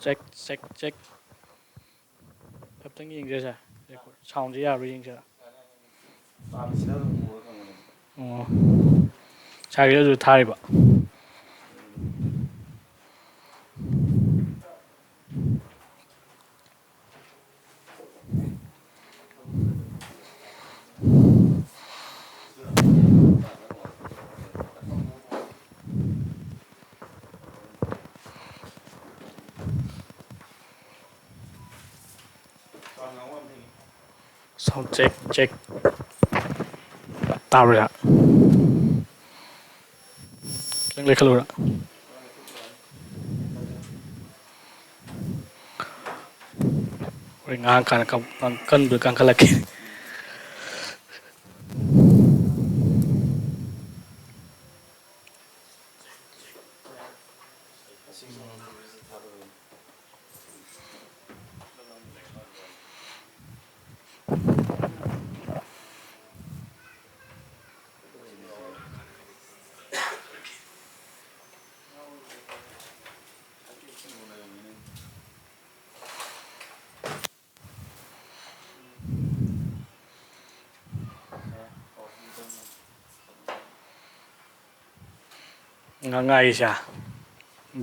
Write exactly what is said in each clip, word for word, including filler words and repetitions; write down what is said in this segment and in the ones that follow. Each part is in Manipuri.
Check, check, check. ꯈꯤꯇꯪ ꯌꯦꯡꯖꯁꯦ꯫ ꯔꯦꯀꯣꯔꯗ ꯁꯥꯎꯟꯁꯦ ꯌꯥꯕ꯭ꯔꯥ ꯌꯦꯡꯁꯦ꯫ ꯑꯣ꯫ ꯁꯥꯏꯒꯤꯗꯁꯨ ꯊꯥꯔꯤꯕ꯫ Sound check, check. ꯇꯥꯕ꯭ꯔꯥ? ꯈꯤꯇꯪ ꯂꯩꯈꯠꯂꯨꯔꯥ? ꯍꯣꯔꯦꯟ ꯉꯥꯡꯉꯀꯥꯟꯗ ꯀꯟ-, ꯀꯟꯕꯨꯗꯤ ꯀꯟꯈꯠꯂꯛꯀꯦ꯫ ꯉꯥꯏꯁꯦ,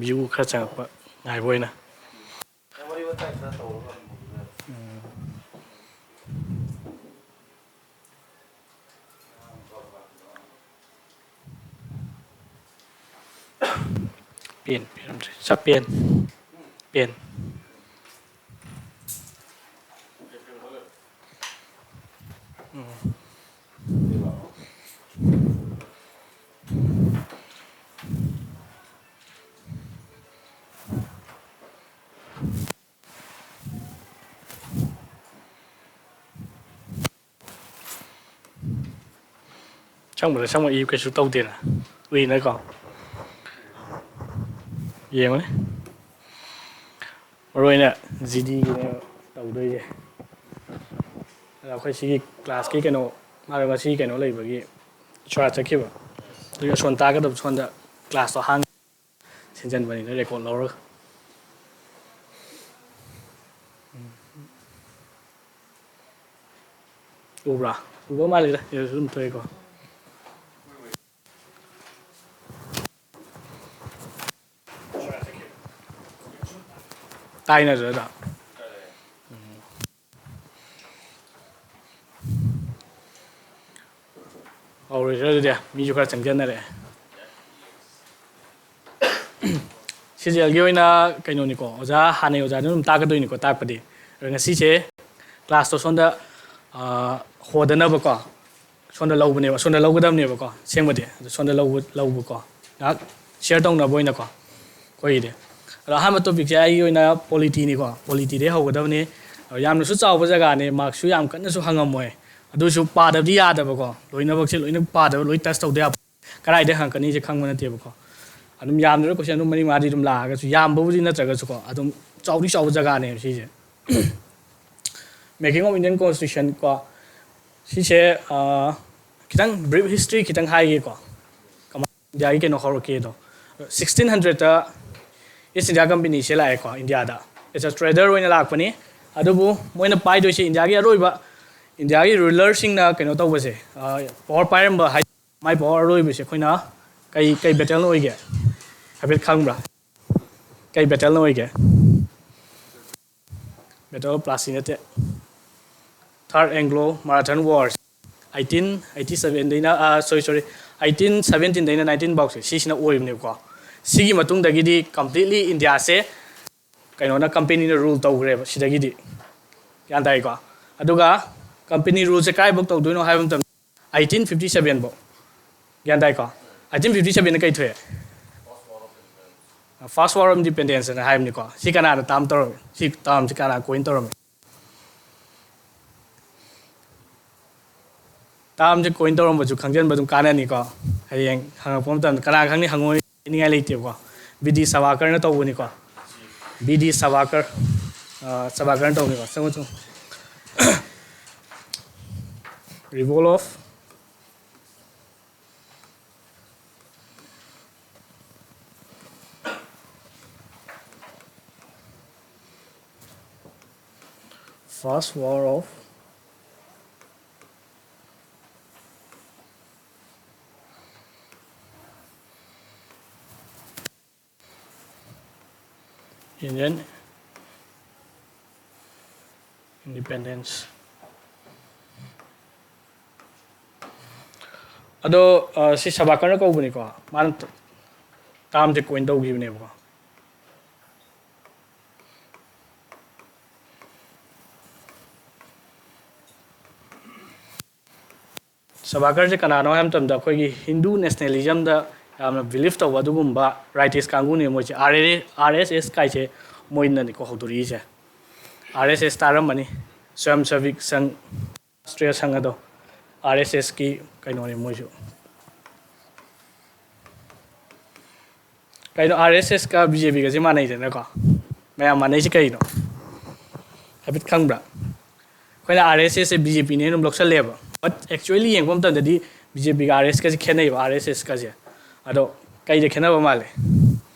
view ꯈꯔ ꯆꯪꯉꯛꯄ ꯉꯥꯏꯕ ꯑꯣꯏꯅ꯫ ꯎꯝ꯫ ꯄꯦꯟ, ꯄꯦꯟ, ꯆꯞ ꯄꯦꯟ, ꯄꯦꯟ꯫ ꯎꯝ꯫ ꯆꯪꯕꯗ ꯆꯪꯕ ꯏ ꯀꯩꯁꯨ ꯇꯧꯗꯦꯅ, ꯎꯏꯅꯀꯣ꯫ ꯌꯦꯡꯉꯨꯅꯦ, ꯃꯔꯨ ꯑꯣꯏꯅ ꯖꯤꯗꯤꯒꯤꯅꯦꯕ ꯇꯧꯗꯣꯏꯁꯦ꯫ ꯑꯗ ꯑꯩꯈꯣꯏ ꯁꯤꯒꯤ ꯀ꯭ꯂꯥꯁꯀꯤ ꯀꯩꯅꯣ, ꯃꯥꯗꯣ ꯉꯁꯤ ꯀꯩꯅꯣ ꯂꯩꯕꯒꯤ ꯁꯣꯔꯥꯠ ꯆꯠꯈꯤꯕ, ꯑꯗꯨꯒꯤ ꯑꯁꯣꯟ ꯇꯥꯒꯗꯕ ꯁꯣꯝꯗ ꯀ꯭ꯂꯥꯁꯇꯣ ꯍꯥꯡ ꯁꯤꯟꯖꯟꯕꯅꯤꯅ ꯔꯦꯀꯣꯔꯗ ꯂꯧꯔꯒ꯫ ꯎꯕ꯭ꯔꯥ? ꯎꯕ ꯃꯥꯜꯂꯤꯗ, ꯁꯤꯗꯁꯨ ꯑꯗꯨꯝ ꯊꯣꯛꯑꯦꯀꯣ꯫ ꯇꯥꯏꯅꯗ꯭ꯔꯗ꯫ ꯍꯧꯔꯁꯤꯔ ꯑꯗꯨꯗꯤ, ꯃꯤꯁꯨ ꯈꯔ ꯆꯪꯁꯤꯟꯅꯔꯛꯑꯦ꯫ ꯁꯤꯖꯦꯜꯒꯤ ꯑꯣꯏꯅ ꯀꯩꯅꯣꯅꯤꯀꯣ, ꯑꯣꯖꯥ ꯍꯥꯟꯅꯩ ꯑꯣꯖꯥꯗꯨꯅ ꯑꯗꯨꯝ ꯇꯥꯛꯀꯗꯣꯏꯅꯤꯀꯣ ꯇꯥꯛꯄꯗꯤ꯫ ꯑꯗꯣ ꯉꯁꯤꯁꯦ ꯀ꯭ꯂꯥꯁꯇꯣ ꯁꯣꯝꯗ ꯍꯣꯗꯅꯕꯀꯣ, ꯁꯣꯝꯗ ꯂꯧꯕꯅꯦꯕ, ꯁꯣꯝꯗ ꯂꯧꯒꯗꯕꯅꯦꯕꯀꯣ ꯑꯁꯦꯡꯕꯗꯤ꯫ ꯑꯗꯣ ꯁꯣꯝꯗ ꯂꯧꯕ ꯂꯧꯕꯀꯣ, ꯉꯥꯏꯍꯥꯛ ꯁꯤꯌꯔ ꯇꯧꯅꯕ ꯑꯣꯏꯅꯀꯣ ꯑꯩꯈꯣꯏꯒꯤꯗꯤ꯫ ꯑꯗꯣ ꯑꯍꯥꯟꯕ ꯇꯣꯄꯤꯛꯁꯦ ꯑꯩꯒꯤ ꯑꯣꯏꯅ ꯄꯣꯂꯤꯇꯤꯅꯤꯀꯣ, ꯄꯣꯂꯤꯇꯤꯗꯩ ꯍꯧꯒꯗꯕꯅꯤ꯫ ꯑꯗꯣ ꯌꯥꯝꯅꯁꯨ ꯆꯥꯎꯕ ꯖꯒꯥꯅꯦ, ꯃꯥꯔꯛꯁꯨ ꯌꯥꯝ ꯀꯟꯅꯁꯨ ꯍꯪꯉꯝꯃꯣꯏ꯫ ꯑꯗꯨꯁꯨ ꯄꯥꯗꯕꯗꯤ ꯌꯥꯗꯕꯀꯣ, ꯂꯣꯏꯅꯃꯛꯁꯦ ꯂꯣꯏꯅ ꯄꯥꯗꯕ, ꯂꯣꯏ ꯇꯁ ꯇꯧꯗ ꯌꯥꯕ꯫ ꯀꯗꯥꯏꯗ ꯍꯪꯉꯛꯀꯅꯤꯁꯦ ꯈꯪꯕ ꯅꯠꯇꯦꯕꯀꯣ꯫ ꯑꯗꯨꯝ ꯌꯥꯝꯗ꯭ꯔꯕ ꯀꯣꯏꯁꯟ ꯑꯗꯨꯝ ꯃꯔꯤ ꯃꯉꯥꯗꯤ ꯑꯗꯨꯝ ꯂꯥꯛꯑꯒꯁꯨ, ꯌꯥꯝꯕꯕꯨꯗꯤ ꯅꯠꯇ꯭ꯔꯒꯁꯨꯀꯣ, ꯑꯗꯨꯝ ꯆꯥꯎꯗꯤ ꯆꯥꯎꯕ ꯖꯒꯥꯅꯦꯕ ꯁꯤꯁꯦ꯫ Making of Indian Constitution ꯀꯣ, ꯁꯤꯁꯦ, ꯑꯥ, ꯈꯤꯇꯪ ꯕ꯭ꯔꯤꯐ ꯍꯤꯁꯇ꯭ꯔꯤ ꯈꯤꯇꯪ ꯍꯥꯏꯒꯦꯀꯣ, ꯀꯃꯥꯏꯅ ꯏꯟꯗꯤꯌꯥꯒꯤ ꯀꯩꯅꯣ ꯍꯧꯔꯛꯀꯦꯗꯣ꯫ ꯁꯤꯛꯁꯇꯤꯟ ꯍꯟꯗ꯭ꯔꯦꯠꯇ ꯏꯁ ꯏꯟꯗꯤꯌꯥ ꯀꯝꯄꯦꯅꯤꯁꯦ ꯂꯥꯛꯑꯦꯀꯣ ꯏꯟꯗꯤꯌꯥꯗ꯫ It's a trader ꯑꯣꯏꯅ ꯂꯥꯛꯄꯅꯤ꯫ ꯑꯗꯨꯕꯨ ꯃꯣꯏꯅ ꯄꯥꯏꯗꯣꯏꯁꯦ ꯏꯟꯗꯤꯌꯥꯒꯤ ꯑꯔꯣꯏꯕ, ꯏꯟꯗꯤꯌꯥꯒꯤ ꯔꯨꯂꯔꯁꯤꯡꯅ ꯀꯩꯅꯣ ꯇꯧꯕꯁꯦ, ꯄꯋꯥꯔ ꯄꯥꯏꯔꯝꯕ ꯍꯥꯏ, ꯃꯥꯏ ꯄꯋꯥꯔ ꯑꯔꯣꯏꯕꯁꯦ ꯑꯩꯈꯣꯏꯅ ꯀꯩ, ꯀꯩ ꯕꯦꯇꯜꯅ ꯑꯣꯏꯒꯦ? ꯍꯥꯏꯐꯦꯠ ꯈꯪꯕ꯭ꯔꯥ? ꯀꯩ ꯕꯦꯇꯜꯅ ꯑꯣꯏꯒꯦ? Battle of Plassey ꯅꯠꯇꯦ, Third Anglo Maratha Wars, eighteen eighty ꯁꯕꯦꯟꯗꯩꯅ, ꯁꯣꯔꯤ ꯁꯣꯔꯤ, ꯑꯩꯠꯇꯤꯟ ꯁꯕꯦꯟꯇꯤꯟꯗꯩꯅ ꯅꯥꯏꯟꯇꯤꯟ ꯐꯥꯎꯁꯦ, ꯁꯤꯁꯤꯅ ꯑꯣꯏꯕꯅꯦꯕꯀꯣ꯫ ꯁꯤꯒꯤ ꯃꯇꯨꯡꯗꯒꯤꯗꯤ ꯀꯝꯄ꯭ꯂꯤꯠꯂꯤ ꯏꯟꯗꯤꯌꯥꯁꯦ ꯀꯩꯅꯣꯅ, ꯀꯝꯄꯦꯅꯤꯅ ꯔꯨꯜ ꯇꯧꯈ꯭ꯔꯦꯕ ꯁꯤꯗꯒꯤꯗꯤ꯫ ꯒ꯭ꯌꯥꯟ ꯇꯥꯏꯀꯣ? ꯑꯗꯨꯒ ꯀꯝꯄꯦꯅꯤ ꯔꯨꯜꯁꯦ ꯀꯥꯏꯐꯥꯎ ꯇꯧꯗꯣꯏꯅꯣ ꯍꯥꯏꯕ ꯃꯇꯝꯗ ꯑꯩꯠꯇꯤꯟ ꯐꯤꯐꯇꯤ ꯁꯕꯦꯟ ꯐꯥꯎ꯫ ꯒ꯭ꯌꯥꯟ ꯇꯥꯏꯀꯣ? ꯑꯩꯠꯇꯤꯟ ꯐꯤꯐꯇꯤ ꯁꯕꯦꯟꯗ ꯀꯩ ꯊꯣꯛꯑꯦ? First War of Independence ꯍꯥꯏꯅ ꯍꯥꯏꯕꯅꯤꯀꯣ꯫ ꯁꯤ ꯀꯅꯥꯅ ꯇꯥꯝ ꯇꯧꯔꯝꯃꯤ? ꯁꯤ ꯇꯥꯝꯁꯤ ꯀꯅꯥ ꯀꯣꯏꯟ ꯇꯧꯔꯝꯃꯤ? ꯇꯥꯝꯁꯦ ꯀꯣꯏꯟ ꯇꯧꯔꯝꯕꯁꯨ ꯈꯪꯖꯤꯟꯕ ꯑꯗꯨꯝ ꯀꯥꯟꯅꯅꯤꯀꯣ꯫ ꯍꯌꯦꯡ ꯍꯪꯉꯛꯄ ꯃꯇꯝꯗ ꯀꯅꯥ ꯈꯪꯅꯤ, ꯍꯪꯉꯣꯏꯅꯤꯡꯉꯥꯏ ꯂꯩꯇꯦꯕꯀꯣ꯫ ꯕꯤ ꯗꯤ ꯁꯕꯥꯀꯔꯅ ꯇꯧꯕꯅꯤꯀꯣ꯫ ꯕꯤ ꯗꯤ ꯁꯕꯥꯀꯔ, ꯑ, ꯁꯕꯥꯀꯔꯅ ꯇꯧꯕꯅꯤꯀꯣ꯫ ꯆꯪꯉꯣ, ꯆꯪꯉꯣ꯫ Revolt of First War of Indian independence. ꯑꯗꯣ ꯑ, ꯁꯤ ꯁꯕꯥꯀꯔꯅ ꯀꯧꯕꯅꯤꯀꯣ, ꯃꯥꯅ ꯇꯥꯝꯁꯦ ꯀꯣꯏꯟ ꯇꯧꯈꯤꯕꯅꯦꯕꯀꯣ꯫ ꯁꯕꯥꯀꯔꯁꯦ ꯀꯅꯥꯅꯣ ꯍꯥꯏꯕ ꯃꯇꯝꯗ ꯑꯩꯈꯣꯏꯒꯤ ꯍꯤꯟꯗꯨ ꯅꯦꯁꯅꯦꯂꯤꯖꯝꯗ ꯌꯥꯝꯅ ꯕꯤꯂꯤꯐ ꯇꯧꯕ ꯑꯗꯨꯒꯨꯝꯕ ꯔꯥꯏꯇꯤꯁ ꯀꯥꯡꯕꯨꯅꯦ ꯃꯣꯏꯁꯦ꯫ ꯑꯥꯔ ꯑꯦꯁ ꯑꯦꯁ ꯀꯥꯏꯁꯦ ꯃꯣꯏꯅꯅꯤꯀꯣ ꯍꯧꯗꯣꯔꯛꯏꯁꯦ꯫ ꯑꯥꯔ ꯑꯦꯁ ꯑꯦꯁ ꯇꯥꯔꯝꯃꯅꯤ, ꯁ꯭ꯋꯌꯝ ꯁꯦꯕꯤꯛ ꯁꯪ, ꯔꯥꯁꯇ꯭ꯔꯤꯌ ꯁꯪ ꯑꯗꯣ ꯑꯥꯔ ꯑꯦꯁ ꯑꯦꯁꯀꯤ ꯀꯩꯅꯣꯅꯦ ꯃꯣꯏꯁꯨ꯫ ꯀꯩꯅꯣ, ꯑꯥꯔ ꯑꯦꯁ ꯑꯦꯁꯀ ꯕꯤ ꯖꯦ ꯄꯤꯒꯁꯦ ꯃꯥꯟꯅꯩꯗꯅꯀꯣ? ꯃꯌꯥꯝ ꯃꯥꯟꯅꯩꯁꯦ ꯀꯩꯅꯣ? ꯍꯥꯏꯐꯦꯠ ꯈꯪꯕ꯭ꯔꯥ? ꯑꯩꯈꯣꯏꯅ ꯑꯥꯔ ꯑꯦꯁ ꯑꯦꯁꯁꯦ ꯕꯤ ꯖꯦ ꯄꯤꯅꯦꯅ ꯑꯗꯨꯝ ꯂꯧꯁꯜꯂꯦꯕ, ꯕꯠ ꯑꯦꯛꯆꯨꯋꯦꯂꯤ ꯌꯦꯡꯕ ꯃꯇꯝꯗꯗꯤ ꯕꯤ ꯖꯦ ꯄꯤꯒ ꯑꯥꯔ ꯑꯦꯁ ꯑꯦꯁꯀꯁꯦ ꯈꯦꯠꯅꯩꯕ, ꯑꯥꯔ ꯑꯦꯁ ꯑꯦꯁꯀꯁꯦ꯫ ꯑꯗꯣ ꯀꯩꯗ ꯈꯦꯠꯅꯕ ꯃꯥꯜꯂꯦ?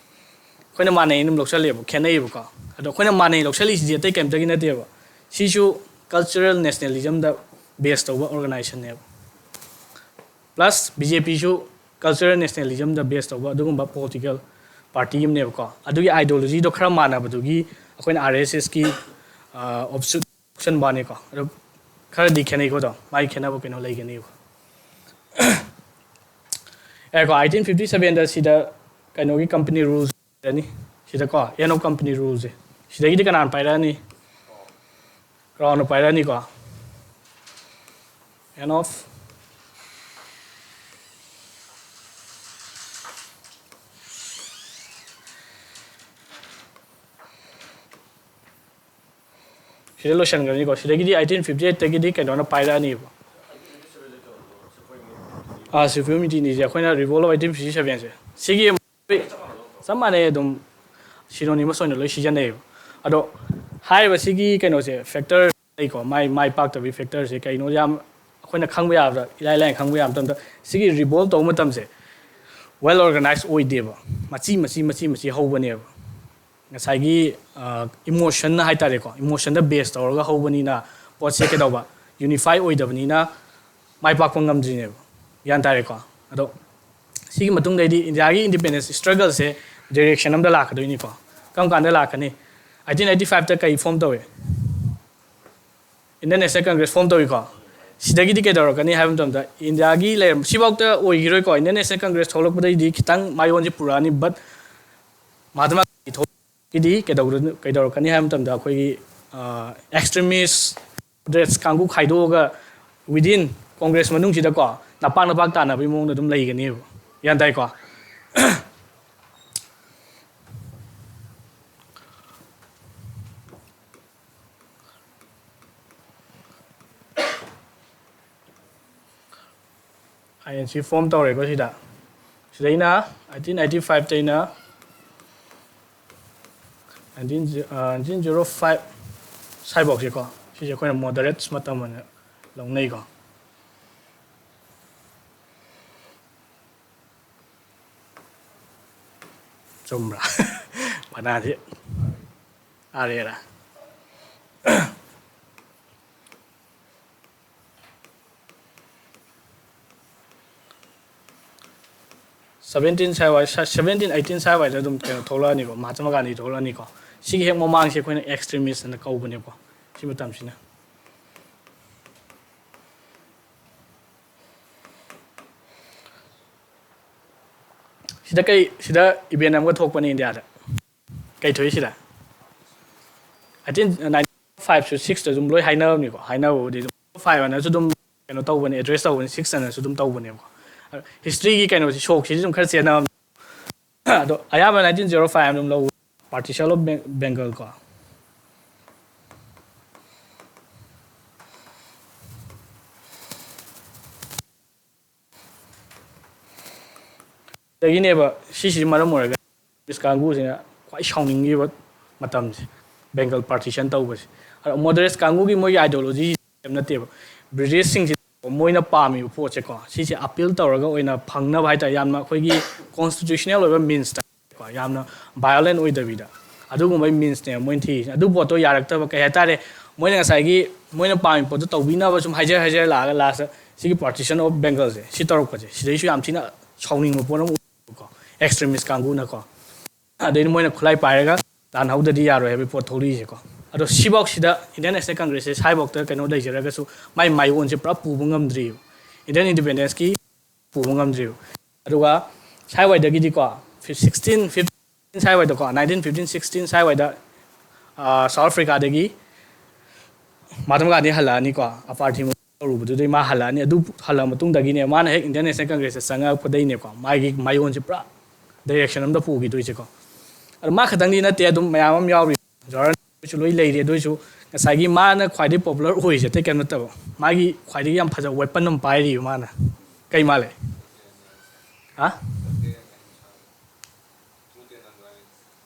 ꯑꯩꯈꯣꯏꯅ ꯃꯥꯟꯅꯩꯅ ꯑꯗꯨꯝ ꯂꯧꯁꯜꯂꯦꯕ, ꯈꯦꯠꯅꯩꯌꯦꯕꯀꯣ꯫ ꯑꯗꯣ ꯑꯩꯈꯣꯏꯅ ꯃꯥꯟꯅꯩ ꯂꯧꯁꯜꯂꯤꯁꯤꯗꯤ ꯑꯇꯩ ꯀꯩꯝꯇꯒꯤ ꯅꯠꯇꯦꯕ, ꯁꯤꯁꯨ ꯀꯜꯆꯔꯦꯜ ꯅꯦꯁꯅꯦꯂꯤꯖꯝꯗ ꯕꯦꯁ ꯇꯧꯕ ꯑꯣꯔꯒꯅꯥꯏꯖꯦꯁꯟꯅꯦꯕ꯫ ꯄ꯭ꯂꯁ ꯕꯤ ꯖꯦ ꯄꯤꯁꯨ ꯀꯜꯆꯔꯦꯜ ꯅꯦꯁꯅꯦꯂꯤꯖꯝꯗ ꯕꯦꯁ ꯇꯧꯕ ꯑꯗꯨꯒꯨꯝꯕ ꯄꯣꯂꯤꯇꯤꯀꯦꯜ ꯄꯥꯔꯇꯤ ꯑꯃꯅꯦꯕꯀꯣ꯫ ꯑꯗꯨꯒꯤ ꯑꯥꯏꯗꯤꯌꯣꯂꯣꯖꯤꯗꯣ ꯈꯔ ꯃꯥꯟꯅꯕꯗꯨꯒꯤ ꯑꯩꯈꯣꯏꯅ ꯑꯥꯔ ꯑꯦꯁ ꯑꯦꯁꯀꯤ ꯑꯣꯞꯁꯨꯠ ꯂꯧꯁꯟꯕ ꯋꯥꯅꯤꯀꯣ꯫ ꯑꯗꯣ ꯈꯔꯗꯤ ꯈꯦꯠꯅꯩꯀꯣ꯫ ꯑꯗꯣ ꯃꯥꯒꯤ ꯈꯦꯠꯅꯕ ꯀꯩꯅꯣ ꯂꯩꯒꯅꯤꯕ꯫ ꯑꯦꯀꯣ, ꯑꯩꯠꯇꯤꯟ ꯐꯤꯐꯇꯤ ꯁꯕꯦꯟꯗ ꯁꯤꯗ ꯀꯩꯅꯣꯒꯤ ꯀꯝꯄꯅꯤ ꯔꯨꯜꯁ ꯂꯩꯔꯅꯤ꯫ ꯁꯤꯗꯀꯣ, ꯑꯦꯟ ꯑꯣꯐ ꯀꯝꯄꯅꯤ ꯔꯨꯜꯁꯦ꯫ ꯁꯤꯗꯒꯤꯗꯤ ꯀꯅꯥꯅ ꯄꯥꯏꯔꯛꯑꯅꯤ? ꯀ꯭ꯔꯥꯎꯟꯅ ꯄꯥꯏꯔꯛꯑꯅꯤꯀꯣ꯫ ꯑꯦꯟ ꯑꯣꯐ ꯁꯤꯗ ꯂꯣꯏꯁꯟꯈ꯭ꯔꯅꯤꯀꯣ꯫ ꯁꯤꯗꯒꯤꯗꯤ ꯑꯩꯠꯇꯤꯟ ꯐꯤꯐꯇꯤ ꯑꯩꯠꯇꯒꯤꯗꯤ ꯀꯩꯅꯣꯅ ꯄꯥꯏꯔꯛꯑꯅꯤꯕ꯫ ꯑꯥ, ꯁꯨꯄ꯭ꯔꯤꯝ ꯏꯟꯇꯤꯅꯤꯁꯦ ꯑꯩꯈꯣꯏꯅ ꯔꯤꯕꯣꯜ ꯑꯣꯐ ꯑꯩꯠꯇꯤꯟ ꯐꯤꯐꯇꯤ ꯁꯕꯦꯟꯁꯦ꯫ ꯁꯤꯒꯤ ꯆꯞ ꯃꯥꯟꯅꯩ ꯑꯗꯨꯝ, ꯁꯤꯅꯣꯅꯤꯃꯁ ꯑꯣꯏꯅ ꯂꯣꯏ ꯁꯤꯖꯤꯟꯅꯩꯌꯦꯕ꯫ ꯑꯗꯣ ꯍꯥꯏꯔꯤꯕ ꯁꯤꯒꯤ ꯀꯩꯅꯣꯁꯦ, ꯐꯦꯛꯇꯔ ꯂꯩꯀꯣ, ꯃꯥꯏ, ꯃꯥꯏ ꯄꯥꯛꯇꯕꯒꯤ ꯐꯦꯛꯇꯔꯁꯦ ꯀꯩꯅꯣ ꯌꯥꯝ ꯑꯩꯈꯣꯏꯅ ꯈꯪꯕ ꯌꯥꯕꯗ, ꯏꯂꯥꯏ ꯂꯥꯏꯅ ꯈꯪꯕ ꯌꯥꯕ ꯃꯇꯝꯗ, ꯁꯤꯒꯤ ꯔꯤꯕꯣꯜ ꯇꯧꯕ ꯃꯇꯝꯁꯦ ꯋꯦꯜ ꯑꯣꯔꯒꯅꯥꯏꯖ ꯑꯣꯏꯗꯦꯕ, ꯃꯆꯤ ꯃꯆꯤ ꯃꯆꯤ ꯃꯆꯤ ꯍꯧꯕꯅꯦꯕ꯫ ꯉꯁꯥꯏꯒꯤ ꯏꯃꯣꯁꯟ ꯍꯥꯏꯇꯥꯔꯦꯀꯣ, ꯏꯃꯣꯁꯟꯗ ꯕꯦꯁ ꯇꯧꯔꯒ ꯍꯧꯕꯅꯤꯅ ꯄꯣꯠꯁꯦ ꯀꯩꯗꯧꯕ, ꯌꯨꯅꯤꯐꯥꯏ ꯑꯣꯏꯗꯕꯅꯤꯅ ꯃꯥꯏ ꯄꯥꯛꯄ ꯉꯝꯗ꯭ꯔꯤꯅꯦꯕ꯫ ꯒ꯭ꯌꯥꯟ ꯇꯥꯔꯦꯀꯣ? ꯑꯗꯣ ꯁꯤꯒꯤ ꯃꯇꯨꯡꯗꯩꯗꯤ ꯏꯟꯗꯤꯌꯥꯒꯤ ꯏꯟꯗꯤꯄꯦꯟꯗꯦꯟꯁ ꯁ꯭ꯇ꯭ꯔꯒꯜꯁꯦ ꯗꯥꯏꯔꯦꯛꯁꯟ ꯑꯃꯗ ꯂꯥꯛꯀꯗꯣꯏꯅꯤꯀꯣ꯫ ꯀꯔꯝ ꯀꯥꯟꯗ ꯂꯥꯛꯀꯅꯤ? ꯑꯩꯠꯇꯤꯟ ꯑꯩꯠꯇꯤ ꯐꯥꯏꯚꯇ ꯀꯩ ꯐꯣꯝ ꯇꯧꯏ? Indian National Congress ꯐꯣꯝ ꯇꯧꯏꯀꯣ꯫ ꯁꯤꯗꯒꯤꯗꯤ ꯀꯩꯗꯧꯔꯛꯀꯅꯤ ꯍꯥꯏꯕ ꯃꯇꯝꯗ, ꯏꯟꯗꯤꯌꯥꯒꯤ ꯂꯩꯔꯝ ꯁꯤꯐꯥꯎꯗ ꯑꯣꯏꯈꯤꯔꯣꯏꯀꯣ꯫ Indian National Congress ꯊꯣꯛꯂꯛꯄꯗꯒꯤꯗꯤ ꯈꯤꯇꯪ ꯃꯌꯣꯟꯁꯦ ꯄꯨꯔꯛꯑꯅꯤ꯫ But ꯃꯍꯥꯇꯃꯥ ꯒꯥꯟꯙꯤ ꯊꯣꯛꯂꯛꯄꯗꯒꯤꯗꯤ ꯀꯩꯗꯧꯔ ꯀꯩꯗꯧꯔꯛꯀꯅꯤ ꯍꯥꯏꯕ ꯃꯇꯝꯗ, ꯑꯩꯈꯣꯏꯒꯤ extremist ꯗ꯭ꯔꯦꯁ ꯀꯥꯡꯕꯨ ꯈꯥꯏꯗꯣꯛꯑꯒ within Congress ꯃꯅꯨꯡꯁꯤꯗꯀꯣ ꯅꯄꯥꯛ ꯅꯄꯥꯛ ꯇꯥꯟꯅꯕꯒꯤ ꯃꯑꯣꯡꯗ ꯑꯗꯨꯝ ꯂꯩꯒꯅꯦꯕ꯫ ꯒ꯭ꯌꯥꯟ ꯇꯥꯏꯀꯣ? ꯑꯥꯏ ꯑꯦꯟ ꯁꯤ ꯐꯣꯝ ꯇꯧꯔꯦꯀꯣ ꯁꯤꯗ꯫ ꯁꯤꯗꯩꯅ ꯑꯩꯠꯇꯤꯟ ꯑꯩꯠꯇꯤ ꯐꯥꯏꯚꯇꯩꯅ nineteen zero five ꯁ꯭ꯋꯥꯏꯐꯥꯎꯁꯦꯀꯣ, ꯁꯤꯁꯦ ꯑꯩꯈꯣꯏꯅ moderates ꯃꯇꯝ ꯑꯣꯏꯅ ꯂꯧꯅꯩꯀꯣ꯫ ꯆꯨꯝꯕ꯭ꯔꯥ? ꯃꯅꯥꯁꯤ ꯑꯥꯔꯦꯔꯥ꯫ Seventeen ꯁ꯭ꯋꯥꯏꯋꯥꯏ, seventeen eighteen ꯁ꯭ꯋꯥꯏꯋꯥꯏꯗ ꯑꯗꯨꯝ ꯀꯩꯅꯣ ꯊꯣꯛꯂꯛꯑꯅꯤꯀꯣ, ꯃꯍꯥꯇꯃꯥ ꯒꯥꯟꯙꯤ ꯊꯣꯛꯂꯛꯑꯅꯤꯀꯣ꯫ ꯁꯤꯒꯤ ꯍꯦꯛ ꯃꯃꯥꯡꯁꯦ ꯑꯩꯈꯣꯏꯅ extremist ꯑꯅ ꯀꯧꯕꯅꯦꯀꯣ, ꯁꯤ ꯃꯇꯝꯁꯤꯅ꯫ ꯁꯤꯗ ꯀꯩ, ꯁꯤꯗ event ꯑꯃꯒ ꯊꯣꯛꯄꯅꯤ ꯏꯟꯗꯤꯌꯥꯗ꯫ ꯀꯩ ꯊꯣꯛꯏ ꯁꯤꯗ? ꯑꯩꯠꯇꯤꯟ ꯅꯥꯏꯟꯇꯤꯟ ꯐꯥꯏꯚꯁꯨ ꯁꯤꯛꯁꯇꯁꯨ ꯑꯗꯨꯝ ꯂꯣꯏ ꯍꯥꯏꯅꯕꯅꯤꯀꯣ, ꯍꯥꯏꯅꯕꯕꯨꯗꯤ ꯑꯗꯨꯝ ꯐꯥꯏꯚ ꯑꯅꯁꯨ ꯑꯗꯨꯝ ꯀꯩꯅꯣ ꯇꯧꯕꯅꯦ, address ꯇꯧꯕꯅꯦ, ꯁꯤꯛꯁ ꯑꯅꯁꯨ ꯑꯗꯨꯝ ꯇꯧꯕꯅꯦꯕꯀꯣ꯫ Historyꯒꯤ ꯀꯩꯅꯣꯁꯤ, ꯁꯣꯛꯁꯤꯁꯨ ꯑꯗꯨꯝ ꯈꯔ ꯆꯦꯟꯅꯕꯅꯦ꯫ ꯑꯗꯣ ꯑꯌꯥꯝꯕ nineteen zero five ꯑꯗꯨꯝ ꯂꯧ, partition of Bengal ꯀꯣ꯫ ꯁꯤꯗꯒꯤꯅꯦꯕ, ꯁꯤꯁꯤ ꯃꯔꯝ ꯑꯣꯏꯔꯒ extremist ꯀꯥꯡꯕꯨꯁꯤꯅ ꯈ꯭ꯋꯥꯏ ꯁꯥꯎꯅꯤꯡꯉꯤꯕ ꯃꯇꯝꯁꯦ, Bengal partition ꯇꯧꯕꯁꯦ꯫ ꯑꯗꯣ moderates ꯀꯥꯡꯕꯨꯒꯤ ꯃꯣꯏꯒꯤ ideology ꯀꯩꯝ ꯅꯠꯇꯦꯕ, Britishꯁꯤꯡꯁꯤ ꯃꯣꯏꯅ ꯄꯥꯝꯃꯤꯕ ꯄꯣꯠꯁꯦꯀꯣ, ꯁꯤꯁꯦ appeal ꯇꯧꯔꯒ ꯑꯣꯏꯅ ꯐꯪꯅꯕ ꯍꯥꯏꯇꯥꯔꯦ, ꯌꯥꯝꯅ ꯑꯩꯈꯣꯏꯒꯤ constitutional ꯑꯣꯏꯕ meansꯇ ꯀꯣ, ꯌꯥꯝꯅ violent ꯑꯣꯏꯗꯕꯤꯗ ꯑꯗꯨꯒꯨꯝꯕꯒꯤ meansꯅꯦꯕ ꯃꯣꯏꯅ ꯊꯤꯔꯤꯁꯦ꯫ ꯑꯗꯨ ꯄꯣꯠꯇꯣ ꯌꯥꯔꯛꯇꯕ, ꯀꯩ ꯍꯥꯏꯇꯥꯔꯦ, ꯃꯣꯏꯅ ꯉꯁꯥꯏꯒꯤ ꯃꯣꯏꯅ ꯄꯥꯝꯃꯤ ꯄꯣꯠꯇꯣ ꯇꯧꯕꯤꯅꯕ ꯁꯨꯝ ꯍꯥꯏꯖ ꯍꯥꯏꯖꯔ ꯂꯥꯛꯑꯒ lastꯇ ꯁꯤꯒꯤ partition of Bengalꯁꯦ ꯁꯤ ꯇꯧꯔꯛꯄꯁꯦ, ꯁꯤꯗꯩꯁꯨ ꯌꯥꯝ ꯊꯤꯅ ꯁꯥꯎꯅꯤꯡꯕ ꯄꯣꯠ ꯑꯃ ꯑꯣꯏꯕꯀꯣ, extremist ꯀꯥꯡꯕꯨꯅꯀꯣ꯫ ꯑꯗꯩꯗꯤ ꯃꯣꯏꯅ ꯈꯨꯠꯂꯥꯏ ꯄꯥꯏꯔꯒ ꯇꯥꯟꯍꯧꯗꯗꯤ ꯌꯥꯔꯣꯏ ꯍꯥꯏꯕꯒꯤ ꯄꯣꯠ ꯊꯣꯛꯂꯛꯏꯁꯦꯀꯣ꯫ ꯑꯗꯣ ꯁꯤꯐꯥꯎꯁꯤꯗ Indian National Congressꯁꯦ ꯁ꯭ꯋꯥꯏꯐꯥꯎꯗ ꯀꯩꯅꯣ ꯂꯩꯖꯔꯒꯁꯨ ꯃꯥꯏ ꯃꯥꯏꯑꯣꯟꯁꯦ ꯄꯨꯔꯥ ꯄꯨꯕ ꯉꯝꯗ꯭ꯔꯤꯕ꯫ Indian Independenceꯀꯤ ꯄꯨꯕ ꯉꯝꯗ꯭ꯔꯤꯕ꯫ ꯑꯗꯨꯒ ꯁ꯭ꯋꯥꯏꯋꯥꯏꯗꯒꯤꯗꯤꯀꯣ, ꯁꯤꯛꯁꯇꯤꯟ ꯐꯤꯐꯇꯤꯟ ꯁ꯭ꯋꯥꯏꯋꯥꯏꯗꯀꯣ, ꯅꯥꯏꯟꯇꯤꯟ ꯐꯤꯐꯇꯤꯟ ꯁꯤꯛꯁꯇꯤꯟ ꯁ꯭ꯋꯥꯏꯋꯥꯏꯗ, ꯑꯥ, South Africaꯗꯒꯤ ꯃꯍꯥꯇꯃꯥ ꯒꯥꯟꯙꯤ ꯍꯜꯂꯛꯑꯅꯤꯀꯣ, ꯑꯄꯥꯔꯊꯤ ꯇꯧꯔꯨꯕꯗꯨꯗꯩ ꯃꯥ ꯍꯜꯂꯛꯑꯅꯤ꯫ ꯑꯗꯨ ꯍꯜꯂꯛꯑ ꯃꯇꯨꯡꯗꯒꯤꯅꯦ ꯃꯥꯅ ꯍꯦꯛ Indian National Congressꯇ ꯆꯪꯉꯛꯄꯗꯩꯅꯦꯀꯣ, ꯃꯥꯒꯤ ꯃꯥꯏꯑꯣꯟꯁꯦ ꯄꯨꯔꯥ direction ꯑꯝꯗ ꯄꯨꯈꯤꯗꯣꯏꯁꯦꯀꯣ꯫ ꯑꯗꯣ ꯃꯥ ꯈꯛꯇꯪꯗꯤ ꯅꯠꯇꯦ, ꯑꯗꯨꯝ ꯃꯌꯥꯝ ꯑꯃ ꯌꯥꯎꯔꯤ, ꯖꯋꯥꯍꯔꯂꯥꯜ ꯅꯦꯍꯔꯨꯁꯨ ꯂꯣꯏ ꯂꯩꯔꯤ꯫ ꯑꯗꯨ ꯑꯣꯏꯁꯨ ꯉꯁꯥꯏꯒꯤ ꯃꯥꯅ ꯈ꯭ꯋꯥꯏꯗꯒꯤ popular ꯑꯣꯏꯔꯤꯁꯦ ꯑꯇꯩ ꯀꯩꯝ ꯅꯠꯇꯕ, ꯃꯥꯒꯤ ꯈ꯭ꯋꯥꯏꯗꯒꯤ ꯌꯥꯝ ꯐꯖꯕ weapon ꯑꯃ ꯄꯥꯏꯔꯤꯕ ꯃꯥꯅ꯫ ꯀꯩ ꯃꯥꯜꯂꯦ? ꯍꯥ?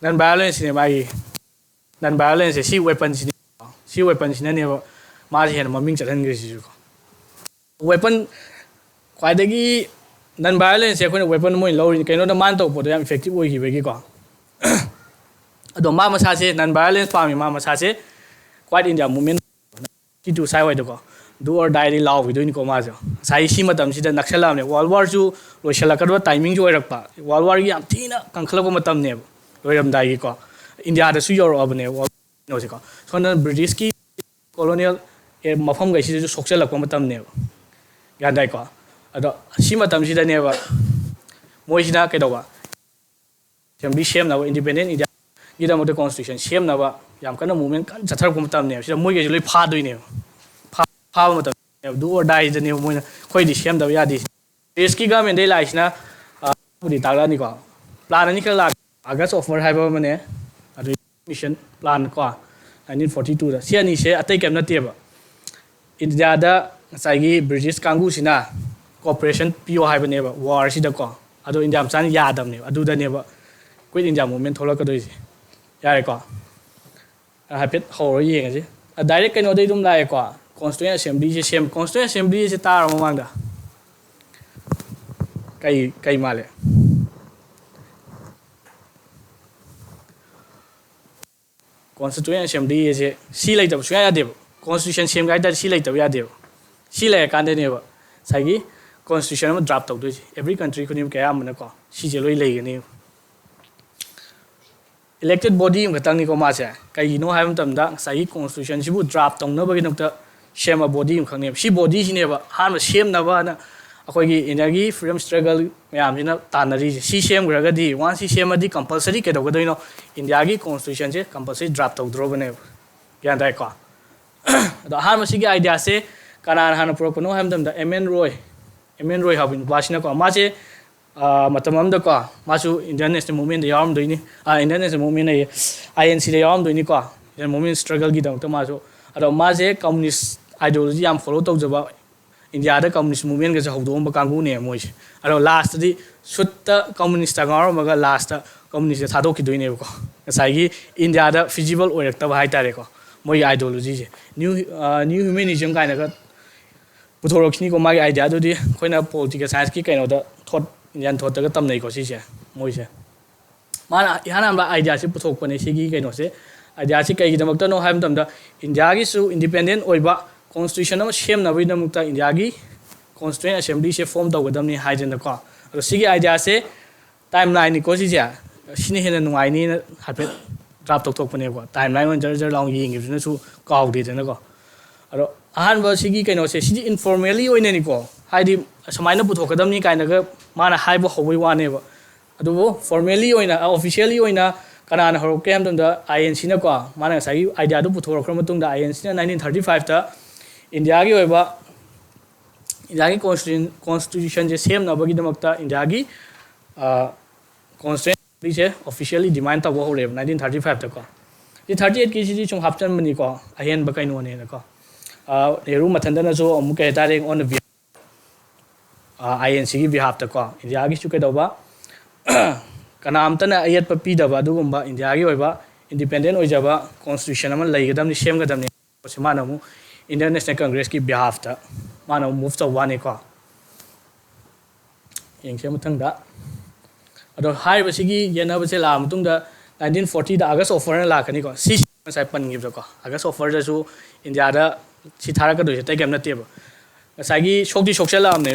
Non violenceꯅꯦ ꯃꯥꯒꯤ꯫ Non violenceꯁꯦ ꯁꯤ weaponꯁꯤꯅꯦ꯫ ꯁꯤ weaponꯁꯤꯅꯅꯦꯕ ꯃꯥꯁꯦ ꯍꯦꯟꯅ ꯃꯃꯤꯡ ꯆꯠꯍꯟꯈ꯭ꯔꯤꯁꯤꯁꯨꯀꯣ꯫ Weapon ꯈ꯭ꯋꯥꯏꯗꯒꯤ non violenceꯁꯦ ꯑꯩꯈꯣꯏꯅ weapon ꯑꯃ ꯑꯣꯏꯅ ꯂꯧꯔꯤꯅꯤ꯫ ꯀꯩꯅꯣꯗ ꯃꯥꯅ ꯇꯧꯕ ꯄꯣꯠꯇꯣ ꯌꯥꯝ effective ꯑꯣꯏꯈꯤꯕꯒꯤꯀꯣ꯫ ꯑꯗꯣ ꯃꯥ ꯃꯁꯥꯁꯦ non violence ꯄꯥꯝꯃꯤ꯫ ꯃꯥ ꯃꯁꯥꯁꯦ Quit India Movement ꯁꯤ ꯇꯨ ꯁ꯭ꯋꯥꯏꯋꯥꯏꯗꯀꯣ, do or dieꯗꯤ ꯂꯥꯎꯈꯤꯗꯣꯏꯅꯤꯀꯣ ꯃꯥꯁꯦ꯫ ꯉꯁꯥꯏ ꯁꯤ ꯃꯇꯝꯁꯤꯗ ꯅꯛꯁꯜꯂꯛꯑꯕꯅꯦ꯫ World Warꯁꯨ ꯂꯣꯏꯁꯤꯜꯂꯛꯀꯗꯕ timingꯁꯨ ꯑꯣꯏꯔꯛꯄ, World Warꯒꯤ ꯌꯥꯝ ꯊꯤꯅ ꯀꯟꯈꯠꯂꯛꯄ ꯃꯇꯝꯅꯦꯕ, ꯂꯣꯏꯔꯝꯗꯥꯏꯒꯤꯀꯣ꯫ ꯏꯟꯗꯤꯌꯥꯗꯁꯨ ꯌꯧꯔꯛꯑꯕꯅꯦ World War ꯀꯩꯅꯣꯁꯦꯀꯣ꯫ ꯁꯣꯝꯗ Britishꯀꯤ colonial ꯃꯐꯝꯈꯩꯁꯤꯗꯁꯨ ꯁꯣꯛꯆꯜꯂꯛꯄ ꯃꯇꯝꯅꯦꯕ, ꯒ꯭ꯌꯥꯟ ꯇꯥꯏꯀꯣ? ꯑꯗꯣ ꯁꯤ ꯃꯇꯝꯁꯤꯗꯅꯦꯕ ꯃꯣꯏꯁꯤꯅ ꯀꯩꯗꯧꯕ, assembly ꯁꯦꯝꯅꯕ, Independent Indiaꯒꯤꯗꯃꯛꯇ constitution ꯁꯦꯝꯅꯕ ꯌꯥꯝ ꯀꯟꯅ movement ꯀꯟꯅ ꯆꯠꯊꯔꯛꯄ ꯃꯇꯝꯅꯦꯕ꯫ ꯁꯤꯗ ꯃꯣꯏꯈꯩꯁꯦ ꯂꯣꯏ ꯐꯥꯗꯣꯏꯅꯦꯕ꯫ ꯐꯥ-, ꯐꯥꯕ ꯃꯇꯝꯅꯦꯕ, do or dieꯗꯅꯦꯕ ꯃꯣꯏꯅ, "ꯑꯩꯈꯣꯏꯗꯤ ꯁꯦꯝꯗꯕ ꯌꯥꯗꯦ"꯫ Britishꯀꯤ governmentꯗꯩ ꯂꯥꯛꯏꯁꯤꯅ, ꯑ, ꯕꯨꯗꯤ ꯇꯥꯛꯂꯛꯑꯅꯤꯀꯣ꯫ Plan ꯑꯅꯤꯈꯛ ꯂꯥꯛ-, August Offer ꯍꯥꯏꯕ ꯑꯃꯅꯦ, ꯑꯗꯨ mission plan ꯀꯣ, nineteen forty twoꯗ꯫ ꯁꯤ ꯑꯅꯤꯁꯦ ꯑꯇꯩ ꯀꯩꯝ ꯅꯠꯇꯦꯕ꯫ ꯏꯟꯗꯤꯌꯥꯗ ꯉꯁꯥꯏꯒꯤ British ꯀꯥꯡꯕꯨꯁꯤꯅ cooperation ꯄꯤꯌꯣ ꯍꯥꯏꯕꯅꯦꯕ warꯁꯤꯗꯀꯣ꯫ ꯑꯗꯣ ꯏꯟꯗꯤꯌꯥ ꯃꯆꯥꯅ ꯌꯥꯗꯕꯅꯦꯕ꯫ ꯑꯗꯨꯗꯅꯦꯕ Quit India Movement ꯊꯣꯛꯂꯛꯀꯗꯣꯏꯁꯦ꯫ ꯌꯥꯔꯦꯀꯣ? ꯑ, ꯍꯥꯏꯐꯦꯠ ꯍꯧꯔ ꯌꯦꯡꯉꯁꯤ꯫ ꯑ, direct ꯀꯩꯅꯣꯗꯩ ꯑꯗꯨꯝ ꯂꯥꯛꯑꯦꯀꯣ꯫ Constituent Assemblyꯁꯦ ꯁꯦꯝ-, Constituent Assemblyꯁꯦ ꯇꯥꯔꯕ ꯃꯃꯥꯡꯗ? ꯀꯩ, ꯀꯩ ꯃꯥꯜꯂꯦ? Constituent Assembly ꯑꯁꯦ ꯁꯤ ꯂꯩꯇꯕ ꯁꯨꯡꯌꯥ ꯌꯥꯗꯦꯕ꯫ Constitution ꯁꯦꯝꯒꯦ ꯍꯥꯏ ꯇꯥꯔꯗꯤ ꯁꯤ ꯂꯩꯇꯕ ꯌꯥꯗꯦꯕ꯫ ꯁꯤ ꯂꯩꯔꯀꯥꯟꯗꯅꯦꯕ ꯉꯁꯥꯏꯒꯤ constitution ꯑꯃ draft ꯇꯧꯗꯣꯏꯁꯦ꯫ Every country ꯈꯨꯗꯤꯡꯃꯛꯀꯤ ꯑꯌꯥꯝꯕꯅꯀꯣ ꯁꯤꯁꯦ ꯂꯣꯏ ꯂꯩꯒꯅꯦꯕ꯫ Elected body ꯑꯃꯈꯛꯇꯪꯅꯤꯀꯣ ꯃꯥꯁꯦ꯫ ꯀꯩꯒꯤꯅꯣ ꯍꯥꯏꯕ ꯃꯇꯝꯗ ꯉꯁꯥꯏꯒꯤ constitution ꯁꯤꯕꯨ draft ꯇꯧꯅꯕꯒꯤꯗꯃꯛꯇ ꯁꯦꯝꯕ body ꯑꯃꯈꯛꯅꯦꯕ꯫ ꯁꯤ body ꯁꯤꯅꯦꯕ ꯑꯍꯥꯟꯕ ꯁꯦꯝꯅꯕꯅ ꯑꯩꯈꯣꯏꯒꯤ ꯏꯟꯗꯤꯌꯥꯒꯤ freedom struggle ꯃꯌꯥꯝꯁꯤꯅ ꯇꯥꯟꯅꯔꯤꯁꯦ꯫ ꯁꯤ ꯁꯦꯝꯈ꯭ꯔꯒꯗꯤ, once ꯁꯤ ꯁꯦꯝꯃꯗꯤ compulsory ꯀꯩꯗꯧꯒꯗꯣꯏꯅꯣ? ꯏꯟꯗꯤꯌꯥꯒꯤ constitution ꯁꯦ compulsory draft ꯇꯧꯗ꯭ꯔꯣꯕꯅꯦꯕ꯫ ꯒ꯭ꯌꯥꯟ ꯇꯥꯏꯀꯣ? ꯑꯗꯣ ꯑꯍꯥꯟꯕ ꯁꯤꯒꯤ idea ꯁꯦ ꯀꯅꯥꯅ ꯍꯥꯟꯅ ꯄꯨꯔꯛꯄꯅꯣ ꯍꯥꯏꯕ ꯃꯇꯝꯗ M N Roy, M N Roy ꯍꯥꯏꯕ ꯅꯨꯄꯥꯁꯤꯅꯀꯣ, ꯃꯥꯁꯦ ꯑꯥ, ꯃꯇꯝ ꯑꯃꯗꯀꯣ, ꯃꯥꯁꯨ Indian National Movement ꯗ ꯌꯥꯎꯔꯝꯗꯣꯏꯅꯤ꯫ ꯑꯥ, Indian National Movement ꯑꯌꯦ, I N C the ꯌꯥꯎꯔꯝꯗꯣꯏꯅꯤꯀꯣ, Indian Movement struggle ꯒꯤꯗꯃꯛꯇ ꯃꯥꯁꯨ꯫ ꯑꯗꯣ ꯃꯥꯁꯦ communist ideology ꯌꯥꯝ follow ꯇꯧꯖꯕ, ꯏꯟꯗꯤꯌꯥꯗ communist movement ꯒꯁꯦ ꯍꯧꯗꯣꯛꯑꯝꯕ ꯀꯥꯡꯕꯨꯅꯦ ꯃꯣꯏꯁꯦ꯫ ꯑꯗꯣ last ꯇꯗꯤ ꯁꯨꯠꯇ communist ꯇ ꯉꯥꯎꯔꯝꯃꯒ last ꯇ communist ꯇ ꯊꯥꯗꯣꯛꯈꯤꯗꯣꯏꯅꯦꯕꯀꯣ꯫ ꯉꯁꯥꯏꯒꯤ ꯏꯟꯗꯤꯌꯥꯗ feasible ꯑꯣꯏꯔꯛꯇꯕ ꯍꯥꯏꯇꯥꯔꯦꯀꯣ, ꯃꯣꯏꯒꯤ ideology ꯁꯦ꯫ New, ꯑꯥ, New Humanism ꯀꯥꯏꯅꯒ ꯄꯨꯊꯣꯔꯛꯈꯤꯅꯤꯀꯣ ꯃꯥꯒꯤ idea ꯗꯨꯗꯤ꯫ ꯑꯩꯈꯣꯏꯅ political science ꯀꯤ ꯀꯩꯅꯣꯗ, thought, Indian thought ꯇꯒ ꯇꯝꯅꯩꯀꯣ ꯁꯤꯁꯦ, ꯃꯣꯏꯁꯦ꯫ ꯃꯥꯅ ꯏꯍꯥꯟ ꯍꯥꯟꯕ idea ꯁꯤ ꯄꯨꯊꯣꯛꯄꯅꯦ, ꯁꯤꯒꯤ ꯀꯩꯅꯣꯁꯦ꯫ Idea ꯁꯤ ꯀꯩꯒꯤꯗꯃꯛꯇꯅꯣ ꯍꯥꯏꯕ ꯃꯇꯝꯗ, ꯏꯟꯗꯤꯌꯥꯒꯤꯁꯨ independent ꯑꯣꯏꯕ constitution ꯑꯃ ꯁꯦꯝꯅꯕꯒꯤꯗꯃꯛꯇ ꯏꯟꯗꯤꯌꯥꯒꯤ constituent assembly ꯁꯦ form ꯇꯧꯒꯗꯕꯅꯤ ꯍꯥꯏꯗꯅꯀꯣ꯫ ꯑꯗꯣ ꯁꯤꯒꯤ idea ꯁꯦ timeline ꯅꯤꯀꯣ ꯁꯤꯁꯦ, ꯁꯤꯅ ꯍꯦꯟꯅ ꯅꯨꯡꯉꯥꯏꯅꯤꯅ ꯍꯥꯏꯐꯦꯠ draft ꯇꯧꯊꯣꯛꯄꯅꯦꯕꯀꯣ꯫ Timeline ꯑꯣꯏꯅ ꯖꯔ ꯖꯔ ꯂꯥꯎꯅ ꯌꯦꯡꯈꯤꯕꯁꯤꯅꯁꯨ ꯀꯥꯎꯗꯦꯗꯅꯀꯣ꯫ ꯑꯗꯣ ꯑꯍꯥꯟꯕ ꯁꯤꯒꯤ ꯀꯩꯅꯣꯁꯦ, ꯁꯤꯗꯤ informally ꯑꯣꯏꯅꯅꯤꯀꯣ, ꯍꯥꯏꯗꯤ ꯁꯨꯃꯥꯏꯅ ꯄꯨꯊꯣꯛꯀꯗꯕꯅꯤ ꯀꯥꯏꯅꯒ ꯃꯥꯅ ꯍꯥꯏꯕ ꯍꯧꯕꯩ ꯋꯥꯅꯦꯕ꯫ ꯑꯗꯨꯕꯨ formally ꯑꯣꯏꯅ, officially ꯑꯣꯏꯅ ꯀꯅꯥꯅ ꯍꯧꯔꯛꯀꯦ ꯍꯥꯏꯕ ꯃꯇꯝꯗ, I N C ꯅꯀꯣ, ꯃꯥꯅ ꯉꯁꯥꯏꯒꯤ idea ꯗꯨ ꯄꯨꯊꯣꯔꯛꯈ꯭ꯔ ꯃꯇꯨꯡꯗ, I N C ꯅ nineteen thirty five ꯇ ꯏꯟꯗꯤꯌꯥꯒꯤ ꯑꯣꯏꯕ, ꯏꯟꯗꯤꯌꯥꯒꯤ constitution, constitution ꯁꯦ ꯁꯦꯝꯅꯕꯒꯤꯗꯃꯛꯇ ꯏꯟꯗꯤꯌꯥꯒꯤ, ꯑ, constitution ꯁꯦ officially demand ꯇꯧꯕ ꯍꯧꯔꯛꯑꯦꯕ nineteen thirty five ꯇꯀꯣ꯫ ꯁꯤ thirty eight ꯀꯤꯁꯤꯗꯤ ꯁꯨꯝ ꯍꯥꯞꯆꯟꯕꯅꯤꯀꯣ, ꯑꯍꯦꯟꯕ ꯀꯩꯅꯣꯅꯦꯅꯀꯣ꯫ ꯑ, ꯅꯦꯍꯔꯨ ꯃꯊꯟꯇꯅꯁꯨ ꯑꯃꯨꯛ ꯀꯩ ꯍꯥꯏꯇꯥꯔꯦ, on the behalf, ꯑ, I N C ꯒꯤ behalf ꯇꯀꯣ, ꯏꯟꯗꯤꯌꯥꯒꯤꯁꯨ ꯀꯩꯗꯧꯕ, ꯀꯅꯥꯝꯇꯅ ꯑꯌꯦꯠꯄ ꯄꯤꯗꯕ ꯑꯗꯨꯒꯨꯝꯕ ꯏꯟꯗꯤꯌꯥꯒꯤ ꯑꯣꯏꯕ independent ꯑꯣꯏꯖꯕ constitution ꯑꯃ ꯂꯩꯒꯗꯕꯅꯤ, ꯁꯦꯝꯒꯗꯕꯅꯤ꯫ ꯁꯤ ꯃꯥꯅ ꯑꯃꯨꯛ Indian National Congress ꯀꯤ behalf ꯇ ꯃꯥꯅ ꯑꯃꯨꯛ move ꯇꯧꯕ ꯋꯥꯅꯤꯀꯣ꯫ ꯌꯦꯡꯁꯦ ꯃꯊꯪꯗ꯫ ꯑꯗꯣ ꯍꯥꯏꯔꯤꯕꯁꯤꯒꯤ ꯌꯦꯠꯅꯕꯁꯦ ꯂꯥꯛꯑ ꯃꯇꯨꯡꯗ nineteen forty ꯗ August Offer ꯅ ꯂꯥꯛꯀꯅꯤꯀꯣ꯫ ꯁꯤ ꯉꯁꯥꯏ ꯄꯟꯈꯤꯕꯗꯀꯣ, August Offer ꯗꯁꯨ ꯏꯟꯗꯤꯌꯥꯗ ꯁꯤ ꯊꯥꯔꯛꯀꯗꯣꯏꯁꯦ ꯑꯇꯩ ꯀꯩꯝ ꯅꯠꯇꯦꯕ꯫ ꯉꯁꯥꯏꯒꯤ ꯁꯣꯛꯇꯤ ꯁꯣꯛꯆꯜꯂꯛꯑꯕꯅꯦ,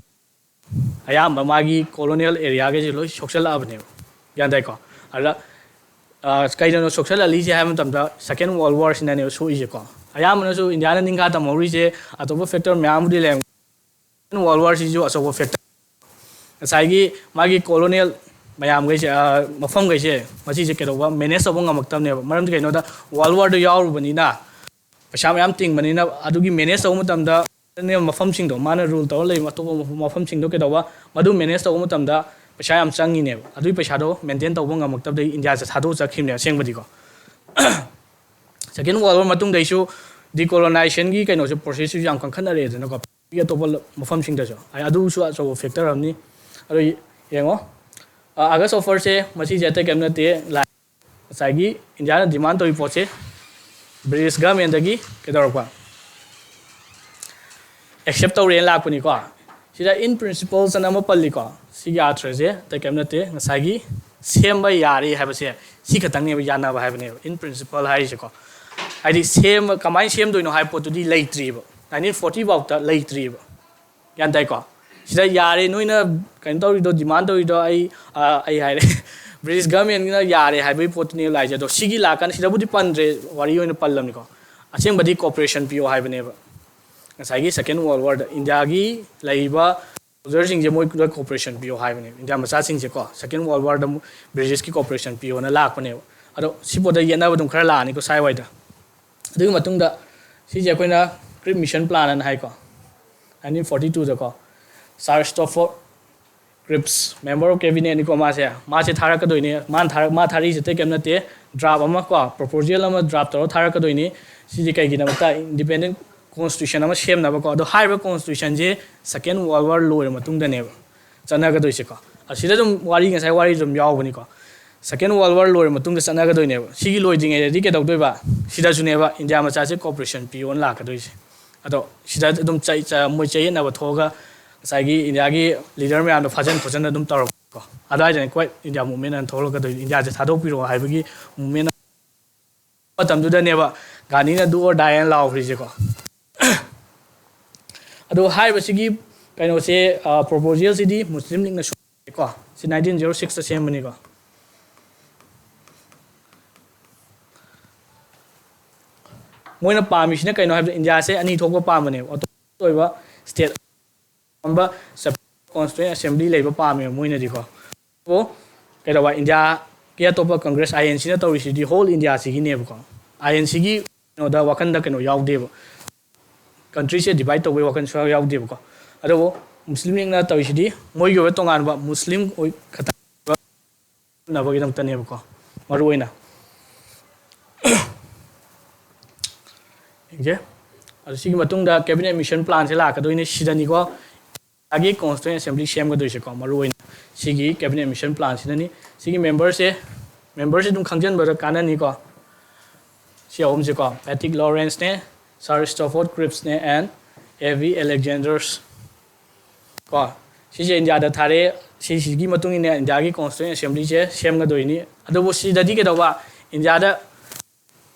ꯑꯌꯥꯝꯕ ꯃꯥꯒꯤ colonial area ꯒꯩꯁꯦ ꯂꯣꯏ ꯁꯣꯛꯆꯜꯂꯛꯑꯕꯅꯦꯕ, ꯒ꯭ꯌꯥꯟ ꯇꯥꯏꯀꯣ? ꯑꯗ ꯀꯩꯗꯅꯣ ꯁꯣꯛꯆꯜꯍꯜꯂꯤꯁꯦ ꯍꯥꯏꯕ ꯃꯇꯝꯗ, ꯁꯦꯀꯦꯟ ꯋꯥꯔꯜ ꯋꯥꯔꯁꯤꯅꯅꯦꯕ ꯁꯣꯛꯏꯁꯦꯀꯣ꯫ ꯑꯌꯥꯝꯕꯅꯁꯨ ꯏꯟꯗꯤꯌꯥꯅ ꯅꯤꯡꯈꯥ ꯇꯝꯍꯧꯔꯤꯁꯦ ꯑꯇꯣꯞꯄ ꯐꯦꯛꯇꯔ ꯃꯌꯥꯝꯕꯨꯗꯤ ꯂꯩꯔꯝꯒꯅꯤ꯫ ꯁꯦꯀꯦꯟ ꯋꯥꯔꯜ ꯋꯥꯔꯁꯤꯁꯨ ꯑꯆꯧꯕ ꯐꯦꯛꯇꯔ꯫ ꯉꯁꯥꯏꯒꯤ ꯃꯥꯒꯤ ꯀꯣꯂꯣꯅꯤꯌꯦꯜ ꯃꯌꯥꯝꯈꯩꯁꯦ, ꯃꯐꯝꯈꯩꯁꯦ, ꯃꯁꯤꯁꯦ ꯀꯩꯗꯧꯕ, ꯃꯦꯅꯦꯖ ꯇꯧꯕ ꯉꯝꯃꯛꯇꯕꯅꯦꯕ꯫ ꯃꯔꯝꯗꯤ ꯀꯩꯅꯣꯗ, ꯋꯥꯔꯜ ꯋꯥꯔꯗ ꯌꯥꯎꯔꯨꯕꯅꯤꯅ, ꯄꯩꯁꯥ ꯃꯌꯥꯝ ꯇꯤꯡꯕꯅꯤꯅ, ꯑꯗꯨꯒꯤ ꯃꯦꯅꯦꯖ ꯇꯧꯕ ꯃꯇꯝꯗ ꯃꯐꯝꯁꯤꯡꯗꯣ, ꯃꯥꯅ ꯔꯨꯜ ꯇꯧꯔ ꯂꯩꯕ ꯑꯇꯣꯞꯄ ꯃꯐꯝꯁꯤꯡꯗꯣ ꯀꯩꯗꯧꯕ, ꯃꯗꯨ ꯃꯦꯅꯦꯖ ꯇꯧꯕ ꯃꯇꯝꯗ ꯄꯩꯁꯥ ꯌꯥꯝ ꯆꯪꯉꯤꯅꯦꯕ꯫ ꯑꯗꯨꯒꯤ ꯄꯩꯁꯥꯗꯣ ꯃꯦꯟꯇꯦꯟ ꯇꯧꯕ ꯉꯝꯃꯛꯇꯕꯗꯒꯤ ꯏꯟꯗꯤꯌꯥꯁꯦ ꯊꯥꯗꯣꯛꯑ ꯆꯠꯈꯤꯕꯅꯦꯕ ꯑꯁꯦꯡꯕꯗꯤꯀꯣ꯫ ꯁꯦꯀꯦꯟ ꯋꯥꯔꯜ ꯋꯥꯔ ꯃꯇꯨꯡꯗꯩꯁꯨ ꯗꯤꯀꯣꯂꯣꯅꯥꯏꯖꯦꯁꯟꯒꯤ ꯀꯩꯅꯣꯁꯦ, ꯄ꯭ꯔꯣꯁꯦꯁꯁꯤꯁꯨ ꯌꯥꯝ ꯀꯟꯈꯠꯅꯔꯛꯑꯦꯗꯅꯀꯣ, ꯑꯇꯣꯞꯄ ꯃꯐꯝꯁꯤꯡꯗꯁꯨ꯫ ꯑꯗꯨꯁꯨ ꯑꯆꯧꯕ ꯐꯦꯛꯇꯔ ꯑꯃꯅꯤ꯫ ꯑꯗꯣ ꯌꯦꯡꯉꯣ, ꯑꯥꯒꯁ ꯑꯣꯐꯔꯁꯦ, ꯃꯁꯤꯁꯦ ꯑꯇꯩ ꯀꯔꯤꯝ ꯅꯠꯇꯦ, ꯉꯁꯥꯏꯒꯤ ꯏꯟꯗꯤꯌꯥꯅ ꯗꯤꯃꯥꯟ ꯇꯧꯔꯤ ꯄꯣꯠꯁꯦ ꯕ꯭ꯔꯤꯇꯤꯁ ꯒꯚꯔꯟꯃꯦꯟꯗꯒꯤ ꯀꯩꯗꯧꯔꯛꯄ, ꯑꯦꯛꯁꯦꯞ ꯇꯧꯔꯦꯅ ꯂꯥꯛꯄꯅꯤꯀꯣ꯫ ꯁꯤꯗ in principle ꯆꯅ ꯑꯃ ꯄꯜꯂꯤꯀꯣ꯫ ꯁꯤꯒꯤ ꯑꯥꯔꯊ꯭ꯔꯁꯦ ꯑꯇꯩ ꯀꯔꯤꯝ ꯅꯠꯇꯦ, ꯉꯁꯥꯏꯒꯤ ꯁꯦꯝꯕ ꯌꯥꯔꯦ ꯍꯥꯏꯕꯁꯦ ꯁꯤ ꯈꯛꯇꯪꯅꯦꯕ, ꯌꯥꯅꯕ ꯍꯥꯏꯕꯅꯦꯕ in principle ꯍꯥꯏꯔꯤꯁꯦꯀꯣ꯫ ꯍꯥꯏꯗꯤ ꯁꯦꯝꯕ, ꯀꯃꯥꯏꯅ ꯁꯦꯝꯗꯣꯏꯅꯣ ꯍꯥꯏꯕ ꯄꯣꯠꯇꯨꯗꯤ ꯂꯩꯇ꯭ꯔꯤꯕ, ꯅꯥꯏꯟꯇꯤꯟ ꯐꯣꯔꯇꯤ ꯐꯥꯎꯇ ꯂꯩꯇ꯭ꯔꯤꯕ꯫ ꯒ꯭ꯌꯥꯟ ꯇꯥꯏꯀꯣ? ꯁꯤꯗ ꯌꯥꯔꯦ, ꯅꯣꯏꯅ ꯀꯩꯅꯣ ꯇꯧꯔꯤꯗꯣ, ꯗꯤꯃꯥꯟ ꯇꯧꯔꯤꯗꯣ, ꯑꯩ, ꯑꯩ ꯍꯥꯏꯔꯦ, ꯕ꯭ꯔꯤꯇꯤꯁ ꯒꯚꯔꯟꯃꯦꯟꯒꯤꯅ ꯌꯥꯔꯦ ꯍꯥꯏꯕꯒꯤ ꯄꯣꯠꯇꯨꯅꯦꯕ ꯂꯥꯛꯏꯁꯦ꯫ ꯑꯗꯣ ꯁꯤꯒꯤ ꯂꯥꯛꯀꯥꯟꯗ, ꯁꯤꯗꯕꯨꯗꯤ ꯄꯟꯗ꯭ꯔꯦ, ꯋꯥꯔꯤ ꯑꯣꯏꯅ ꯄꯜꯂꯝꯅꯤꯀꯣ꯫ ꯑꯁꯦꯡꯕꯗꯤ ꯀꯣꯑꯣꯄꯔꯦꯁꯟ ꯄꯤꯌꯣ ꯍꯥꯏꯕꯅꯦꯕ꯫ ꯉꯁꯥꯏꯒꯤ ꯁꯦꯀꯦꯟ ꯋꯥꯔꯜ ꯋꯥꯔꯗ ꯏꯟꯗꯤꯌꯥꯒꯤ ꯂꯩꯔꯤꯕ ꯁꯣꯜꯖꯔꯁꯤꯡꯁꯦ ꯃꯣꯏ ꯂꯣꯏ ꯀꯣꯑꯣꯄꯔꯦꯁꯟ ꯄꯤꯌꯣ ꯍꯥꯏꯕꯅꯦꯕ꯫ ꯏꯟꯗꯤꯌꯥ ꯃꯆꯥꯁꯤꯡꯁꯦꯀꯣ, ꯁꯦꯀꯦꯟ ꯋꯥꯔꯜ ꯋꯥꯔꯗ ꯕ꯭ꯔꯤꯇꯤꯁꯀꯤ ꯀꯣꯑꯣꯄꯔꯦꯁꯟ ꯄꯤꯌꯣꯅ ꯂꯥꯛꯄꯅꯦꯕ꯫ ꯑꯗꯣ ꯁꯤ ꯄꯣꯠꯇ ꯌꯦꯠꯅꯕ ꯑꯗꯨꯝ ꯈꯔ ꯂꯥꯛꯑꯅꯤꯀꯣ ꯁ꯭ꯋꯥꯏꯋꯥꯏꯗ꯫ ꯑꯗꯨꯒꯤ ꯃꯇꯨꯡꯗ ꯁꯤꯁꯦ ꯑꯩꯈꯣꯏꯅ ꯀ꯭ꯔꯤꯞ ꯃꯤꯁꯟ ꯄ꯭ꯂꯥꯟ ꯑꯅ ꯍꯥꯏꯀꯣ, ꯅꯥꯏꯟꯇꯤꯟ ꯐꯣꯔꯇꯤ ꯇꯨꯗꯀꯣ, sir Stafford Cripps, member of ꯀꯦꯕꯤꯅꯦꯠꯅꯤꯀꯣ ꯃꯥꯁꯦ꯫ ꯃꯥꯁꯦ ꯊꯥꯔꯛꯀꯗꯣꯏꯅꯦ꯫ ꯃꯥꯅ ꯊꯥꯔꯛ-, ꯃꯥ ꯊꯥꯔꯛꯏꯁꯦ ꯑꯇꯩ ꯀꯩꯝ ꯅꯠꯇꯦ, ꯗ꯭ꯔꯥꯐ ꯑꯃ ꯀꯣ, ꯄ꯭ꯔꯣꯄꯣꯖꯦꯜ ꯑꯃ ꯗ꯭ꯔꯥꯐ ꯇꯧꯔ ꯊꯥꯔꯛꯀꯗꯣꯏꯅꯤ꯫ ꯁꯤꯁꯦ ꯀꯩꯒꯤꯗꯃꯛꯇ? ꯏꯟꯗꯤꯄꯦꯟꯗꯦꯟ ꯀꯣꯟꯁꯇꯤꯇ꯭ꯌꯨꯁꯟ ꯑꯃ ꯁꯦꯝꯅꯕꯀꯣ꯫ ꯑꯗꯣ ꯍꯥꯏꯔꯤꯕ ꯀꯣꯟꯁꯇꯤꯇ꯭ꯌꯨꯁꯟꯁꯦ ꯁꯦꯀꯦꯟ ꯋꯥꯔꯜ ꯋꯥꯔ ꯂꯣꯏꯔ ꯃꯇꯨꯡꯗꯅꯦꯕ ꯆꯠꯅꯒꯗꯣꯏꯁꯦꯀꯣ꯫ ꯑꯁꯤꯗ ꯑꯗꯨꯝ ꯋꯥꯔꯤ, ꯉꯁꯥꯏ ꯋꯥꯔꯤ ꯑꯗꯨꯝ ꯌꯥꯎꯕꯅꯤꯀꯣ꯫ ꯁꯦꯀꯦꯟ ꯋꯥꯔꯜ ꯋꯥꯔ ꯂꯣꯏꯔ ꯃꯇꯨꯡꯗ ꯆꯠꯅꯒꯗꯣꯏꯅꯦꯕ꯫ ꯁꯤꯒꯤ ꯂꯣꯏꯗ꯭ꯔꯤꯉꯩꯗꯗꯤ ꯀꯩꯗꯧꯗꯣꯏꯕ? ꯁꯤꯗꯁꯨꯅꯦꯕ ꯏꯟꯗꯤꯌꯥ ꯃꯆꯥꯁꯦ ꯀꯣꯑꯣꯄꯔꯦꯁꯟ ꯄꯤꯌꯣꯅ ꯂꯥꯛꯀꯗꯣꯏꯁꯦ꯫ ꯑꯗꯣ ꯁꯤꯗ ꯑꯗꯨꯝ ꯆꯩ-, ꯆ-, ꯃꯣꯏ ꯆꯌꯦꯠꯅꯕ ꯊꯣꯛꯑꯒ ꯉꯁꯥꯏꯒꯤ ꯏꯟꯗꯤꯌꯥꯒꯤ ꯂꯤꯗꯔ ꯃꯌꯥꯝꯗꯣ ꯐꯥꯖꯟ ꯈꯣꯠꯆꯟ ꯑꯗꯨꯝ ꯇꯧꯔꯛꯄꯀꯣ꯫ ꯑꯗꯨꯋꯥꯏꯗꯅꯦ ꯀ꯭ꯋꯥꯏꯠ ꯏꯟꯗꯤꯌꯥ ꯃꯨꯞꯃꯦꯟ ꯑꯅ ꯊꯣꯛꯂꯛꯀꯗꯣꯏꯁꯦ, ꯏꯟꯗꯤꯌꯥꯁꯦ ꯊꯥꯗꯣꯛꯄꯤꯔꯛꯑꯣ ꯍꯥꯏꯕꯒꯤ ꯃꯨꯞꯃꯦꯟ꯫ ꯃꯇꯝꯗꯨꯗꯅꯦꯕ ꯒꯥꯟꯙꯤꯅ "Do or die" ꯍꯥꯏꯅ ꯂꯥꯎꯈ꯭ꯔꯤꯁꯦꯀꯣ꯫ ꯑꯗꯣ ꯍꯥꯏꯔꯤꯕꯁꯤꯒꯤ ꯀꯩꯅꯣꯁꯦ, ꯑ, ꯄ꯭ꯔꯣꯄꯣꯖꯦꯜꯁꯤꯗꯤ ꯃꯨꯁꯂꯤꯝ ꯂꯤꯛꯅ ꯁꯣꯏꯀꯣ꯫ ꯁꯤ ꯅꯥꯏꯟꯇꯤꯟ ꯖꯤꯔꯣ ꯁꯤꯛꯁꯇ ꯁꯦꯝꯕꯅꯤꯀꯣ꯫ ꯃꯣꯏꯅ ꯄꯥꯝꯃꯤꯁꯤꯅ ꯀꯩꯅꯣ ꯍꯥꯏꯕꯗ ꯏꯟꯗꯤꯌꯥꯁꯦ ꯑꯅꯤ ꯊꯣꯛꯄ ꯄꯥꯝꯕꯅꯦꯕ꯫ ꯑꯇꯣꯞꯄ ꯑꯣꯏꯕ ꯁ꯭ꯇꯦꯠ ꯑꯄꯥꯝꯕ ꯁꯦꯄꯔꯦꯠ ꯀꯣꯟꯁꯇꯤꯇ꯭ꯌꯨꯌꯦꯟ ꯑꯦꯁꯦꯝꯕ꯭ꯂꯤ ꯂꯩꯕ ꯄꯥꯝꯃꯦꯕ ꯃꯣꯏꯅꯗꯤꯀꯣ꯫ ꯑꯗꯨꯕꯨ ꯀꯩꯗꯧꯕ, ꯏꯟꯗꯤꯌꯥꯒꯤ ꯑꯇꯣꯞꯄ ꯀꯪꯒ꯭ꯔꯦꯁ, ꯑꯥꯏ ꯑꯦꯟ ꯁꯤꯅ ꯇꯧꯔꯤꯁꯤꯗꯤ ꯍꯣꯜ ꯏꯟꯗꯤꯌꯥꯁꯤꯒꯤꯅꯦꯕꯀꯣ꯫ ꯑꯥꯏ ꯑꯦꯟ ꯁꯤꯒꯤ ꯀꯩꯅꯣꯗ ꯋꯥꯈꯟꯗ ꯀꯩꯅꯣ ꯌꯥꯎꯗꯦꯕ, ꯀꯟꯇ꯭ꯔꯤꯁꯦ ꯗꯤꯚꯥꯏꯠ ꯇꯧꯕꯒꯤ ꯋꯥꯈꯜ ꯁꯨꯡꯌꯥꯎ ꯌꯥꯎꯗꯦꯕꯀꯣ꯫ ꯑꯗꯨꯕꯨ ꯃꯨꯁꯂꯤꯝ ꯂꯤꯛꯅ ꯇꯧꯔꯤꯁꯤꯗꯤ ꯃꯣꯏꯒꯤ ꯑꯣꯏꯕ ꯇꯣꯉꯥꯟꯕ ꯃꯨꯁꯂꯤꯝ ꯑꯣꯏ ꯈꯛꯇ ꯅꯕꯒꯤꯗꯃꯛꯇꯅꯦꯕꯀꯣ, ꯃꯔꯨ ꯑꯣꯏꯅ꯫ ꯌꯦꯡꯁꯦ꯫ ꯑꯗꯨ ꯁꯤꯒꯤ ꯃꯇꯨꯡꯗ ꯀꯦꯕꯤꯅꯦꯠ ꯃꯤꯁꯟ ꯄ꯭ꯂꯥꯟꯁꯦ ꯂꯥꯛꯀꯗꯣꯏꯅꯤ꯫ ꯁꯤꯗꯅꯤꯀꯣ ꯏꯟꯗꯤꯌꯥꯒꯤ ꯀꯣꯟꯁꯇꯤꯇ꯭ꯌꯨꯌꯦꯟ ꯑꯦꯁꯦꯝꯕ꯭ꯂꯤ ꯁꯦꯝꯒꯗꯣꯏꯁꯦꯀꯣ, ꯃꯔꯨ ꯑꯣꯏꯅ ꯁꯤꯒꯤ ꯀꯦꯕꯤꯅꯦꯠ ꯃꯤꯁꯟ ꯄ꯭ꯂꯥꯟꯁꯤꯗꯅꯤ꯫ ꯁꯤꯒꯤ ꯃꯦꯝꯕꯔꯁꯦ, ꯃꯦꯝꯕꯔꯁꯦ ꯑꯗꯨꯝ ꯈꯪꯖꯤꯟꯕꯗ ꯀꯥꯟꯅꯅꯤꯀꯣ꯫ ꯁꯤ ꯑꯍꯨꯝꯁꯦꯀꯣ, ꯄꯦꯇ꯭ꯔꯤꯛ ꯂꯣꯔꯦꯟꯁꯅꯦ, ꯁꯥꯔ ꯁ꯭ꯇꯣꯐꯣꯔꯗ ꯀ꯭ꯔꯤꯞꯁꯅꯦ, and ꯑꯦ ꯚꯤ ꯑꯂꯦꯛꯖꯦꯟꯗꯔꯁ ꯀꯣ꯫ ꯁꯤꯁꯦ ꯏꯟꯗꯤꯌꯥꯗ ꯊꯥꯔꯛꯑꯦ꯫ ꯁꯤꯁꯤꯒꯤ ꯃꯇꯨꯡ ꯏꯟꯅ ꯏꯟꯗꯤꯌꯥꯒꯤ ꯀꯣꯟꯁꯇꯤꯇ꯭ꯌꯨꯌꯦꯟ ꯑꯦꯁꯦꯝꯕ꯭ꯂꯤꯁꯦ ꯁꯦꯝꯒꯗꯣꯏꯅꯤ꯫ ꯑꯗꯨꯕꯨ ꯁꯤꯗꯗꯤ ꯀꯩꯗꯧꯕ, ꯏꯟꯗꯤꯌꯥꯗ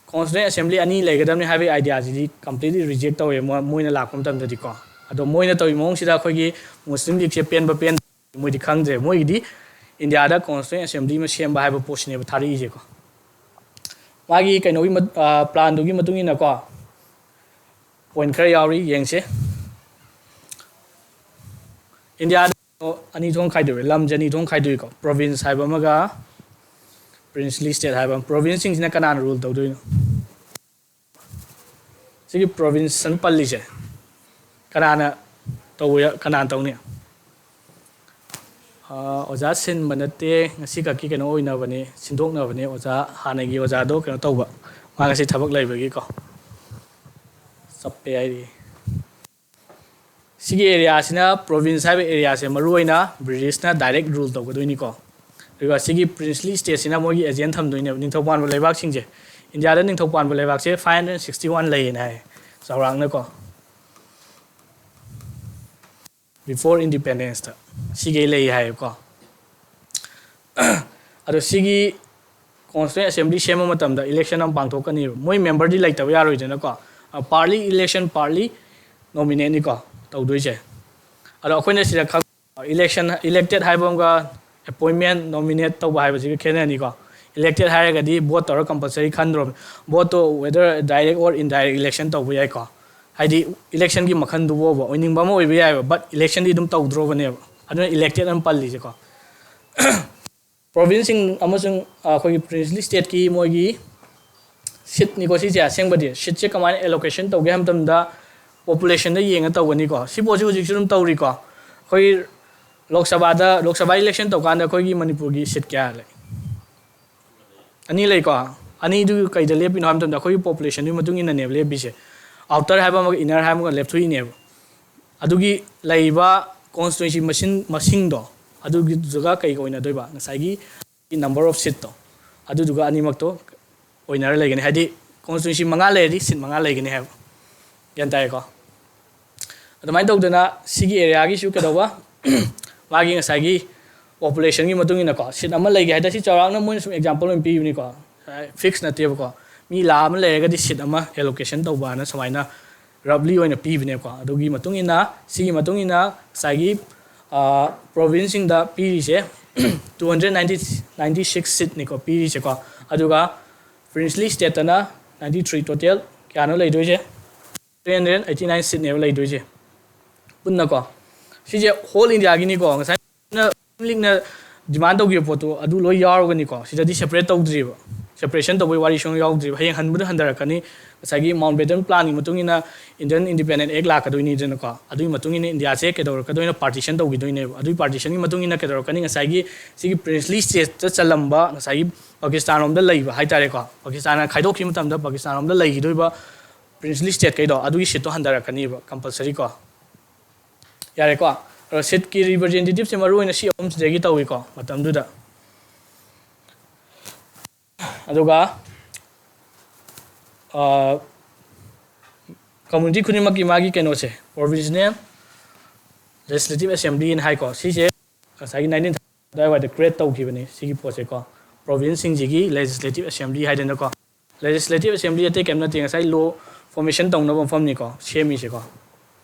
ꯀꯣꯟꯁꯇꯤꯇ꯭ꯌꯨꯌꯦꯟ ꯑꯦꯁꯦꯝꯕ꯭ꯂꯤ ꯑꯅꯤ ꯂꯩꯒꯗꯕꯅꯤ ꯍꯥꯏꯕꯒꯤ ꯑꯥꯏꯗꯤꯌꯥꯁꯤꯗꯤ ꯀꯝꯄ꯭ꯂꯤꯠꯂꯤ ꯔꯤꯖꯦꯛ ꯇꯧꯋꯦ ꯃꯣꯏ-, ꯃꯣꯏꯅ ꯂꯥꯛꯄ ꯃꯇꯝꯗꯗꯤꯀꯣ꯫ ꯑꯗꯣ ꯃꯣꯏꯅ ꯇꯧꯔꯤ ꯃꯑꯣꯡꯁꯤꯗ ꯑꯩꯈꯣꯏꯒꯤ ꯃꯨꯁꯂꯤꯝ ꯂꯤꯛꯁꯦ ꯄꯦꯟꯕ ꯄꯦꯟ-, ꯃꯣꯏꯗꯤ ꯈꯪꯗ꯭ꯔꯦ꯫ ꯃꯣꯏꯒꯤꯗꯤ ꯏꯟꯗꯤꯌꯥꯗ ꯀꯣꯟꯁꯇꯤꯇ꯭ꯌꯨꯌꯦꯟ ꯑꯦꯁꯦꯝꯕ꯭ꯂꯤ ꯑꯃ ꯁꯦꯝꯕ ꯍꯥꯏꯕ ꯄꯣꯠꯁꯤꯅꯦꯕ ꯊꯥꯔꯛꯏꯁꯦꯀꯣ꯫ ꯃꯥꯒꯤ ꯀꯩꯅꯣꯒꯤ ꯃꯠ-, ꯑ, ꯄ꯭ꯂꯥꯟꯗꯨꯒꯤ ꯃꯇꯨꯡ ꯏꯟꯅꯀꯣ, ꯄꯣꯏꯟꯠ ꯈꯔ ꯌꯥꯎꯔꯤ, ꯌꯦꯡꯁꯦ꯫ ꯏꯟꯗꯤꯌꯥꯗ ꯑꯅꯤ ꯊꯣꯛꯅ ꯈꯥꯏꯗꯣꯛꯑꯦ, ꯂꯝꯁꯦ ꯑꯅꯤ ꯊꯣꯛꯅ ꯈꯥꯏꯗꯣꯛꯏꯀꯣ, ꯄ꯭ꯔꯣꯚꯤꯟꯁ ꯍꯥꯏꯕ ꯑꯃꯒ ꯄ꯭ꯔꯤꯟꯁꯂꯤ ꯁ꯭ꯇꯦꯠ ꯍꯥꯏꯕ ꯑꯃ꯫ ꯄ꯭ꯔꯣꯚꯤꯟꯁꯁꯤꯡꯁꯤꯅ ꯀꯅꯥꯅ ꯔꯨꯜ ꯇꯧꯗꯣꯏꯅꯣ? ꯁꯤꯒꯤ ꯄ꯭ꯔꯣꯚꯤꯟꯁ ꯑꯅ ꯄꯜꯂꯤꯁꯦ ꯀꯅꯥꯅ ꯇꯧꯕ ꯌꯥ-, ꯀꯅꯥꯅ ꯇꯧꯅꯤ? ꯑꯥ, ꯑꯣꯖꯥ ꯁꯤꯟꯕ ꯅꯠꯇꯦ, ꯉꯁꯤ ꯈꯛꯀꯤ ꯀꯩꯅꯣ ꯑꯣꯏꯅꯕꯅꯤ, ꯁꯤꯟꯗꯣꯛꯅꯕꯅꯤ꯫ ꯑꯣꯖꯥ, ꯍꯥꯟꯅꯒꯤ ꯑꯣꯖꯥꯗꯣ ꯀꯩꯅꯣ ꯇꯧꯕ, ꯃꯥ ꯉꯁꯤ ꯊꯕꯛ ꯂꯩꯕꯒꯤꯀꯣ ꯆꯞꯄꯦ ꯍꯥꯏꯔꯤ꯫ ꯁꯤꯒꯤ ꯑꯦꯔꯤꯌꯥꯁꯤꯅ, ꯄ꯭ꯔꯣꯚꯤꯟꯁ ꯍꯥꯏꯕ ꯑꯦꯔꯤꯌꯥꯁꯦ ꯃꯔꯨꯑꯣꯏꯅ ꯕ꯭ꯔꯤꯇꯤꯁꯅ ꯗꯥꯏꯔꯦꯛ ꯔꯨꯜ ꯇꯧꯒꯗꯣꯏꯅꯤꯀꯣ꯫ ꯑꯗꯨꯒ ꯁꯤꯒꯤ ꯄ꯭ꯔꯤꯟꯁꯂꯤ ꯁ꯭ꯇꯦꯠꯁꯤꯅ ꯃꯣꯏꯒꯤ ꯑꯦꯖꯦꯟ ꯊꯝꯗꯣꯏꯅꯦꯕ, ꯅꯤꯡꯊꯧ ꯄꯥꯟꯕ ꯂꯩꯕꯥꯛꯁꯤꯡꯁꯦ꯫ ꯏꯟꯗꯤꯌꯥꯗ ꯅꯤꯡꯊꯧ ꯄꯥꯟꯕ ꯂꯩꯕꯥꯛꯁꯦ five hundred sixty one ꯂꯩꯌꯦꯅ ꯍꯥꯏ, ꯆꯥꯎꯔꯥꯛꯅꯀꯣ꯫ Before independence ꯇ ꯁꯤꯒꯩ ꯂꯩ ꯍꯥꯏꯌꯦꯕꯀꯣ꯫ ꯑꯗꯣ ꯁꯤꯒꯤ ꯀꯣꯟꯁꯇꯤꯇ꯭ꯌꯨꯌꯦꯟ ꯑꯦꯁꯦꯝꯕ꯭ꯂꯤ ꯁꯦꯝꯕ ꯃꯇꯝꯗ ꯏꯂꯦꯛꯁꯟ ꯑꯃ ꯄꯥꯡꯊꯣꯛꯀꯅꯤꯕ꯫ ꯃꯣꯏ ꯃꯦꯝꯕꯔꯗꯤ ꯂꯩꯇꯕ ꯌꯥꯔꯣꯏꯗꯅꯀꯣ꯫ ꯑ, partly election, partly nominate ꯅꯤꯀꯣ ꯇꯧꯗꯣꯏꯁꯦ꯫ ꯑꯗꯣ ꯑꯩꯈꯣꯏꯅ ꯁꯤꯗ ꯈꯪ-, election, elected ꯍꯥꯏꯕ ꯑꯃꯒ appointment, nominate ꯇꯧꯕ ꯍꯥꯏꯕꯁꯤꯒ ꯈꯦꯠꯅꯅꯤꯀꯣ꯫ Elected ꯍꯥꯏꯔꯒꯗꯤ vote ꯇꯧꯔ compulsory ꯈꯟꯗ꯭ꯔꯣꯕꯅꯤ꯫ Vote to whether direct or indirect election ꯇꯧꯕ ꯌꯥꯏꯀꯣ꯫ ꯍꯥꯏꯗꯤ election ꯒꯤ ꯃꯈꯜꯗꯨꯕꯣꯕ ꯑꯣꯏꯅꯤꯡꯕ ꯑꯃ ꯑꯣꯏꯕ ꯌꯥꯏꯑꯕ, but election ꯗꯤ ꯑꯗꯨꯝ ꯇꯧꯗ꯭ꯔꯣꯕꯅꯦꯕ꯫ ꯑꯗꯨꯅ elected ꯑꯃ ꯄꯜꯂꯤꯁꯦꯀꯣ꯫ Province ꯁꯤꯡ ꯑꯃꯁꯨꯡ ꯑꯩꯈꯣꯏꯒꯤ princely state ꯀꯤ ꯃꯣꯏꯒꯤ seat ꯅꯤꯀꯣ ꯁꯤꯁꯦ꯫ ꯑꯁꯦꯡꯕꯗꯤ seat ꯁꯦ ꯀꯃꯥꯏꯅ allocation ꯇꯧꯒꯦ ꯍꯥꯏꯕ ꯃꯇꯝꯗ population ꯗ ꯌꯦꯡꯉ ꯇꯧꯒꯅꯤꯀꯣ꯫ ꯁꯤ ꯄꯣꯠꯁꯤ ꯍꯧꯖꯤꯛꯁꯨ ꯑꯗꯨꯝ ꯇꯧꯔꯤꯀꯣ꯫ ꯑꯩꯈꯣꯏ ꯂꯣꯛ ꯁꯚꯥꯗ, ꯂꯣꯛ ꯁꯚꯥ election ꯇꯧꯀꯥꯟꯗ ꯑꯩꯈꯣꯏꯒꯤ ꯃꯅꯤꯄꯨꯔꯒꯤ seat ꯀꯌꯥ ꯂꯩ? ꯑꯅꯤ ꯂꯩꯀꯣ꯫ ꯑꯅꯤꯗꯨ ꯀꯩꯗ ꯂꯦꯞꯄꯤꯅꯣ ꯍꯥꯏꯕ ꯃꯇꯝꯗ ꯑꯩꯈꯣꯏꯒꯤ population ꯗꯨꯒꯤ ꯃꯇꯨꯡ ꯏꯟꯅꯅꯦꯕ ꯂꯦꯞꯄꯤꯁꯦ꯫ Outer ꯍꯥꯏꯕ ꯑꯃꯒ inner ꯍꯥꯏꯕ ꯑꯃꯒ ꯂꯦꯞꯊꯣꯛꯏꯅꯦꯕ꯫ ꯑꯗꯨꯒꯤ ꯂꯩꯔꯤꯕ constituency ꯃꯁꯤꯡ, ꯃꯁꯤꯡꯗꯣ ꯑꯗꯨꯒꯤꯗꯨꯒ ꯀꯩꯒ ꯑꯣꯏꯅꯗꯣꯏꯕ? ꯉꯁꯥꯏꯒꯤ number of seat ꯇꯣ ꯑꯗꯨꯗꯨꯒ ꯑꯅꯤꯃꯛꯇꯣ ꯑꯣꯏꯅꯔ ꯂꯩꯒꯅꯤ꯫ ꯍꯥꯏꯗꯤ constituency ꯃꯉꯥ ꯂꯩꯔꯗꯤ seat ꯃꯉꯥ ꯂꯩꯒꯅꯤ ꯍꯥꯏꯕ꯫ ꯒ꯭ꯌꯥꯟ ꯇꯥꯏꯌꯦꯀꯣ? ꯑꯗꯨꯃꯥꯏꯅ ꯇꯧꯗꯅ ꯁꯤꯒꯤ area ꯒꯤꯁꯨ ꯀꯩꯗꯧꯕ? ꯃꯥꯒꯤ ꯉꯁꯥꯏꯒꯤ population ꯒꯤ ꯃꯇꯨꯡ ꯏꯟꯅꯀꯣ, seat ꯑꯃ ꯂꯩꯒꯦ ꯍꯥꯏ ꯇꯥꯔꯗꯤ, ꯁꯤ ꯆꯥꯎꯔꯥꯛꯅ ꯃꯣꯏꯅ ꯁꯨꯝ example ꯑꯣꯏꯅ ꯄꯤꯕꯅꯤꯀꯣ, fix ꯅꯠꯇꯦꯕꯀꯣ꯫ ꯃꯤ ꯂꯥꯈ ꯑꯃ ꯂꯩꯔꯒꯗꯤ seat ꯑꯃ allocation ꯇꯧꯕ ꯍꯥꯏꯅ ꯁꯨꯃꯥꯏꯅ roughly ꯑꯣꯏꯅ ꯄꯤꯕꯅꯦꯕꯀꯣ꯫ ꯑꯗꯨꯒꯤ ꯃꯇꯨꯡ ꯏꯟꯅ, ꯁꯤꯒꯤ ꯃꯇꯨꯡ ꯏꯟꯅ ꯉꯁꯥꯏꯒꯤ province ꯁꯤꯡꯗ ꯄꯤꯔꯤꯁꯦ two hundred ninety, ninety six seat ꯅꯤꯀꯣ ꯄꯤꯔꯤꯁꯦꯀꯣ꯫ ꯑꯗꯨꯒ princely state ꯇꯅ ninety three, total ꯀꯌꯥꯅꯣ ꯂꯩꯗꯣꯏꯁꯦ? Three hundred eighty nine seat ꯅꯦꯕ ꯂꯩꯗꯣꯏꯁꯦ ꯄꯨꯟꯅꯀꯣ꯫ ꯁꯤꯁꯦ whole India ꯒꯤꯅꯤꯀꯣ꯫ ꯉꯁꯥꯏ ꯂꯤꯛꯅ demand ꯇꯧꯈꯤꯕ ꯄꯣꯠꯇꯣ ꯑꯗꯨ ꯂꯣꯏ ꯌꯥꯎꯔꯒꯅꯤꯀꯣ꯫ ꯁꯤꯗꯗꯤ separate ꯇꯧꯗ꯭ꯔꯤꯕ, separation ꯇꯧꯕꯒꯤ ꯋꯥꯔꯤ ꯁꯨꯡꯌꯥꯎ ꯌꯥꯎꯗ꯭ꯔꯤꯕ꯫ ꯍꯌꯦꯡ ꯍꯟꯕꯗ ꯍꯟꯊꯔꯛꯀꯅꯤ꯫ ꯉꯁꯥꯏꯒꯤ Mountbatten Plan ꯒꯤ ꯃꯇꯨꯡ ꯏꯟꯅ Indian Independent Act ꯂꯥꯛꯀꯗꯣꯏꯅꯤꯗꯅꯀꯣ꯫ ꯑꯗꯨꯒꯤ ꯃꯇꯨꯡ ꯏꯟꯅ India ꯁꯦ ꯀꯩꯗꯧꯔꯛꯀꯗꯣꯏꯅꯣ? Partition ꯇꯧꯈꯤꯗꯣꯏꯅꯦꯕ꯫ ꯑꯗꯨꯒꯤ partition ꯒꯤ ꯃꯇꯨꯡ ꯏꯟꯅ ꯀꯩꯗꯧꯔꯛꯀꯅꯤ? ꯉꯁꯥꯏꯒꯤ ꯁꯤꯒꯤ princely state ꯇ ꯆꯜꯂꯝꯕ, ꯉꯁꯥꯏꯒꯤ ꯄꯥꯀꯤꯁꯇꯥꯟ ꯔꯣꯝꯗ ꯂꯩꯕ ꯍꯥꯏꯇꯥꯔꯦꯀꯣ, ꯄꯥꯀꯤꯁꯇꯥꯟꯅ ꯈꯥꯏꯗꯣꯛꯈꯤꯕ ꯃꯇꯝꯗ ꯄꯥꯀꯤꯁꯇꯥꯟ ꯔꯣꯝꯗ ꯂꯩꯈꯤꯗꯣꯏꯕ princely state ꯈꯩꯗꯣ, ꯑꯗꯨꯒꯤ seat ꯇꯣ ꯍꯟꯊꯔꯛꯀꯅꯤꯕ compulsory ꯀꯣ꯫ ꯌꯥꯔꯦꯀꯣ? ꯑꯗꯣ seat ꯀꯤ representative ꯁꯦ ꯃꯔꯨ ꯑꯣꯏꯅ ꯁꯤ ꯑꯍꯨꯝꯁꯤꯗꯒꯤ ꯇꯧꯏꯀꯣ ꯃꯇꯝꯗꯨꯗ꯫ ꯑꯗꯨꯒ community ꯈꯨꯗꯤꯡꯃꯛꯀꯤ ꯃꯥꯒꯤ ꯀꯩꯅꯣꯁꯦ, provisional legislative assembly ꯅ ꯍꯥꯏꯀꯣ꯫ ꯁꯤꯁꯦ ꯉꯁꯥꯏꯒꯤ nineteen thirty ꯑꯗꯨꯋꯥꯏꯗ create ꯇꯧꯈꯤꯕꯅꯤ ꯁꯤꯒꯤ ꯄꯣꯠꯁꯦꯀꯣ, province ꯁꯤꯡꯁꯤꯒꯤ legislative assembly ꯍꯥꯏꯗꯅꯀꯣ꯫ Legislative assembly ꯑꯇꯩ ꯀꯩꯝ ꯅꯠꯇꯦ, ꯉꯁꯥꯏ law formation ꯇꯧꯅꯕ ꯃꯐꯝꯅꯤꯀꯣ ꯁꯦꯝꯃꯤꯁꯦꯀꯣ꯫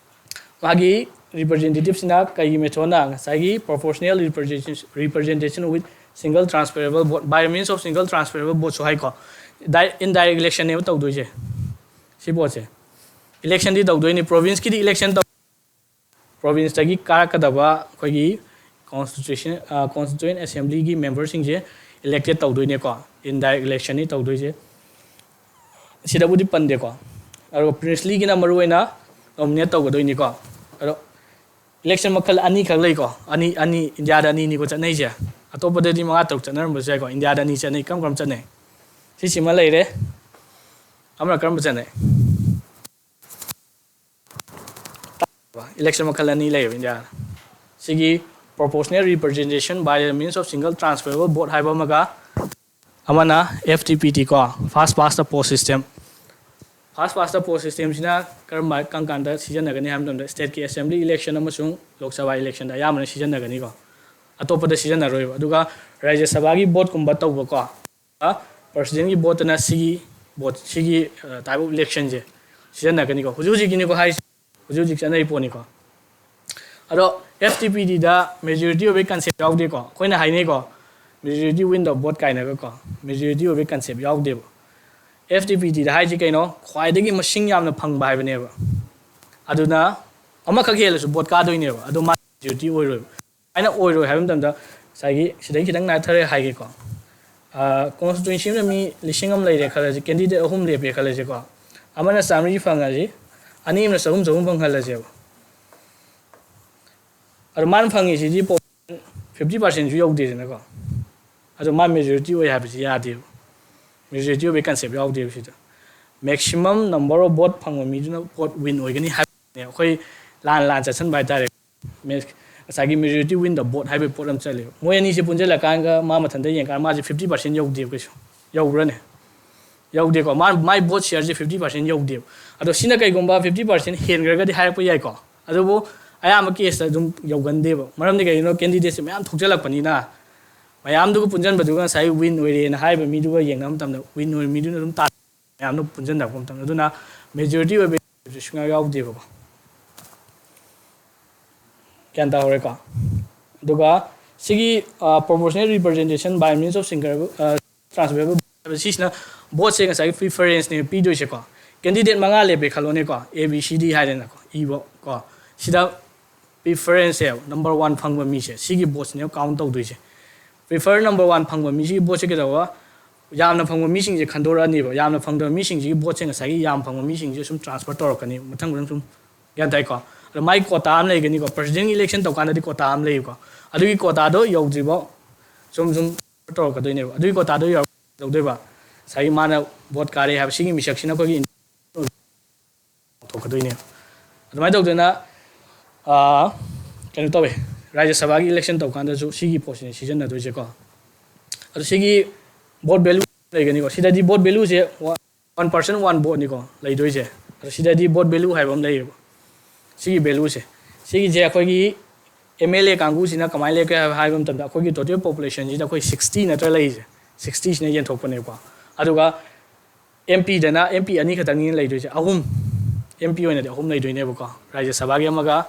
ꯃꯥꯒꯤ representative ꯁꯤꯅ ꯀꯩꯒꯤ method ꯅ? ꯉꯁꯥꯏꯒꯤ proportional representation, representation with single transferable vote, by means of single transferable vote ꯁꯨ ꯍꯥꯏꯀꯣ꯫ Di- indirect election ꯅꯦꯕ ꯇꯧꯗꯣꯏꯁꯦ꯫ ꯁꯤ ꯄꯣꯠꯁꯦ election ꯗꯤ ꯇꯧꯗꯣꯏꯅꯤ, province ꯀꯤꯗꯤ election ꯇꯧ province ꯇꯒꯤ ꯀꯥꯔꯛꯀꯗꯕ ꯑꯩꯈꯣꯏꯒꯤ constitution constituent assembly ꯒꯤ member ꯁꯤꯡꯁꯦ elected ꯇꯧꯗꯣꯏꯅꯦꯀꯣ꯫ Indirect election ꯅꯤ ꯇꯧꯗꯣꯏꯁꯦ꯫ ꯁꯤꯗꯕꯨꯗꯤ ꯄꯟꯗꯦꯀꯣ꯫ ꯑꯗꯨꯒ princely ꯒꯤꯅ ꯃꯔꯨ ꯑꯣꯏꯅ nominate ꯇꯧꯒꯗꯣꯏꯅꯤꯀꯣ꯫ ꯑꯗꯣ election ꯃꯈꯜ ꯑꯅꯤꯈꯛ ꯂꯩꯀꯣ꯫ ꯑꯅꯤ ꯑꯅꯤ, ꯏꯟꯗꯤꯌꯥꯗ ꯑꯅꯤꯅꯤꯀꯣ ꯆꯠꯅꯩꯁꯦ꯫ ꯑꯇꯣꯞꯄꯗꯗꯤ ꯃꯉꯥ ꯇꯔꯨꯛ ꯆꯠꯅꯔꯝꯕꯁꯨ ꯌꯥꯏꯀꯣ꯫ ꯏꯟꯗꯤꯌꯥꯗ ꯑꯅꯤ ꯆꯠꯅꯩ꯫ ꯀꯔꯝ ꯀꯔꯝ ꯆꯠꯅꯩ? ꯁꯤꯁꯤꯃ ꯂꯩꯔꯦ꯫ ꯑꯃꯅ ꯀꯔꯝꯕ ꯆꯠꯅꯩ? Election ꯃꯈꯜ ꯑꯅꯤ ꯂꯩꯌꯦꯕ ꯏꯟꯗꯤꯌꯥꯗ꯫ ꯁꯤꯒꯤ proportional representation by means of single transferable vote ꯍꯥꯏꯕ ꯑꯃꯒ, ꯑꯃꯅ F T P T ꯀꯣ, first past the post system꯫ First past the post system ꯁꯤꯅ ꯀꯔꯝꯕ, ꯀꯔꯝ ꯀꯥꯟꯗ ꯁꯤꯖꯤꯟꯅꯒꯅꯤ ꯍꯥꯏꯕ ꯃꯇꯝꯗ, state ꯀꯤ assembly election ꯑꯃꯁꯨꯡ Lok Sabha election ꯗ ꯑꯌꯥꯝꯕꯅ ꯁꯤꯖꯤꯟꯅꯒꯅꯤꯀꯣ꯫ ꯑꯇꯣꯞꯄꯗ ꯁꯤꯖꯤꯟꯅꯔꯣꯏꯕ꯫ ꯑꯗꯨꯒ ꯔꯥꯖ꯭ꯌ ꯁꯚꯥꯒꯤ vote ꯀꯨꯝꯕ ꯇꯧꯕꯀꯣ, president ꯀꯤ vote ꯇꯅ ꯁꯤꯒꯤ vote, ꯁꯤꯒꯤ type of election ꯁꯦ ꯁꯤꯖꯤꯟꯅꯒꯅꯤꯀꯣ꯫ ꯍꯧꯖꯤꯛ ꯍꯧꯖꯤꯛꯀꯤꯅꯤꯀꯣ ꯍꯥꯏꯁꯦ, ꯍꯧꯖꯤꯛ ꯍꯧꯖꯤꯛ ꯆꯠꯅꯔꯤ ꯄꯣꯠꯅꯤꯀꯣ꯫ ꯑꯗꯣ F T P T ꯗ majority ꯑꯣꯏꯕꯒꯤ concept ꯌꯥꯎꯗꯦꯀꯣ꯫ ꯑꯩꯈꯣꯏꯅ ꯍꯥꯏꯅꯩꯀꯣ, majority win the vote ꯀꯥꯏꯅꯒꯀꯣ, majority ꯑꯣꯏꯕꯒꯤ concept ꯌꯥꯎꯗꯦꯕ꯫ F T P T ꯗ ꯍꯥꯏꯁꯤ ꯀꯩꯅꯣ? ꯈ꯭ꯋꯥꯏꯗꯒꯤ ꯃꯁꯤꯡ ꯌꯥꯝꯅ ꯐꯪꯕ ꯍꯥꯏꯕꯅꯦꯕ꯫ ꯑꯗꯨꯅ ꯑꯃꯈꯛ ꯍꯦꯜꯂꯁꯨ vote ꯀꯥꯗꯣꯏꯅꯦꯕ, ꯑꯗꯣ ꯃꯥ majority ꯑꯣꯏꯔꯣꯏꯕ꯫ ꯁꯨꯃꯥꯏꯅ ꯑꯣꯏꯔꯣꯏ ꯍꯥꯏꯕ ꯃꯇꯝꯗ, ꯉꯁꯥꯏꯒꯤ ꯁꯤꯗꯩ ꯈꯤꯇꯪ ꯅꯥꯊꯔꯦ ꯍꯥꯏꯒꯦꯀꯣ꯫ Constituency ꯑꯃꯗ ꯃꯤ ꯂꯤꯁꯤꯡ ꯑꯃ ꯂꯩꯔꯦ ꯈꯜꯂꯁꯤ, candidate ꯑꯍꯨꯝ ꯂꯦꯞꯄꯦ ꯈꯜꯂꯁꯤꯀꯣ꯫ ꯑꯃꯅ ꯆꯥꯃꯔꯤ ꯐꯪꯉꯁꯤ, ꯑꯅꯤ ꯑꯃꯅ ꯆꯍꯨꯝ ꯆꯍꯨꯝ ꯐꯪꯍꯜꯂꯁꯦꯕ꯫ ꯑꯗꯣ ꯃꯥꯅ ꯐꯪꯉꯤꯁꯤꯗꯤ fifty percent ꯁꯨ ꯌꯧꯗꯦꯗꯅꯀꯣ꯫ ꯑꯗꯣ ꯃꯥ majority ꯑꯣꯏ ꯍꯥꯏꯕꯁꯤ ꯌꯥꯗꯦꯕ꯫ Majority ꯑꯣꯏꯕꯒꯤ concept ꯌꯥꯎꯗꯦꯕ ꯁꯤꯗ꯫ Maximum number of vote ꯐꯪꯕ ꯃꯤꯗꯨꯅ vote win ꯑꯣꯏꯒꯅꯤ ꯍꯥꯏꯕꯅꯦ꯫ ꯑꯩꯈꯣꯏ ꯂꯥꯟ ꯂꯥꯟ ꯆꯠꯁꯟꯕ ꯍꯥꯏꯇꯥꯔꯦ꯫ ꯃꯦ-, ꯉꯁꯥꯏꯒꯤ majority win the vote ꯍꯥꯏꯕꯒꯤ ꯄꯣꯠ ꯑꯃ ꯆꯠꯂꯦꯕ꯫ ꯃꯣꯏ ꯑꯅꯤꯁꯦ ꯄꯨꯟꯁꯤꯜꯂꯀꯥꯟꯗ ꯃꯥ ꯃꯊꯟꯇ ꯌꯦꯡꯀꯥꯟꯗ ꯃꯥꯁꯦ fifty percent ꯌꯧꯗꯦꯕ ꯀꯩꯁꯨ꯫ ꯌꯧꯕ꯭ꯔꯅꯦ? ꯌꯧꯗꯦꯀꯣ꯫ ꯃꯥ, ꯃꯥꯏ vote share ꯁꯦ fifty percent ꯌꯧꯗꯦꯕ꯫ ꯑꯗꯣ ꯁꯤꯅ ꯀꯩꯒꯨꯝꯕ fifty percent ꯍꯦꯟꯈ꯭ꯔꯒꯗꯤ ꯍꯥꯏꯔꯛꯄ ꯌꯥꯏꯀꯣ꯫ ꯑꯗꯨꯕꯨ ꯑꯌꯥꯝꯕ case ꯇ ꯑꯗꯨꯝ ꯌꯧꯒꯟꯗꯦꯕ꯫ ꯃꯔꯝꯗꯤ ꯀꯩꯒꯤꯅꯣ? Candidate ꯁꯦ ꯃꯌꯥꯝ ꯊꯣꯛꯆꯜꯂꯛꯄꯅꯤꯅ꯫ ꯃꯌꯥꯝꯗꯨꯒ ꯄꯨꯟꯁꯤꯟꯕꯗꯨꯒ ꯉꯁꯥꯏ win ꯑꯣꯏꯔꯦꯅ ꯍꯥꯏꯕ ꯃꯤꯗꯨꯒ ꯌꯦꯡꯅꯕ ꯃꯇꯝꯗ win ꯑꯣꯏꯕ ꯃꯤꯗꯨꯅ ꯑꯗꯨꯝ ꯇꯥ-, ꯃꯌꯥꯝꯗꯣ ꯄꯨꯟꯁꯤꯟꯅꯔꯛꯄ ꯃꯇꯝꯗ꯫ ꯑꯗꯨꯅ majority ꯑꯣꯏꯕ ꯁꯨꯡꯌꯥꯎ ꯌꯥꯎꯗꯦꯕꯀꯣ꯫ ꯒ꯭ꯌꯥꯟ ꯇꯥꯍꯧꯔꯦꯀꯣ? ꯑꯗꯨꯒ ꯁꯤꯒꯤ proportional representation by means of single transferable vote ꯍꯥꯏꯕ ꯁꯤꯁꯤꯅ voteꯁꯦ ꯉꯁꯥꯏꯒꯤ preferenceꯅꯦ ꯄꯤꯗꯣꯏꯁꯦꯀꯣ꯫ Candidate ꯃꯉꯥ ꯂꯦꯞꯄꯦ ꯈꯜꯂꯣꯅꯦꯀꯣ, A B C D ꯍꯥꯏꯗꯅꯀꯣ, E ꯐꯥꯎ ꯀꯣ꯫ ꯁꯤꯗ preferenceꯁꯦ number one ꯐꯪꯕ ꯃꯤꯁꯦ ꯁꯤꯒꯤ voteꯁꯤꯅꯦꯕ count ꯇꯧꯗꯣꯏꯁꯦ꯫ Prefer number one ꯐꯪꯕ ꯃꯤꯁꯤꯒꯤ voteꯁꯦ ꯀꯩꯗꯧꯕ, ꯌꯥꯝꯅ ꯐꯪꯕ ꯃꯤꯁꯤꯡꯁꯦ ꯈꯟꯗꯣꯔꯛꯑꯅꯤꯕ꯫ ꯌꯥꯝꯅ ꯐꯪꯗꯕ ꯃꯤꯁꯤꯡꯁꯤꯒꯤ voteꯁꯦ ꯉꯁꯥꯏꯒꯤ ꯌꯥꯝ ꯐꯪꯕ ꯃꯤꯁꯤꯡꯁꯦ ꯁꯨꯝ transfer ꯇꯧꯔꯛꯀꯅꯤ ꯃꯊꯪ ꯃꯊꯪ ꯁꯨꯝ, ꯒ꯭ꯌꯥꯟ ꯇꯥꯏꯀꯣ? ꯑꯗꯣ ꯃꯥꯒꯤ quota ꯑꯃ ꯂꯩꯒꯅꯤꯀꯣ, presidentꯒꯤ election ꯇꯧꯀꯥꯟꯗꯗꯤ quota ꯑꯃ ꯂꯩꯌꯦꯀꯣ꯫ ꯑꯗꯨꯒꯤ quotaꯗꯣ ꯌꯧꯗ꯭ꯔꯤꯐꯥꯎ ꯁꯨꯝ ꯁꯨꯝ ꯇꯧꯔꯛꯀꯗꯣꯏꯅꯦꯕ꯫ ꯑꯗꯨꯒꯤ quotaꯗꯣ ꯌꯧꯔꯛꯇꯧꯗꯣꯏꯕ, ꯉꯁꯥꯏꯒꯤ ꯃꯥꯅ vote ꯀꯥꯔꯦ ꯍꯥꯏꯕ ꯁꯤꯒꯤ ꯃꯤꯁꯛꯁꯤꯅ ꯑꯩꯈꯣꯏꯒꯤ ꯊꯣꯛꯀꯗꯣꯏꯅꯦꯕ꯫ ꯑꯗꯨꯃꯥꯏꯅ ꯇꯧꯗꯅ ꯀꯩꯅꯣ ꯇꯧꯋꯦ, ꯔꯥꯖ꯭ꯌ ꯁꯚꯥꯒꯤ election ꯇꯧꯀꯥꯟꯗꯁꯨ ꯁꯤꯒꯤ ꯄꯣꯠꯁꯤꯅꯦ ꯁꯤꯖꯤꯟꯅꯗꯣꯏꯁꯦꯀꯣ꯫ ꯑꯗꯣ ꯁꯤꯒꯤ vote value ꯂꯩꯒꯅꯤꯀꯣ꯫ ꯁꯤꯗꯗꯤ vote valueꯁꯦ one person one voteꯅꯤꯀꯣ ꯂꯩꯗꯣꯏꯁꯦ꯫ ꯑꯗꯣ ꯁꯤꯗꯗꯤ vote value ꯍꯥꯏꯕ ꯑꯃ ꯂꯩꯌꯦꯕ꯫ ꯁꯤꯒꯤ valueꯁꯦ, ꯁꯤꯒꯤꯁꯦ ꯑꯩꯈꯣꯏꯒꯤ MLA ꯀꯥꯡꯕꯨꯁꯤꯅ ꯀꯃꯥꯏꯅ ꯂꯦꯞꯀꯦ ꯍꯥꯏꯕ ꯍꯥꯏꯕ ꯃꯇꯝꯗ ꯑꯩꯈꯣꯏꯒꯤ total populationꯁꯤꯗ ꯑꯩꯈꯣꯏ sixty ꯅꯠꯇ꯭ꯔ ꯂꯩꯔꯤꯁꯦ, sixtyꯁꯤꯅ ꯌꯦꯟꯊꯣꯛꯄꯅꯦꯕꯀꯣ꯫ ꯑꯗꯨꯒ MPꯗꯅ MP ꯑꯅꯤ ꯈꯛꯇꯪꯅꯤ ꯂꯩꯗꯣꯏꯁꯦ, ꯑꯍꯨꯝ, MP ꯑꯣꯏꯅꯗꯤ ꯑꯍꯨꯝ ꯂꯩꯗꯣꯏꯅꯦꯕꯀꯣ, ꯔꯥꯖ꯭ꯌ ꯁꯚꯥꯒꯤ ꯑꯃꯒ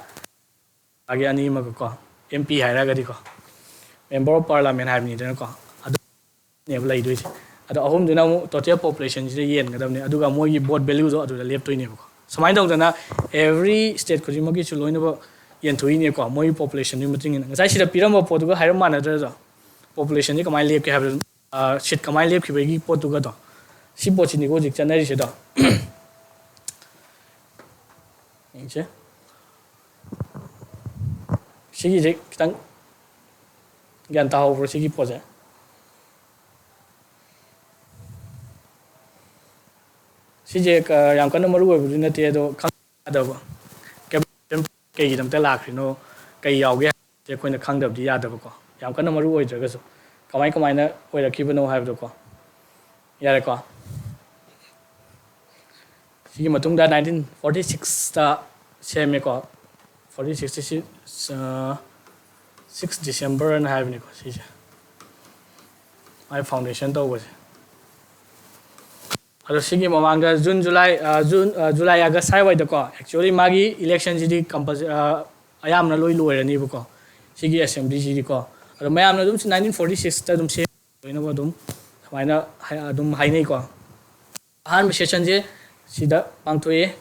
ꯁꯚꯥꯒꯤ ꯑꯅꯤ ꯑꯃꯒꯀꯣ, MP ꯍꯥꯏꯔꯒꯗꯤꯀꯣ, member of parliament ꯍꯥꯏꯕꯅꯤꯗꯅꯀꯣ, ꯑꯗꯨꯅꯦꯕ ꯂꯩꯗꯣꯏꯁꯦ꯫ ꯑꯗꯣ ꯑꯍꯨꯝꯗꯨꯅ ꯑꯃꯨꯛ total populationꯁꯤꯗ ꯌꯦꯟꯒꯗꯕꯅꯦ, ꯑꯗꯨꯒ ꯃꯣꯏꯒꯤ vote valueꯗꯣ ꯑꯗꯨꯗ ꯂꯦꯞꯇꯣꯏꯅꯦꯕꯀꯣ꯫ ꯁꯨꯃꯥꯏꯅ ꯇꯧꯗꯅ every state ꯈꯨꯗꯤꯡꯃꯛꯀꯤꯁꯨ ꯂꯣꯏꯅꯃꯛ ꯌꯦꯟꯊꯣꯛꯏꯅꯦꯀꯣ, ꯃꯣꯏꯒꯤ populationꯗꯨꯒꯤ ꯃꯇꯨꯡ ꯏꯟꯅ꯫ ꯉꯁꯥꯏ ꯁꯤꯗ ꯄꯤꯔꯝꯕ ꯄꯣꯠꯇꯨꯒ ꯍꯥꯏꯔꯞ ꯃꯥꯟꯅꯗ꯭ꯔꯗꯣ, populationꯁꯦ ꯀꯃꯥꯏꯅ ꯂꯦꯞꯀꯦ ꯍꯥꯏꯕꯗꯣ, seat ꯀꯃꯥꯏꯅ ꯂꯦꯞꯈꯤꯕꯒꯤ ꯄꯣꯠꯇꯨꯒꯗꯣ, ꯁꯤ ꯄꯣꯠꯁꯤꯅꯤꯀꯣ ꯍꯧꯖꯤꯛ ꯆꯠꯅꯔꯤꯁꯦꯗꯣ꯫ ꯌꯦꯡꯁꯦ꯫ ꯁꯤꯒꯤꯁꯦ ꯈꯤꯇꯪ ꯒ꯭ꯌꯥꯟ ꯇꯥꯍꯧꯕ꯭ꯔꯣ, ꯁꯤꯒꯤ ꯄꯣꯠꯁꯦ? ꯁꯤꯁꯦ ꯀ-, ꯌꯥꯝ ꯀꯟꯅ ꯃꯔꯨ ꯑꯣꯏꯕꯗꯤ ꯅꯠꯇꯦ, ꯑꯗꯣ ꯈꯪꯗꯕ ꯀꯩꯒꯤꯗꯃꯛꯇ ꯂꯥꯛꯈ꯭ꯔꯤꯅꯣ, ꯀꯩ ꯌꯥꯎꯒꯦ ꯍꯥꯏꯕꯁꯦ ꯑꯩꯈꯣꯏꯅ ꯈꯪꯗꯕꯗꯤ ꯌꯥꯗꯕꯀꯣ, ꯌꯥꯝ ꯀꯟꯅ ꯃꯔꯨ ꯑꯣꯏꯗ꯭ꯔꯒꯁꯨ꯫ ꯀꯃꯥꯏ ꯀꯃꯥꯏꯅ ꯑꯣꯏꯔꯛꯈꯤꯕꯅꯣ ꯍꯥꯏꯕꯗꯣꯀꯣ꯫ ꯌꯥꯔꯦꯀꯣ꯫ ꯁꯤꯒꯤ ꯃꯇꯨꯡꯗ nineteen forty sixꯇ ꯁꯦꯝꯃꯦꯀꯣ꯫ Forty sixꯁꯤ, ꯑ, six Decemberꯅ ꯍꯥꯏꯕꯅꯤꯀꯣ ꯁꯤꯁꯦ, ꯃꯥꯏ foundation ꯇꯧꯕꯁꯦ꯫ ꯑꯗꯣ ꯁꯤꯒꯤ ꯃꯃꯥꯡꯗ June, July, ꯑ, June, ꯑ, July, August ꯁ꯭ꯋꯥꯏꯋꯥꯏꯗꯀꯣ, actually ꯃꯥꯒꯤ electionꯁꯤꯗꯤ compulsory, ꯑ, ꯑꯌꯥꯝꯕꯅ ꯂꯣꯏ ꯂꯣꯏꯔꯅꯤꯕꯀꯣ, ꯁꯤꯒꯤ assemblyꯁꯤꯗꯤꯀꯣ꯫ ꯑꯗꯣ ꯃꯌꯥꯝꯅ ꯑꯗꯨꯝ ꯅꯥꯏꯟꯇꯤꯟ ꯐꯣꯔꯇꯤ ꯁꯤꯛꯁꯇ ꯑꯗꯨꯝ ꯁꯦꯝ ꯂꯣꯏꯅꯃꯛ ꯑꯗꯨꯝ ꯁꯨꯃꯥꯏꯅ ꯍꯥꯏ-, ꯑꯗꯨꯝ ꯍꯥꯏꯅꯩꯀꯣ꯫ ꯑꯍꯥꯟꯕ ꯁꯦꯁꯟꯁꯦ ꯁꯤꯗ ꯄꯥꯡꯊꯣꯛꯑꯦ,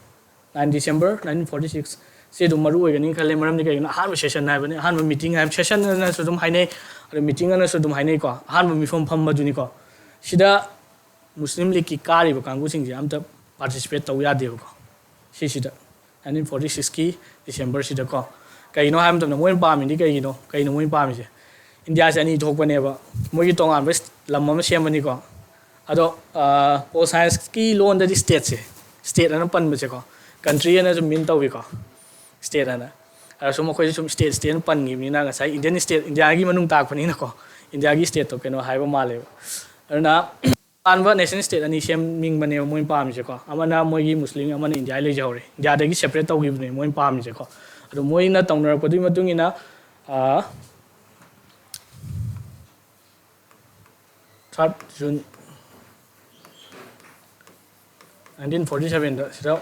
nine December nineteen forty six. ꯁꯤ ꯑꯗꯨꯝ ꯃꯔꯨ ꯑꯣꯏꯒꯅꯤ ꯈꯜꯂꯦ, ꯃꯔꯝꯗꯤ ꯀꯩꯒꯤꯅꯣ, ꯑꯍꯥꯟꯕ ꯁꯦꯁꯟ ꯍꯥꯏꯕꯅꯤ, ꯑꯍꯥꯟꯕ ꯃꯤꯇꯤꯡ ꯍꯥꯏꯕ, ꯁꯦꯁꯟ ꯑꯅꯁꯨ ꯑꯗꯨꯝ ꯍꯥꯏꯅꯩ, ꯑꯗꯣ ꯃꯤꯇꯤꯡ ꯑꯅꯁꯨ ꯑꯗꯨꯝ ꯍꯥꯏꯅꯩꯀꯣ꯫ ꯑꯍꯥꯟꯕ ꯃꯤꯐꯝ ꯐꯝꯕꯗꯨꯅꯤꯀꯣ꯫ ꯁꯤꯗ ꯃꯨꯁꯂꯤꯝ ꯂꯤꯛꯀꯤ ꯀꯥꯔꯤꯕ ꯀꯥꯡꯕꯨꯁꯤꯡꯁꯦ ꯑꯝꯇ ꯄꯥꯔꯇꯤꯁꯤꯄꯦꯠ ꯇꯧ ꯌꯥꯗꯦꯕꯀꯣ꯫ ꯁꯤꯁꯤꯗ ꯅꯥꯏꯟꯇꯤꯟ ꯐꯣꯔꯇꯤ ꯁꯤꯛꯁꯀꯤ ꯗꯤꯁꯦꯝꯕꯔꯁꯤꯗꯀꯣ꯫ ꯀꯩꯒꯤꯅꯣ ꯍꯥꯏꯕ ꯃꯇꯝꯗ ꯃꯣꯏꯅ ꯄꯥꯝꯃꯤꯗꯤ ꯀꯩꯒꯤꯅꯣ? ꯀꯩꯅꯣ ꯃꯣꯏꯅ ꯄꯥꯝꯃꯤꯁꯦ? ꯏꯟꯗꯤꯌꯥꯁꯦ ꯑꯅꯤ ꯊꯣꯛꯄꯅꯦꯕ꯫ ꯃꯣꯏꯒꯤ ꯇꯣꯉꯥꯟꯕ ꯂꯝ ꯑꯃ ꯁꯦꯝꯃꯅꯤꯀꯣ꯫ ꯑꯗꯣ, ꯑ, ꯄꯣꯜ ꯁꯥꯏꯟꯁꯀꯤ ꯂꯣꯟꯗꯗꯤ ꯁ꯭ꯇꯦꯠꯁꯦ, ꯁ꯭ꯇꯦꯠ ꯑꯅ ꯄꯟꯕꯁꯦꯀꯣ, ꯀꯟꯇ꯭ꯔꯤ ꯑꯅꯁꯨ ꯃꯤꯟ ꯇꯧꯏꯀꯣ, ꯁ꯭ꯇꯦꯠ ꯑꯅ꯫ ꯑꯗ ꯁꯨꯝ ꯑꯩꯈꯣꯏꯁꯨ ꯁꯨꯝ ꯁ꯭ꯇꯦꯠ, ꯁ꯭ꯇꯦꯠ ꯑꯅ ꯄꯟꯈꯤꯕꯅꯤꯅ, ꯉꯁꯥꯏ ꯏꯟꯗꯤꯌꯟ ꯁ꯭ꯇꯦꯠ, ꯏꯟꯗꯤꯌꯥꯒꯤ ꯃꯅꯨꯡ ꯇꯥꯛꯄꯅꯤꯅꯀꯣ, ꯏꯟꯗꯤꯌꯥꯒꯤ ꯁ꯭ꯇꯦꯠꯇꯣ ꯀꯩꯅꯣ ꯍꯥꯏꯕ ꯃꯥꯜꯂꯦꯕ꯫ ꯑꯗꯨꯅ ꯇꯣꯉꯥꯟꯕ ꯅꯦꯁꯟ ꯁ꯭ꯇꯦꯠ ꯑꯅꯤ ꯁꯦꯝꯅꯤꯡꯕꯅꯦꯕ ꯃꯣꯏꯅ ꯄꯥꯝꯃꯤꯁꯦꯀꯣ꯫ ꯑꯃꯅ ꯃꯣꯏꯒꯤ ꯃꯨꯁꯂꯤꯝ, ꯑꯃꯅ ꯏꯟꯗꯤꯌꯥ ꯂꯩꯖꯍꯧꯔꯦ꯫ ꯏꯟꯗꯤꯌꯥꯗꯒꯤ ꯁꯦꯄꯔꯦꯠ ꯇꯧꯈꯤꯕꯅꯦ ꯃꯣꯏꯅ ꯄꯥꯝꯃꯤꯁꯦꯀꯣ꯫ ꯑꯗꯣ ꯃꯣꯏꯅ ꯇꯧꯅꯔꯛꯄꯗꯨꯒꯤ ꯃꯇꯨꯡ ꯏꯟꯅ, ꯑ, ꯊꯥꯔꯠ ꯖꯨꯟ ꯅꯥꯏꯟꯇꯤꯟ ꯐꯣꯔꯇꯤ ꯁꯕꯦꯟꯗ ꯁꯤꯗ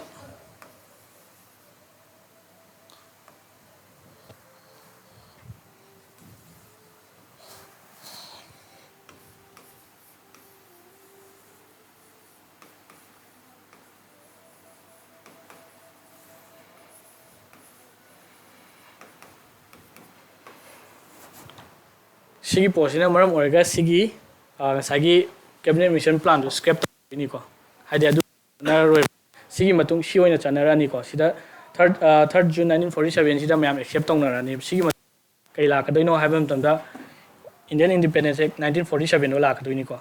ꯁꯤꯒꯤ ꯄꯣꯠꯁꯤꯅ ꯃꯔꯝ ꯑꯣꯏꯔꯒ ꯁꯤꯒꯤ, ꯑ, ꯉꯁꯥꯏꯒꯤ ꯀꯦꯕꯤꯅꯦꯠ ꯃꯤꯁꯟ ꯄ꯭ꯂꯥꯟꯗꯨ ꯁ꯭ꯀ꯭ꯔꯦꯞ ꯇꯧꯗꯣꯏꯅꯤꯀꯣ꯫ ꯍꯥꯏꯗꯤ ꯑꯗꯨ ꯆꯠꯅꯔꯔꯣꯏꯕ꯫ ꯁꯤꯒꯤ ꯃꯇꯨꯡ ꯁꯤ ꯑꯣꯏꯅ ꯆꯠꯅꯔꯅꯤꯀꯣ꯫ ꯁꯤꯗ ꯊꯥꯔꯠ, ꯑ, ꯊꯥꯔꯠ ꯖꯨꯟ ꯅꯥꯏꯟꯇꯤꯟ ꯐꯣꯔꯇꯤ ꯁꯕꯦꯟꯁꯤꯗ ꯃꯌꯥꯝ ꯑꯦꯛꯁꯦꯞ ꯇꯧꯅꯔꯅꯤ꯫ ꯁꯤꯒꯤ ꯃꯇꯨꯡ ꯀꯩ ꯂꯥꯛꯀꯗꯣꯏꯅꯣ ꯍꯥꯏꯕ ꯃꯇꯝꯗ, ꯏꯟꯗꯤꯌꯟ ꯏꯟꯗꯤꯄꯦꯟꯗꯦꯟꯁ ꯑꯦꯛ ꯅꯥꯏꯟꯇꯤꯟ ꯐꯣꯔꯇꯤ ꯁꯕꯦꯟꯗꯣ ꯂꯥꯛꯀꯗꯣꯏꯅꯤꯀꯣ꯫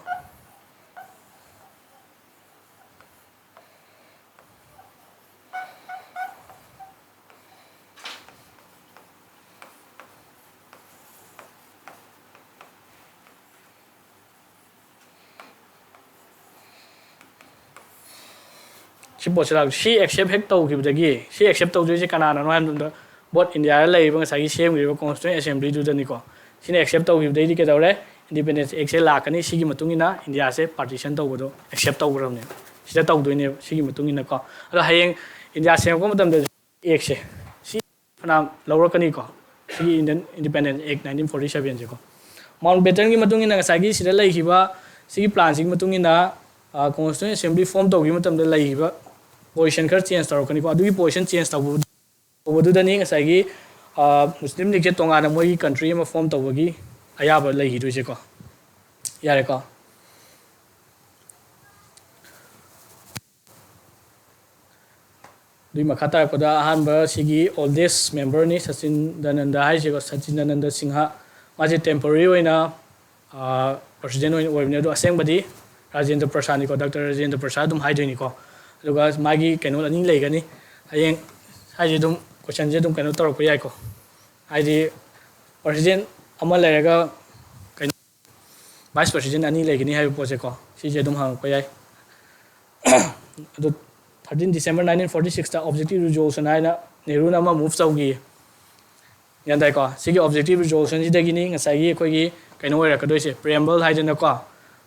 ꯁꯤ ꯄꯣꯠꯁꯤ ꯂꯥꯛ-, ꯁꯤ ꯑꯦꯛꯁꯦꯞ ꯍꯦꯛ ꯇꯧꯈꯤꯕꯗꯒꯤ, ꯁꯤ ꯑꯦꯛꯁꯦꯞ ꯇꯧꯗꯣꯏꯁꯦ ꯀꯅꯥꯅꯅꯣ ꯍꯥꯏꯕ ꯃꯇꯝꯗ, ꯕꯣꯠ ꯏꯟꯗꯤꯌꯥꯗ ꯂꯩꯔꯤꯕ ꯉꯁꯥꯏꯒꯤ ꯁꯦꯝꯈ꯭ꯔꯤꯕ ꯀꯣꯟꯁꯇꯤꯇ꯭ꯌꯨꯁꯟ ꯑꯦꯁꯦꯝꯕ꯭ꯂꯤꯗꯨꯗꯅꯤꯀꯣ꯫ ꯁꯤꯅ ꯑꯦꯛꯁꯦꯞ ꯇꯧꯈꯤꯕꯗꯩꯗꯤ ꯀꯩꯗꯧꯔꯦ? ꯏꯟꯗꯤꯄꯦꯟꯗꯦꯟꯁ ꯑꯦꯛꯁꯦ ꯂꯥꯛꯀꯅꯤ꯫ ꯁꯤꯒꯤ ꯃꯇꯨꯡ ꯏꯟꯅ ꯏꯟꯗꯤꯌꯥꯁꯦ ꯄꯥꯔꯇꯤꯁꯟ ꯇꯧꯕꯗꯣ ꯑꯦꯛꯁꯦꯞ ꯇꯧꯈ꯭ꯔꯕꯅꯦꯕ꯫ ꯁꯤꯗ ꯇꯧꯗꯣꯏꯅꯦꯕ ꯁꯤꯒꯤ ꯃꯇꯨꯡ ꯏꯟꯅꯀꯣ꯫ ꯑꯗꯣ ꯍꯌꯦꯡ ꯏꯟꯗꯤꯌꯥ ꯁꯦꯝꯃꯛꯄ ꯃꯇꯝꯗ ꯑꯦꯛꯁꯦ ꯁꯤ ꯐꯅꯌꯥꯝ ꯂꯧꯔꯛꯀꯅꯤꯀꯣ꯫ ꯁꯤꯒꯤ Indian Independence Act nineteen forty seven ꯁꯦꯀꯣ꯫ ꯃꯥꯎꯟ ꯕꯦꯇꯟꯒꯤ ꯃꯇꯨꯡ ꯏꯟꯅ ꯉꯁꯥꯏꯒꯤ ꯁꯤꯗ ꯂꯩꯈꯤꯕ ꯁꯤꯒꯤ ꯄ꯭ꯂꯥꯟꯁꯤꯒꯤ ꯃꯇꯨꯡ ꯏꯟꯅ, ꯑ, Constituent Assembly form ꯇꯧꯈꯤꯕ ꯃꯇꯝꯗ ꯂꯩꯈꯤꯕ position ꯈꯔ change ꯇꯧꯔꯛꯀꯅꯤꯀꯣ꯫ ꯑꯗꯨꯒꯤ position change ꯇꯧꯕ-, ꯇꯧꯕꯗꯨꯗꯅꯤ ꯉꯁꯥꯏꯒꯤ, ꯑ, ꯃꯨꯁꯂꯤꯝ ꯂꯤꯛꯁꯦ ꯇꯣꯉꯥꯟꯅ ꯃꯣꯏꯒꯤ country ꯑꯃ form ꯇꯧꯕꯒꯤ ꯑꯌꯥꯕ ꯂꯩꯈꯤꯗꯣꯏꯁꯦꯀꯣ꯫ ꯌꯥꯔꯦꯀꯣ꯫ ꯑꯗꯨꯒꯤ ꯃꯈꯥ ꯇꯥꯔꯛꯄꯗ ꯑꯍꯥꯟꯕ ꯁꯤꯒꯤ oldest member ꯅꯤ, ꯁꯆꯤꯟꯗꯥꯅꯟꯗ ꯍꯥꯏꯁꯦꯀꯣ, ꯁꯆꯤꯟꯗꯥꯅꯟꯗ ꯁꯤꯡꯍ꯫ ꯃꯥꯁꯦ temporary ꯑꯣꯏꯅ, ꯑꯥ, president ꯑꯣꯏꯅ ꯑꯣꯏꯕꯅꯦ, ꯑꯗꯣ ꯑꯁꯦꯡꯕꯗꯤ ꯔꯥꯖꯦꯟꯗ꯭ꯔ ꯄ꯭ꯔꯁꯥꯗꯅꯤꯀꯣ, ꯗꯥꯛꯇꯔ ꯔꯥꯖꯦꯟꯗ꯭ꯔ ꯄ꯭ꯔꯁꯥꯗ ꯑꯗꯨꯝ ꯍꯥꯏꯗꯣꯏꯅꯤꯀꯣ꯫ ꯑꯗꯨꯒ ꯃꯥꯒꯤ ꯀꯩꯅꯣ ꯑꯅꯤ ꯂꯩꯒꯅꯤ꯫ ꯍꯌꯦꯡ ꯍꯥꯏꯁꯦ ꯑꯗꯨꯝ questionꯁꯦ ꯑꯗꯨꯝ ꯀꯩꯅꯣ ꯇꯧꯔꯛꯄ ꯌꯥꯏꯀꯣ, ꯍꯥꯏꯗꯤ president ꯑꯃ ꯂꯩꯔꯒ ꯀꯩꯅꯣ vice president ꯑꯅꯤ ꯂꯩꯒꯅꯤ ꯍꯥꯏꯕ ꯄꯣꯠꯁꯦꯀꯣ, ꯁꯤꯁꯦ ꯑꯗꯨꯝ ꯍꯪꯉꯛꯄ ꯌꯥꯏ꯫ ꯑꯗꯣ thirteen December nineteen forty sixꯇ objective resolution ꯍꯥꯏꯅ ꯅꯦꯍꯔꯨꯅ ꯑꯃ move ꯇꯧꯈꯤ꯫ ꯒ꯭ꯌꯥꯟ ꯇꯥꯏꯀꯣ? ꯁꯤꯒꯤ objective resolutionꯁꯤꯗꯒꯤꯅꯤ ꯉꯁꯥꯏꯒꯤ ꯑꯩꯈꯣꯏꯒꯤ ꯀꯩꯅꯣ ꯑꯣꯏꯔꯛꯀꯗꯣꯏꯁꯦ, preambleꯍꯥꯏꯗꯅꯀꯣ꯫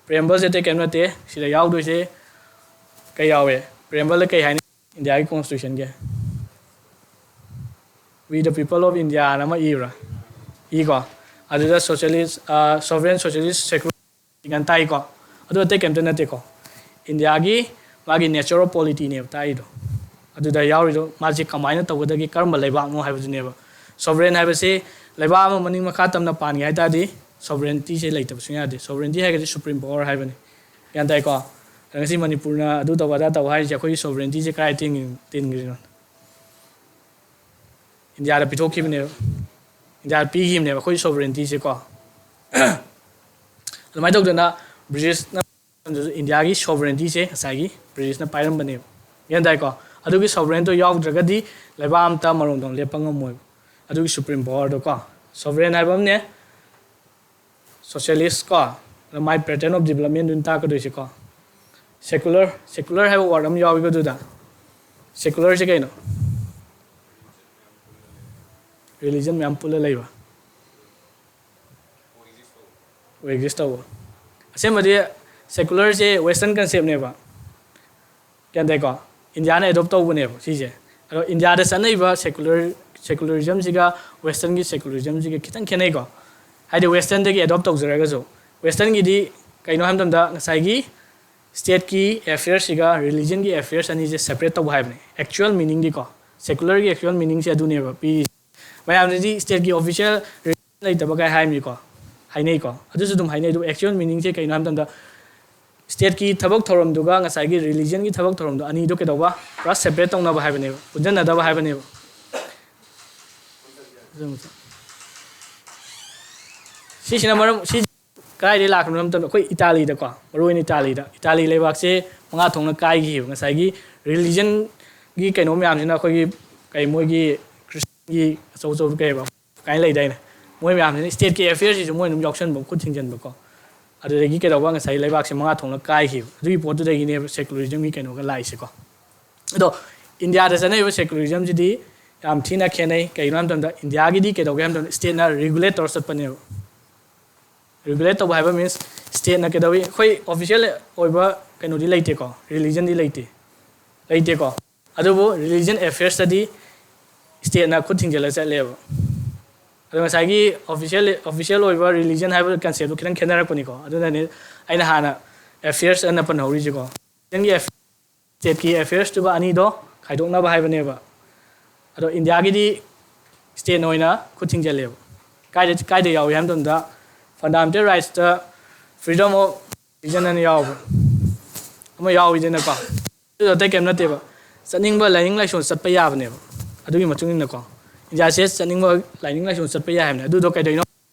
Preambleꯁꯦ ꯑꯇꯩ ꯀꯩꯝ ꯅꯠꯇꯦ, ꯁꯤꯗ ꯌꯥꯎꯗꯣꯏꯁꯦ ꯀꯩ ꯌꯥꯎꯋꯦ? Preambleꯗ ꯀꯩ ꯍꯥꯏꯅꯤ? ꯏꯟꯗꯤꯌꯥꯒꯤ constitutionꯒꯤ "We the people of India" ꯑꯅ ꯑꯃ ꯏꯕ꯭ꯔꯥ? ꯏꯀꯣ? ꯑꯗꯨꯗ socialist, ꯑ, sovereign, socialist, secular ꯒ꯭ꯌꯥꯟ ꯇꯥꯏꯀꯣ? ꯑꯗꯨ ꯑꯇꯩ ꯀꯩꯝꯇ ꯅꯠꯇꯦꯀꯣ꯫ ꯏꯟꯗꯤꯌꯥꯒꯤ ꯃꯥꯒꯤ nature of polityꯅꯦꯕ ꯇꯥꯛꯏꯗꯣ꯫ ꯑꯗꯨꯗ ꯌꯥꯎꯔꯤꯗꯣ ꯃꯥꯁꯦ ꯀꯃꯥꯏꯅ ꯇꯧꯒꯗꯒꯦ, ꯀꯔꯝꯕ ꯂꯩꯕꯥꯛꯅꯣ ꯍꯥꯏꯕꯗꯨꯅꯦꯕ꯫ Sovereign ꯍꯥꯏꯕꯁꯤ ꯂꯩꯕꯥꯛ ꯑꯃ ꯃꯅꯤꯡ ꯃꯈꯥ ꯇꯝꯅ ꯄꯥꯟꯒꯦ ꯍꯥꯏ ꯇꯥꯔꯗꯤ sovereigntyꯁꯦ ꯂꯩꯇꯕ ꯁꯨꯡꯌꯥ ꯌꯥꯗꯦ꯫ Sovereignty ꯍꯥꯏꯔꯒꯗꯤ supreme power ꯍꯥꯏꯕꯅꯤ꯫ ꯒ꯭ꯌꯥꯟ ꯇꯥꯏꯀꯣ? ꯑꯗ ꯉꯁꯤ ꯃꯅꯤꯄꯨꯔꯅ ꯑꯗꯨ ꯇꯧꯕ ꯑꯗꯥ ꯇꯧꯕ ꯍꯥꯏꯔꯤꯁꯦ ꯑꯩꯈꯣꯏꯒꯤ sovereigntyꯁꯦ ꯀꯥꯏ ꯇꯤꯟ-, ꯇꯤꯟꯈ꯭ꯔꯤꯅꯣ? ꯏꯟꯗꯤꯌꯥꯗ ꯄꯤꯊꯣꯛꯈꯤꯕꯅꯦꯕ, ꯏꯟꯗꯤꯌꯥꯗ ꯄꯤꯈꯤꯕꯅꯦꯕ ꯑꯩꯈꯣꯏ sovereigntyꯁꯦꯀꯣ꯫ ꯑꯗꯨꯃꯥꯏꯅ ꯇꯧꯗꯅ ꯕ꯭ꯔꯤꯇꯤꯁꯅ ꯏꯟꯗꯤꯌꯥꯒꯤ sovereigntyꯁꯦ ꯉꯁꯥꯏꯒꯤ ꯕ꯭ꯔꯤꯇꯤꯁꯅ ꯄꯥꯏꯔꯝꯕꯅꯦꯕ꯫ ꯒ꯭ꯌꯥꯟ ꯇꯥꯏꯀꯣ? ꯑꯗꯨꯒꯤ sovereignꯗꯣ ꯌꯥꯎꯗ꯭ꯔꯒꯗꯤ ꯂꯩꯕꯥꯛ ꯑꯝꯇ ꯃꯔꯣꯝꯗꯣꯝ ꯂꯦꯞꯄ ꯉꯝꯃꯣꯏꯕ꯫ ꯑꯗꯨꯒꯤ supreme powerꯗꯣ ꯀꯣ, sovereign ꯍꯥꯏꯕ ꯑꯃꯅꯦ, socialist ꯀꯣ, ꯑꯗ my pattern of developmentꯗꯨꯅ ꯇꯥꯛꯀꯗꯣꯏꯁꯦꯀꯣ꯫ Secular, secular ꯍꯥꯏꯕ word ꯑꯃ ꯌꯥꯎꯋꯤꯀꯣ ꯑꯗꯨꯗ꯫ Secularꯁꯦ ꯀꯩꯅꯣ? Religion ꯃꯌꯥꯝ ꯄꯨꯜꯂ ꯂꯩꯕ꯫ Coexist ꯇꯧꯕ꯫ ꯑꯁꯦꯡꯕꯗꯤ secularꯁꯦ western conceptꯅꯦꯕ꯫ ꯒ꯭ꯌꯥꯟ ꯇꯥꯏꯀꯣ? ꯏꯟꯗꯤꯌꯥꯅ adopt ꯇꯧꯕꯅꯦꯕ ꯁꯤꯁꯦ꯫ ꯑꯗꯣ ꯏꯟꯗꯤꯌꯥꯗ ꯆꯠꯅꯔꯤꯕ secular ꯁꯦꯀꯨꯂꯔꯤꯖꯝꯁꯤꯒ ꯋꯦꯁꯇꯔꯟꯒꯤ ꯁꯦꯀꯨꯂꯔꯤꯖꯝꯁꯤꯒ ꯈꯤꯇꯪ ꯈꯦꯠꯅꯩꯀꯣ꯫ ꯍꯥꯏꯗꯤ ꯋꯦꯁꯇꯔꯟꯗꯒꯤ ꯑꯦꯗꯣꯞ ꯇꯧꯖꯔꯒꯁꯨ, ꯋꯦꯁꯇꯔꯟꯒꯤꯗꯤ ꯀꯩꯅꯣ ꯍꯥꯏꯕ ꯃꯇꯝꯗ ꯉꯁꯥꯏꯒꯤ ꯁ꯭ꯇꯦꯠꯀꯤ ꯑꯦꯐꯤꯌꯔꯁꯤꯒ ꯔꯤꯂꯤꯖꯟꯒꯤ ꯑꯦꯐꯤꯌꯔꯁ ꯑꯅꯤꯁꯦ ꯁꯦꯄꯔꯦꯠ ꯇꯧꯕ ꯍꯥꯏꯕꯅꯦ꯫ ꯑꯦꯛꯆꯨꯋꯦꯜ ꯃꯤꯅꯤꯡꯗꯤꯀꯣ, ꯁꯦꯀꯨꯂꯔꯒꯤ ꯑꯦꯛꯆꯨꯋꯦꯜ ꯃꯤꯅꯤꯡꯁꯦ ꯑꯗꯨꯅꯦꯕ ꯄꯤꯔꯤꯁꯦ꯫ ꯃꯌꯥꯝꯗꯗꯤ ꯁ꯭ꯇꯦꯠꯀꯤ ꯑꯣꯐꯤꯁꯤꯌꯦꯜ ꯔꯤꯂꯤꯖꯟ ꯂꯩꯇꯕ ꯀꯥꯏ ꯍꯥꯏꯕꯅꯤꯀꯣ, ꯍꯥꯏꯅꯩꯀꯣ꯫ ꯑꯗꯨꯁꯨ ꯑꯗꯨꯝ ꯍꯥꯏꯅꯩ꯫ ꯑꯗꯨꯕꯨ ꯑꯦꯛꯆꯨꯋꯦꯜ ꯃꯤꯅꯤꯡꯁꯦ ꯀꯩꯅꯣ ꯍꯥꯏꯕ ꯃꯇꯝꯗ, ꯁ꯭ꯇꯦꯠꯀꯤ ꯊꯕꯛ ꯊꯧꯔꯝꯗꯨꯒ ꯉꯁꯥꯏꯒꯤ ꯔꯤꯂꯤꯖꯟꯒꯤ ꯊꯕꯛ ꯊꯧꯔꯝꯗꯣ ꯑꯅꯤꯗꯣ ꯀꯩꯗꯧꯕ? ꯄꯨꯔꯥ ꯁꯦꯄꯔꯦꯠ ꯇꯧꯅꯕ ꯍꯥꯏꯕꯅꯦꯕ, ꯄꯨꯟꯁꯤꯟꯅꯗꯕ ꯍꯥꯏꯕꯅꯦꯕ꯫ ꯁꯤꯁꯤꯅ ꯃꯔꯝ, ꯁꯤ ꯀꯗꯥꯏꯗꯒꯤ ꯂꯥꯛꯄꯅꯣ ꯍꯥꯏꯕ ꯃꯇꯝꯗ, ꯑꯩꯈꯣꯏ ꯏꯇꯥꯂꯤꯗꯀꯣ, ꯃꯔꯨ ꯑꯣꯏꯅ ꯏꯇꯥꯂꯤꯗ, ꯏꯇꯥꯂꯤ ꯂꯩꯕꯥꯛꯁꯦ ꯃꯉꯥ ꯊꯣꯛꯅ ꯀꯥꯏꯈꯤꯕ꯫ ꯉꯁꯥꯏꯒꯤ ꯔꯤꯂꯤꯖꯟꯒꯤ ꯀꯩꯅꯣ ꯃꯌꯥꯝꯁꯤꯅ, ꯑꯩꯈꯣꯏꯒꯤ ꯀꯩ, ꯃꯣꯏꯒꯤ ꯈ꯭ꯔꯤꯁꯇꯤꯌꯟꯒꯤ ꯑꯆꯧ ꯑꯆꯧꯕ ꯀꯩ ꯍꯥꯏꯕ ꯀꯥꯏꯅ ꯂꯩꯗꯥꯏꯅꯦ, ꯃꯣꯏ ꯃꯌꯥꯝꯁꯤꯅ ꯁ꯭ꯇꯦꯠꯀꯤ ꯑꯦꯐꯤꯌꯔꯁꯤꯁꯨ ꯃꯣꯏ ꯑꯗꯨꯝ ꯌꯥꯎꯁꯟꯕ, ꯈꯨꯠ ꯊꯤꯡꯖꯤꯟꯕꯀꯣ꯫ ꯑꯗꯨꯗꯒꯤ ꯀꯩꯗꯧꯕ? ꯉꯁꯥꯏ ꯂꯩꯕꯥꯛꯁꯦ ꯃꯉꯥ ꯊꯣꯛꯅ ꯀꯥꯏꯈꯤꯕ꯫ ꯑꯗꯨꯒꯤ ꯄꯣꯠꯇꯨꯗꯒꯤꯅꯦꯕ ꯁꯦꯀꯨꯂꯔꯤꯖꯝꯒꯤ ꯀꯩꯅꯣꯒ ꯂꯥꯛꯏꯁꯦꯀꯣ꯫ ꯑꯗꯣ ꯏꯟꯗꯤꯌꯥꯗ ꯆꯠꯅꯔꯤꯕ ꯁꯦꯀꯨꯂꯔꯤꯖꯝꯁꯤꯗꯤ ꯌꯥꯝ ꯊꯤꯅ ꯈꯦꯠꯅꯩ꯫ ꯀꯩꯒꯤꯅꯣ ꯍꯥꯏꯕ ꯃꯇꯝꯗ, ꯏꯟꯗꯤꯌꯥꯒꯤꯗꯤ ꯀꯩꯗꯧꯒꯦ ꯍꯥꯏꯕ ꯃꯇꯝꯗ, ꯁ꯭ꯇꯦꯠꯅ ꯔꯤꯒꯨꯂꯦꯠ ꯇꯧꯔ ꯆꯠꯄꯅꯦꯕ꯫ ꯔꯤꯒꯨꯂꯦꯠ ꯇꯧꯕ ꯍꯥꯏꯕ ꯃꯤꯟꯁ, ꯁ꯭ꯇꯦꯠꯅ ꯀꯩꯗꯧꯏ? ꯑꯩꯈꯣꯏ ꯑꯣꯐꯤꯁꯤꯌꯦꯜ ꯑꯣꯏꯕ ꯀꯩꯅꯣꯗꯤ ꯂꯩꯇꯦꯀꯣ, ꯔꯤꯂꯤꯖꯟꯗꯤ ꯂꯩꯇꯦ, ꯂꯩꯇꯦꯀꯣ꯫ ꯑꯗꯨꯕꯨ ꯔꯤꯂꯤꯖꯟ ꯑꯦꯐꯤꯌꯔꯁꯇꯗꯤ ꯁ꯭ꯇꯦꯠꯅ ꯈꯨꯠ ꯊꯤꯡꯖꯤꯜꯂ ꯆꯠꯂꯦꯕ꯫ ꯑꯗꯣ ꯉꯁꯥꯏꯒꯤ ꯑꯣꯐꯤꯁꯤꯌꯦꯜ, ꯑꯣꯐꯤꯁꯤꯌꯦꯜ ꯑꯣꯏꯕ ꯔꯤꯂꯤꯖꯟ ꯍꯥꯏꯕ ꯀꯟꯁꯦꯞꯇꯣ ꯈꯤꯇꯪ ꯈꯦꯠꯅꯔꯛꯄꯅꯤꯀꯣ꯫ ꯑꯗꯨꯅꯅꯦ ꯑꯩꯅ ꯍꯥꯟꯅ ꯑꯦꯐꯤꯌꯔꯁ ꯑꯅ ꯄꯟꯍꯧꯔꯤꯁꯤꯀꯣ꯫ ꯔꯤꯂꯤꯖꯟꯒꯤ ꯑꯦꯐ-, ꯁ꯭ꯇꯦꯠꯀꯤ ꯑꯦꯐꯤꯌꯔꯁꯇꯨꯒ ꯑꯅꯤꯗꯣ ꯈꯥꯏꯗꯣꯛꯅꯕ ꯍꯥꯏꯕꯅꯦꯕ꯫ ꯑꯗꯣ ꯏꯟꯗꯤꯌꯥꯒꯤꯗꯤ ꯁ꯭ꯇꯦꯠꯅ ꯑꯣꯏꯅ ꯈꯨꯠ ꯊꯤꯡꯖꯤꯜꯂꯦꯕ꯫ ꯀꯥꯏꯗ, ꯀꯥꯏꯗ ꯌꯥꯎꯏ ꯍꯥꯏꯕ ꯃꯇꯝꯗ, ꯐꯟꯗꯥꯃꯦꯟꯇꯦꯜ ꯔꯥꯏꯠꯁꯇ ꯐ꯭ꯔꯤꯗꯝ ꯑꯣꯐ ꯔꯤꯂꯤꯖꯟ ꯑꯅ ꯌꯥꯎꯕ ꯑꯃ ꯌꯥꯎꯏꯗꯅꯀꯣ꯫ ꯑꯗꯨꯗꯣ ꯑꯇꯩ ꯀꯩꯝ ꯅꯠꯇꯦꯕ, ꯆꯠꯅꯤꯡꯕ ꯂꯥꯏꯅꯤꯡ ꯂꯥꯏꯁꯣꯟ ꯆꯠꯄ ꯌꯥꯕꯅꯦꯕ꯫ ꯑꯗꯨꯒꯤ ꯃꯇꯨꯡ ꯏꯟꯅꯀꯣ, ꯏꯟꯗꯤꯌꯥꯁꯦ ꯆꯠꯅꯤꯡꯕ ꯂꯥꯏꯅꯤꯡ ꯂꯥꯏꯁꯣꯟ ꯆꯠꯄ ꯌꯥꯏ ꯍꯥꯏꯕꯅꯦ꯫ ꯑꯗꯨꯗꯣ ꯀꯩꯗꯧꯅꯣ?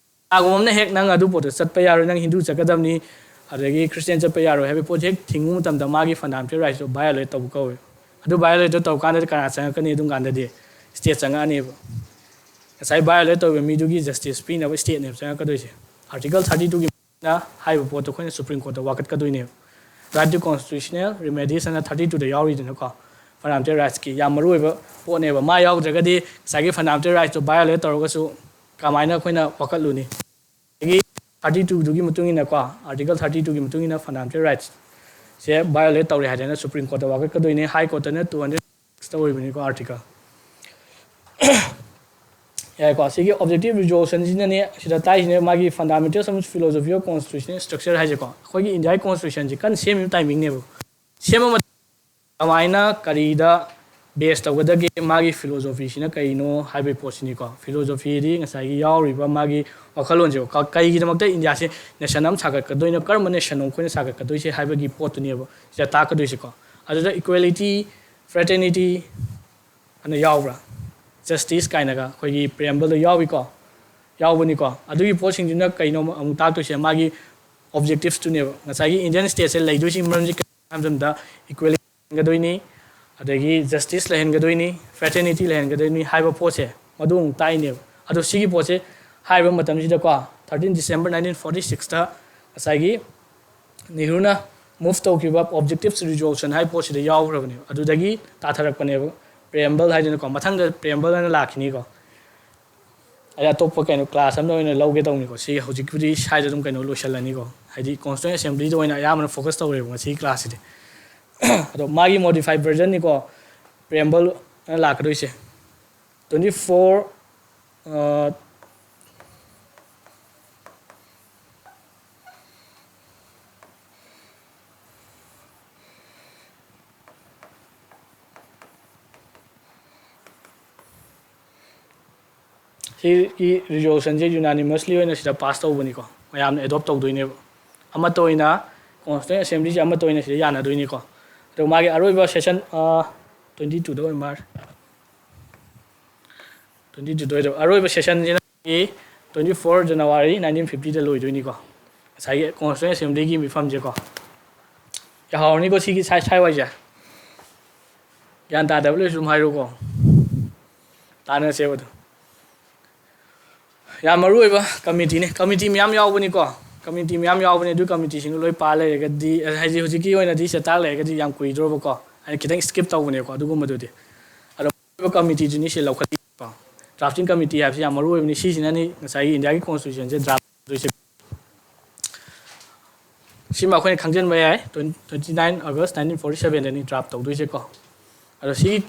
ꯀꯅꯥꯒꯨꯝꯕ ꯑꯃꯅ ꯍꯦꯛ ꯅꯪ ꯑꯗꯨ ꯄꯣꯠꯇꯣ ꯆꯠꯄ ꯌꯥꯔꯣꯏ, ꯅꯪ ꯍꯤꯟꯗꯨ ꯆꯠꯀꯗꯕꯅꯤ, ꯑꯗꯒꯤ ꯈ꯭ꯔꯤꯁꯇꯤꯌꯥꯟ ꯆꯠꯄ ꯌꯥꯔꯣꯏ ꯍꯥꯏꯕ ꯄꯣꯠꯁꯦ ꯍꯦꯛ ꯊꯤꯡꯕ ꯃꯇꯝꯗ, ꯃꯥꯒꯤ ꯐꯟꯗꯥꯃꯦꯟꯇꯦꯜ ꯔꯥꯏꯠꯁꯇꯣ ꯚꯥꯏꯑꯣꯂꯦꯠ ꯇꯧꯕ ꯀꯧꯋꯦ꯫ ꯑꯗꯨ ꯚꯥꯏꯑꯣꯂꯦꯠ ꯇꯧꯕ ꯀꯥꯟꯗꯗꯤ ꯀꯅꯥ ꯆꯪꯉꯛꯀꯅꯤ? ꯑꯗꯨꯝ ꯀꯥꯟꯗꯗꯤ ꯁ꯭ꯇꯦꯠ ꯆꯪꯉꯛꯑꯅꯦꯕ꯫ ꯉꯁꯥꯏ ꯚꯥꯏꯑꯣꯂꯦꯠ ꯇꯧꯔꯤꯕ ꯃꯤꯗꯨꯒꯤ ꯖꯁꯇꯤꯁ ꯄꯤꯅꯕ ꯁ꯭ꯇꯦꯠꯅꯦꯕ ꯆꯪꯉꯛꯀꯗꯣꯏꯁꯦ꯫ ꯑꯥꯔꯇꯤꯀꯜ ꯊꯥꯔꯇꯤ ꯇꯨꯒꯤ ꯃꯇꯨꯡ ꯏꯟꯅ ꯍꯥꯏꯔꯤꯕ ꯄꯣꯠꯇꯣ ꯑꯩꯈꯣꯏꯅ ꯁꯨꯄ꯭ꯔꯤꯝ ꯀꯣꯔꯠꯇ ꯋꯥꯀꯠꯀꯗꯣꯏꯅꯦꯕ꯫ Right to constitutional remedies ꯍꯥꯏꯅ ꯊꯥꯔꯇꯤ ꯇꯨꯗ ꯌꯥꯎꯔꯤꯗꯅꯀꯣ, ꯐꯟꯗꯥꯃꯦꯟꯇꯦꯜ ꯔꯥꯏꯠꯁꯀꯤ ꯌꯥꯝ ꯃꯔꯨ ꯑꯣꯏꯕ ꯄꯣꯠꯅꯦꯕ꯫ ꯃꯥ ꯌꯥꯎꯗ꯭ꯔꯒꯗꯤ ꯉꯁꯥꯏꯒꯤ ꯐꯟꯗꯥꯃꯦꯟꯇꯦꯜ ꯔꯥꯏꯠꯁꯇꯣ ꯚꯥꯏꯑꯣꯂꯦꯠ ꯇꯧꯔꯒꯁꯨ ꯀꯃꯥꯏꯅ ꯑꯩꯈꯣꯏꯅ ꯋꯥꯀꯠꯂꯨꯅꯤ? ꯑꯗꯒꯤ ꯊꯥꯔꯇꯤ ꯇꯨꯗꯨꯒꯤ ꯃꯇꯨꯡ ꯏꯟꯅꯀꯣ, ꯑꯥꯔꯇꯤꯀꯜ ꯊꯥꯔꯇꯤ ꯇꯨꯒꯤ ꯃꯇꯨꯡ ꯏꯟꯅ ꯐꯟꯗꯥꯃꯦꯟꯇꯦꯜ ꯔꯥꯏꯠꯁꯦ ꯚꯥꯏꯑꯣꯂꯦꯠ ꯇꯧꯔꯦ ꯍꯥꯏꯗꯅ ꯁꯨꯄ꯭ꯔꯤꯝ ꯀꯣꯔꯠꯇ ꯋꯥꯀꯠꯀꯗꯣꯏꯅꯦ꯫ ꯍꯥꯏ ꯀꯣꯔꯠꯇꯅ ꯇꯨ ꯍꯟꯗ꯭ꯔꯦꯠ ꯁꯤꯛꯁꯇ ꯑꯣꯏꯕꯅꯤꯀꯣ ꯑꯥꯔꯇꯤꯀꯜ꯫ ꯌꯥꯏꯀꯣ? ꯁꯤꯒꯤ objective resolution ꯁꯤꯅꯅꯦ, ꯁꯤꯗ ꯇꯥꯛꯏꯁꯤꯅ ꯃꯥꯒꯤ fundamentals ꯑꯃꯁꯨꯡ philosophy of constitutional structure ꯍꯥꯏꯁꯦꯀꯣ, ꯑꯩꯈꯣꯏꯒꯤ ꯏꯟꯗꯤꯌꯥꯒꯤ constitution ꯁꯤ ꯀꯟꯅ ꯁꯦꯝꯃꯤꯕ timing ꯅꯦꯕ꯫ ꯁꯦꯝꯕ ꯃꯇꯝ ꯀꯃꯥꯏꯅ, ꯀꯔꯤꯗ base ꯇꯧꯒꯗꯒꯦ, ꯃꯥꯒꯤ philosophy ꯁꯤꯅ ꯀꯩꯅꯣ ꯍꯥꯏꯕꯒꯤ ꯄꯣꯠꯁꯤꯅꯤꯀꯣ꯫ Philosophy ꯗꯤ ꯉꯁꯥꯏꯒꯤ ꯌꯥꯎꯔꯤꯕ ꯃꯥꯒꯤ ꯋꯥꯈꯜꯂꯣꯟꯁꯦ, ꯀ-, ꯀꯩꯒꯤꯗꯃꯛꯇ ꯏꯟꯗꯤꯌꯥꯁꯦ nation ꯑꯃ ꯁꯥꯒꯠꯀꯗꯣꯏꯅꯣ, ꯀꯔꯝꯕ nation ꯅꯣ ꯑꯩꯈꯣꯏꯅ ꯁꯥꯒꯠꯀꯗꯣꯏꯁꯦ ꯍꯥꯏꯕꯒꯤ ꯄꯣꯠꯇꯨꯅꯦꯕ ꯁꯤꯗ ꯇꯥꯛꯀꯗꯣꯏꯁꯦꯀꯣ꯫ ꯑꯗꯨꯗ equality, fraternity ꯑꯅ ꯌꯥꯎꯕ꯭ꯔꯥ? Justice ꯀꯥꯏꯅꯒ ꯑꯩꯈꯣꯏꯒꯤ preamble ꯗ ꯌꯥꯎꯏꯀꯣ, ꯌꯥꯎꯕꯅꯤꯀꯣ꯫ ꯑꯗꯨꯒꯤ ꯄꯣꯠꯁꯤꯡꯗꯨꯅ ꯀꯩꯅꯣ ꯑꯃꯨꯛ ꯇꯥꯛꯇꯣꯏꯁꯦ, ꯃꯥꯒꯤ objectives ꯇꯨꯅꯦꯕ꯫ ꯉꯁꯥꯏꯒꯤ Indian state ꯁꯦ ꯂꯩꯗꯣꯏꯁꯤ ꯃꯔꯝꯁꯤ ꯀꯩ ꯍꯥꯏꯕ ꯃꯇꯝꯗ equality ꯂꯩꯍꯟꯒꯗꯣꯏꯅꯤ, ꯑꯗꯒꯤ justice ꯂꯩꯍꯟꯒꯗꯣꯏꯅꯤ, fraternity ꯂꯩꯍꯟꯒꯗꯣꯏꯅꯤ ꯍꯥꯏꯕ ꯄꯣꯠꯁꯦ ꯃꯗꯨ ꯑꯃꯨꯛ ꯇꯥꯛꯏꯅꯦꯕ꯫ ꯑꯗꯣ ꯁꯤꯒꯤ ꯄꯣꯠꯁꯦ ꯍꯥꯏꯕ ꯃꯇꯝꯁꯤꯗꯀꯣ, thirteen December nineteen forty six ꯇ ꯉꯁꯥꯏꯒꯤ ꯅꯦꯍꯔꯨꯅ move ꯇꯧꯈꯤꯕ objectives resolution ꯍꯥꯏꯕ ꯄꯣꯠꯁꯤꯗ ꯌꯥꯎꯈ꯭ꯔꯕꯅꯦꯕ꯫ ꯑꯗꯨꯗꯒꯤ ꯇꯥꯊꯔꯛꯄꯅꯦꯕ preamble ꯍꯥꯏꯗꯅꯀꯣ꯫ ꯃꯊꯪꯗ preamble ꯍꯥꯏꯅ ꯂꯥꯛꯈꯤꯅꯤꯀꯣ꯫ ꯑꯩ ꯑꯇꯣꯞꯄ ꯀꯩꯅꯣ class ꯑꯃꯗ ꯑꯣꯏꯅ ꯂꯧꯒꯦ ꯇꯧꯅꯤꯀꯣ꯫ ꯁꯤ ꯍꯧꯖꯤꯛꯄꯨꯗꯤ ꯁ꯭ꯋꯥꯏꯗ ꯑꯗꯨꯝ ꯀꯩꯅꯣ ꯂꯣꯏꯁꯤꯜꯂꯅꯤꯀꯣ꯫ ꯍꯥꯏꯗꯤ Constituent Assembly ꯗ ꯑꯣꯏꯅ ꯑꯌꯥꯝꯕꯅ focus ꯇꯧꯔꯦꯕ ꯉꯁꯤꯒꯤ class ꯁꯤꯗꯤ꯫ ꯑꯗꯣ ꯃꯥꯒꯤ modified version ꯅꯤꯀꯣ, preamble ꯑꯅ ꯂꯥꯛꯀꯗꯣꯏꯁꯦ꯫ Twenty four, ꯑ, ꯁꯤꯒꯤ resolution ꯁꯦ unanimously ꯑꯣꯏꯅ ꯁꯤꯗ pass ꯇꯧꯕꯅꯤꯀꯣ, ꯃꯌꯥꯝꯅ adopt ꯇꯧꯗꯣꯏꯅꯦꯕ꯫ ꯑꯃꯠꯇ ꯑꯣꯏꯅ Constituent Assembly ꯁꯦ ꯑꯃꯠꯇ ꯑꯣꯏꯅ ꯁꯤꯗ ꯌꯥꯅꯗꯣꯏꯅꯤꯀꯣ꯫ ꯑꯗꯣ ꯃꯥꯒꯤ ꯑꯔꯣꯏꯕ session, ꯑ, twenty two ꯗ ꯑꯣꯏ ꯃꯥꯜꯂꯦ꯫ Twenty two ꯗ ꯑꯣꯏꯗꯣꯏꯕ꯫ ꯑꯔꯣꯏꯕ session ꯁꯤꯅ twenty four January nineteen fifty ꯗ ꯂꯣꯏꯗꯣꯏꯅꯤꯀꯣ, ꯉꯁꯥꯏꯒꯤ Constituent Assembly ꯒꯤ ꯃꯤꯐꯝꯁꯦꯀꯣ꯫ ꯌꯥꯍꯧꯔꯅꯤꯀꯣ ꯁꯤꯒꯤ ꯁꯥꯏ-, ꯁꯥꯏ ꯋꯥꯏꯁꯦ꯫ ꯒ꯭ꯌꯥꯟ ꯇꯥꯗꯕ ꯂꯩꯔꯁꯨ ꯑꯗꯨꯝ ꯍꯥꯏꯔꯛꯎꯀꯣ, ꯇꯥꯟꯅꯁꯦꯕ ꯑꯗꯨꯝ꯫ ꯌꯥꯝ ꯃꯔꯨ ꯑꯣꯏꯕ committee ꯅꯤ꯫ Committee ꯃꯌꯥꯝ ꯌꯥꯎꯕꯅꯤꯀꯣ꯫ Committee ꯃꯌꯥꯝ ꯌꯥꯎꯕꯅꯤ꯫ ꯑꯗꯨ committee ꯁꯤꯡꯗꯨ ꯂꯣꯏ ꯄꯥ ꯂꯩꯔꯒꯗꯤ, ꯍꯥꯏꯗꯤ ꯍꯧꯖꯤꯛꯀꯤ ꯑꯣꯏꯅꯗꯤ ꯁꯤꯗ ꯇꯥꯛ ꯂꯩꯔꯒꯗꯤ ꯌꯥꯝ ꯀꯨꯏꯗ꯭ꯔꯣꯕꯀꯣ꯫ ꯑꯩꯅ ꯈꯤꯇꯪ skip ꯇꯧꯕꯅꯦꯀꯣ ꯑꯗꯨꯒꯨꯝꯕꯗꯨꯗꯤ꯫ ꯑꯗꯣ ꯃꯔꯨ ꯑꯣꯏꯕ committee ꯗꯨꯅꯤ ꯁꯤ ꯂꯧꯈꯠꯂꯤꯀꯣ꯫ Drafting committee ꯍꯥꯏꯕꯁꯤ ꯌꯥꯝ ꯃꯔꯨ ꯑꯣꯏꯕꯅꯤ꯫ ꯁꯤꯁꯤꯅꯅꯤ ꯉꯁꯥꯏꯒꯤ ꯏꯟꯗꯤꯌꯥꯒꯤ Constitution ꯁꯦ draft ꯇꯧꯗꯣꯏꯁꯦ꯫ ꯁꯤꯃ ꯑꯩꯈꯣꯏꯅ ꯈꯪꯖꯤꯟꯕ ꯌꯥꯏ, twenty nine August nineteen forty seven ꯗꯅꯤ draft ꯇꯧꯗꯣꯏꯁꯦꯀꯣ꯫ ꯑꯗꯣ ꯁꯤ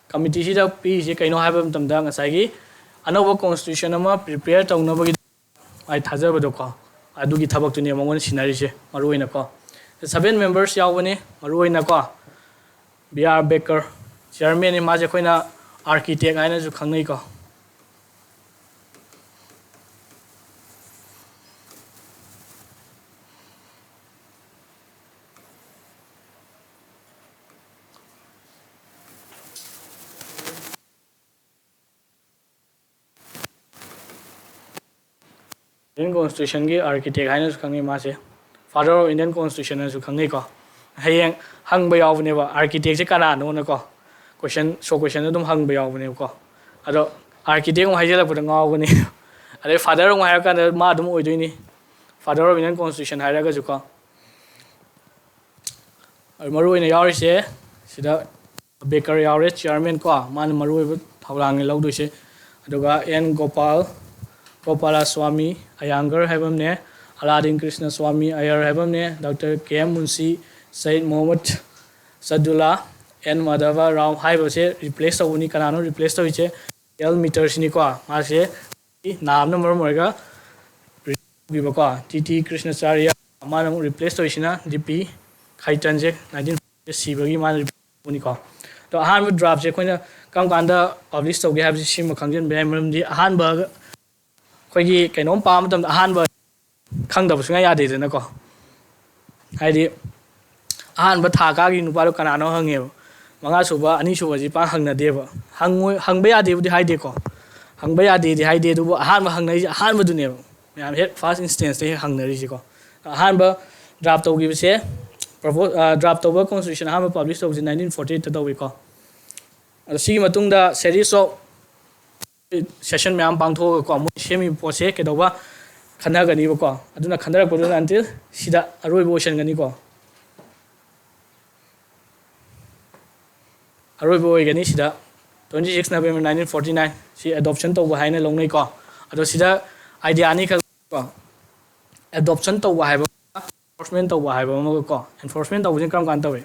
committee ꯁꯤꯗ ꯄꯤꯔꯤꯁꯦ ꯀꯩꯅꯣ ꯍꯥꯏꯕ ꯃꯇꯝꯗ, ꯉꯁꯥꯏꯒꯤ ꯑꯅꯧꯕ ꯀꯣꯟꯁꯇꯤꯇ꯭ꯌꯨꯁꯟ ꯑꯃ ꯄ꯭ꯔꯤꯄꯦꯌꯔ ꯇꯧꯅꯕꯒꯤ ꯑꯩ ꯊꯥꯖꯕꯗꯣꯀꯣ, ꯑꯗꯨꯒꯤ ꯊꯕꯛꯇꯨꯅꯦ ꯃꯉꯣꯟꯗ ꯁꯤꯟꯅꯔꯤꯁꯦ ꯃꯔꯨ ꯑꯣꯏꯅꯀꯣ꯫ ꯁꯚꯦꯟ ꯃꯦꯝꯕꯔꯁ ꯌꯥꯎꯕꯅꯤ ꯃꯔꯨ ꯑꯣꯏꯅꯀꯣ꯫ ꯕꯤ ꯑꯥꯔ ꯕꯦꯀꯔ ꯆꯤꯌꯔꯃꯦꯟꯅꯤ꯫ ꯃꯥꯁꯦ ꯑꯩꯈꯣꯏꯅ ꯑꯥꯔꯀꯤꯇꯦꯛ ꯍꯥꯏꯅꯁꯨ ꯈꯪꯅꯩꯀꯣ꯫ ꯏꯟꯗꯤꯌꯟ ꯀꯣꯟꯁꯇꯤꯇ꯭ꯌꯨꯁꯟꯒꯤ ꯑꯥꯔꯀꯤꯇꯦꯛ ꯍꯥꯏꯅꯁꯨ ꯈꯪꯅꯩ ꯃꯥꯁꯦ꯫ ꯐꯥꯗꯔ ꯑꯣꯐ ꯏꯟꯗꯤꯌꯟ ꯀꯣꯟꯁꯇꯤꯇ꯭ꯌꯨꯁꯟ ꯍꯥꯏꯅꯁꯨ ꯈꯪꯅꯩꯀꯣ꯫ ꯍꯌꯦꯡ ꯍꯪꯕ ꯌꯥꯎꯕꯅꯦꯕ, ꯑꯥꯔꯀꯤꯇꯦꯛꯁꯦ ꯀꯅꯥꯅꯣꯅꯀꯣ꯫ ꯀꯣꯏꯁꯟ, ꯁꯣ ꯀꯣꯏꯁꯟ ꯑꯗꯨꯝ ꯍꯪꯕ ꯌꯥꯎꯕꯅꯦꯕꯀꯣ꯫ ꯑꯗꯣ ꯑꯥꯔꯀꯤꯇꯦꯛ ꯑꯃꯨꯛ ꯍꯥꯏꯖꯜꯂꯛꯄꯗ ꯉꯥꯎꯒꯅꯤ꯫ ꯑꯗꯩ ꯐꯥꯗꯔ ꯑꯃꯨꯛ ꯍꯥꯏꯔꯀꯥꯟꯗ ꯃꯥ ꯑꯗꯨꯝ ꯑꯣꯏꯗꯣꯏꯅꯤ꯫ ꯐꯥꯗꯔ ꯑꯣꯐ ꯏꯟꯗꯤꯌꯟ ꯀꯣꯟꯁꯇꯤꯇ꯭ꯌꯨꯁꯟ ꯍꯥꯏꯔꯒꯁꯨꯀꯣ꯫ ꯑꯗꯨ ꯃꯔꯨ ꯑꯣꯏꯅ ꯌꯥꯎꯔꯤꯁꯦ ꯁꯤꯗ ꯕꯦꯀꯔ ꯌꯥꯎꯔꯦ, ꯆꯤꯌꯔꯃꯦꯟ ꯀꯣ, ꯃꯥꯅ ꯃꯔꯨ ꯑꯣꯏꯕ ꯊꯧꯗꯥꯡꯅꯤ ꯂꯧꯗꯣꯏꯁꯦ꯫ ꯑꯗꯨꯒ ꯑꯦꯟ ꯒꯣꯄꯥꯜ, ꯒꯣꯄꯥꯂꯥ ꯁ꯭ꯋꯥꯃꯤ ꯑꯌꯥꯡꯒꯔ ꯍꯥꯏꯕ ꯑꯃꯅꯦ, ꯑꯂꯥꯗꯤꯟ ꯀ꯭ꯔꯤꯁꯅ ꯁ꯭ꯋꯥꯃꯤ ꯑꯌꯔ ꯍꯥꯏꯕ ꯑꯃꯅꯦ, doctor K M Munshi, Syed Mohammad Saadulla, N Madhava Rao ꯍꯥꯏꯕꯁꯦ ꯔꯤꯄ꯭ꯂꯦꯁ ꯇꯧꯕꯅꯤ꯫ ꯀꯅꯥꯅꯣ ꯔꯤꯄ꯭ꯂꯦꯁ ꯇꯧꯔꯤꯁꯦ? ꯑꯦꯜ ꯃꯤꯇꯔꯁꯤꯅꯤꯀꯣ꯫ ꯃꯥꯁꯦ ꯅꯥꯕꯅ ꯃꯔꯝ ꯑꯣꯏꯔꯒ ꯇꯧꯈꯤꯕꯀꯣ꯫ ꯇꯤ ꯇꯤ ꯀ꯭ꯔꯤꯁꯅꯆꯥꯔꯤꯌꯥ, ꯃꯥꯅ ꯑꯃꯨꯛ ꯔꯤꯄ꯭ꯂꯦꯁ ꯇꯧꯔꯤꯁꯤꯅ ꯗꯤ ꯄꯤ ꯈꯩꯇꯟꯁꯦ ꯅꯥꯏꯟꯇꯤꯟ ꯁꯤꯕꯒꯤ ꯃꯥꯅ ꯔꯤꯄ꯭ꯂꯦꯁ ꯇꯧꯕꯅꯤꯀꯣ꯫ ꯑꯗꯣ ꯑꯍꯥꯟꯕ ꯗ꯭ꯔꯥꯐꯁꯦ ꯑꯩꯈꯣꯏꯅ ꯀꯔꯝ ꯀꯥꯟꯗ ꯄꯕ꯭ꯂꯤꯁ ꯇꯧꯒꯦ ꯍꯥꯏꯕꯁꯤ ꯁꯤꯃ ꯈꯪꯖꯤꯟꯕ ꯌꯥꯏ꯫ ꯃꯔꯝꯗꯤ ꯑꯍꯥꯟꯕ ꯑꯩꯈꯣꯏꯒꯤ ꯀꯩꯅꯣꯝ ꯄꯥꯕ ꯃꯇꯝꯗ ꯑꯍꯥꯟꯕ ꯈꯪꯗꯕ ꯁꯨꯡꯌꯥ ꯌꯥꯗꯦꯗꯅꯀꯣ꯫ ꯍꯥꯏꯗꯤ ꯑꯍꯥꯟꯕ ꯊꯥ ꯀꯥꯈꯤꯕ ꯅꯨꯄꯥꯗꯣ ꯀꯅꯥꯅꯣ ꯍꯪꯉꯦꯕ꯫ ꯃꯉꯥ ꯁꯨꯕ, ꯑꯅꯤ ꯁꯨꯕꯁꯤ ꯄꯥꯛ ꯍꯪꯅꯗꯦꯕ꯫ ꯍꯪꯉꯣꯏ-, ꯍꯪꯕ ꯌꯥꯗꯦꯕꯨꯗꯤ ꯍꯥꯏꯗꯦꯀꯣ꯫ ꯍꯪꯕ ꯌꯥꯗꯦꯗꯤ ꯍꯥꯏꯗꯦ, ꯑꯗꯨꯕꯨ ꯑꯍꯥꯟꯕ ꯍꯪꯅꯔꯤꯁꯦ ꯑꯍꯥꯟꯕꯗꯨꯅꯦꯕ꯫ ꯃꯌꯥꯝ ꯍꯦꯛ ꯐꯥꯔꯁ ꯏꯟꯁꯇꯦꯟꯁꯇ ꯍꯦꯛ ꯍꯪꯅꯔꯤꯁꯦꯀꯣ꯫ ꯑꯍꯥꯟꯕ ꯗ꯭ꯔꯥꯐ ꯇꯧꯈꯤꯕꯁꯦ, ꯄ꯭ꯔꯣꯄꯣ-, ꯑ, ꯗ꯭ꯔꯥꯐ ꯇꯧꯕ ꯀꯣꯟꯁꯇꯤꯇ꯭ꯌꯨꯁꯟ ꯑꯍꯥꯟꯕ ꯄꯕ꯭ꯂꯤꯁ ꯇꯧꯕꯁꯦ ꯅꯥꯏꯟꯇꯤꯟ ꯐꯣꯔꯇꯤ ꯑꯩꯠꯇ ꯇꯧꯏꯀꯣ꯫ ꯑꯗꯣ ꯁꯤꯒꯤ ꯃꯇꯨꯡꯗ ꯁꯦꯔꯤꯁ ꯑꯣꯐ ꯁꯦꯁꯟ ꯃꯌꯥꯝ ꯄꯥꯡꯊꯣꯛꯑꯒꯀꯣ, ꯃꯣꯏ ꯁꯦꯝꯃꯤꯕ ꯄꯣꯠꯁꯦ ꯀꯩꯗꯧꯕ ꯈꯟꯅꯒꯅꯤꯕꯀꯣ꯫ ꯑꯗꯨꯅ ꯈꯟꯅꯔꯛꯄꯗꯨꯅ until ꯁꯤꯗ ꯑꯔꯣꯏꯕ ꯑꯣꯏꯁꯟꯒꯅꯤꯀꯣ꯫ ꯑꯔꯣꯏꯕ ꯑꯣꯏꯒꯅꯤ ꯁꯤꯗ, twenty six November nineteen forty nine ꯁꯤ ꯑꯦꯗꯣꯞꯁꯟ ꯇꯧꯕ ꯍꯥꯏꯅ ꯂꯧꯅꯩꯀꯣ꯫ ꯑꯗꯣ ꯁꯤꯗ ꯑꯥꯏꯗꯤꯌꯥ ꯑꯅꯤꯈꯛ ꯀꯣ, ꯑꯦꯗꯣꯞꯁꯟ ꯇꯧꯕ ꯍꯥꯏꯕ ꯑꯃꯒ, ꯑꯦꯟꯐꯣꯔꯁꯃꯦꯟ ꯇꯧꯕ ꯍꯥꯏꯕ ꯑꯃꯒ ꯀꯣ꯫ ꯑꯦꯟꯐꯣꯔꯁꯃꯦꯟ ꯇꯧꯕꯁꯤꯅ ꯀꯔꯝ ꯀꯥꯟꯗ ꯇꯧꯏ?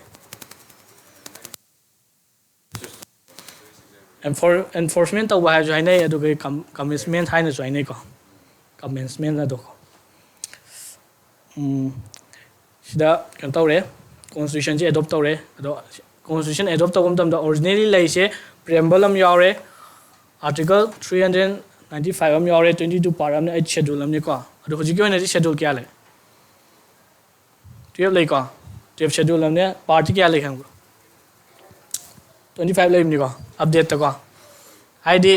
ꯑꯦꯟꯐꯣꯔ ꯑꯦꯟꯐꯣꯔꯁꯃꯦꯟ ꯇꯧꯕ ꯍꯥꯏꯔꯁꯨ ꯍꯥꯏꯅꯩ, ꯑꯗꯨꯒ ꯀꯃꯦꯟꯁꯃꯦꯟ ꯍꯥꯏꯅꯁꯨ ꯍꯥꯏꯅꯩꯀꯣ꯫ ꯀꯃꯦꯟꯁꯃꯦꯟ ꯑꯗꯣ ꯎꯝ, ꯁꯤꯗ ꯀꯩꯅꯣ ꯇꯧꯔꯦ, ꯀꯣꯟꯁꯇꯤꯇ꯭ꯌꯨꯁꯟꯁꯦ ꯑꯦꯗꯣꯞ ꯇꯧꯔꯦ꯫ ꯑꯗꯣ ꯀꯣꯟꯁꯇꯤꯇ꯭ꯌꯨꯁꯟ ꯑꯦꯗꯣꯞ ꯇꯧꯕ ꯃꯇꯝꯗ ꯑꯣꯔꯤꯖꯤꯅꯦꯂꯤ ꯂꯩꯔꯤꯁꯦ ꯄ꯭ꯔꯤꯑꯦꯝꯕꯜ ꯑꯃ ꯌꯥꯎꯔꯦ, article three hundred ninety five ꯑꯃ ꯌꯥꯎꯔꯦ, ꯇ꯭ꯋꯦꯟꯇꯤ ꯇꯨ ꯄꯥꯔꯠ ꯑꯃꯅ ꯑꯩꯠ ꯁꯦꯗꯨꯜ ꯑꯃꯅꯤꯀꯣ꯫ ꯑꯗꯣ ꯍꯧꯖꯤꯛꯀꯤ ꯑꯣꯏꯅꯗꯤ ꯁꯦꯗꯨꯜ ꯀꯌꯥ ꯂꯩ? ꯇꯨꯌꯦꯜꯞ ꯂꯩꯀꯣ꯫ ꯇꯨꯌꯦꯜꯞ ꯁꯦꯗꯨꯜ ꯑꯃꯅꯦ, ꯄꯥꯔꯠꯇꯤ ꯀꯌꯥ ꯂꯩ ꯈꯪꯕ꯭ꯔꯣ? ꯇ꯭ꯋꯦꯟꯇꯤ ꯐꯥꯏꯚ ꯂꯩꯕꯅꯤꯀꯣ, ꯑꯞꯗꯦꯠꯇꯀꯣ꯫ ꯍꯥꯏꯗꯤ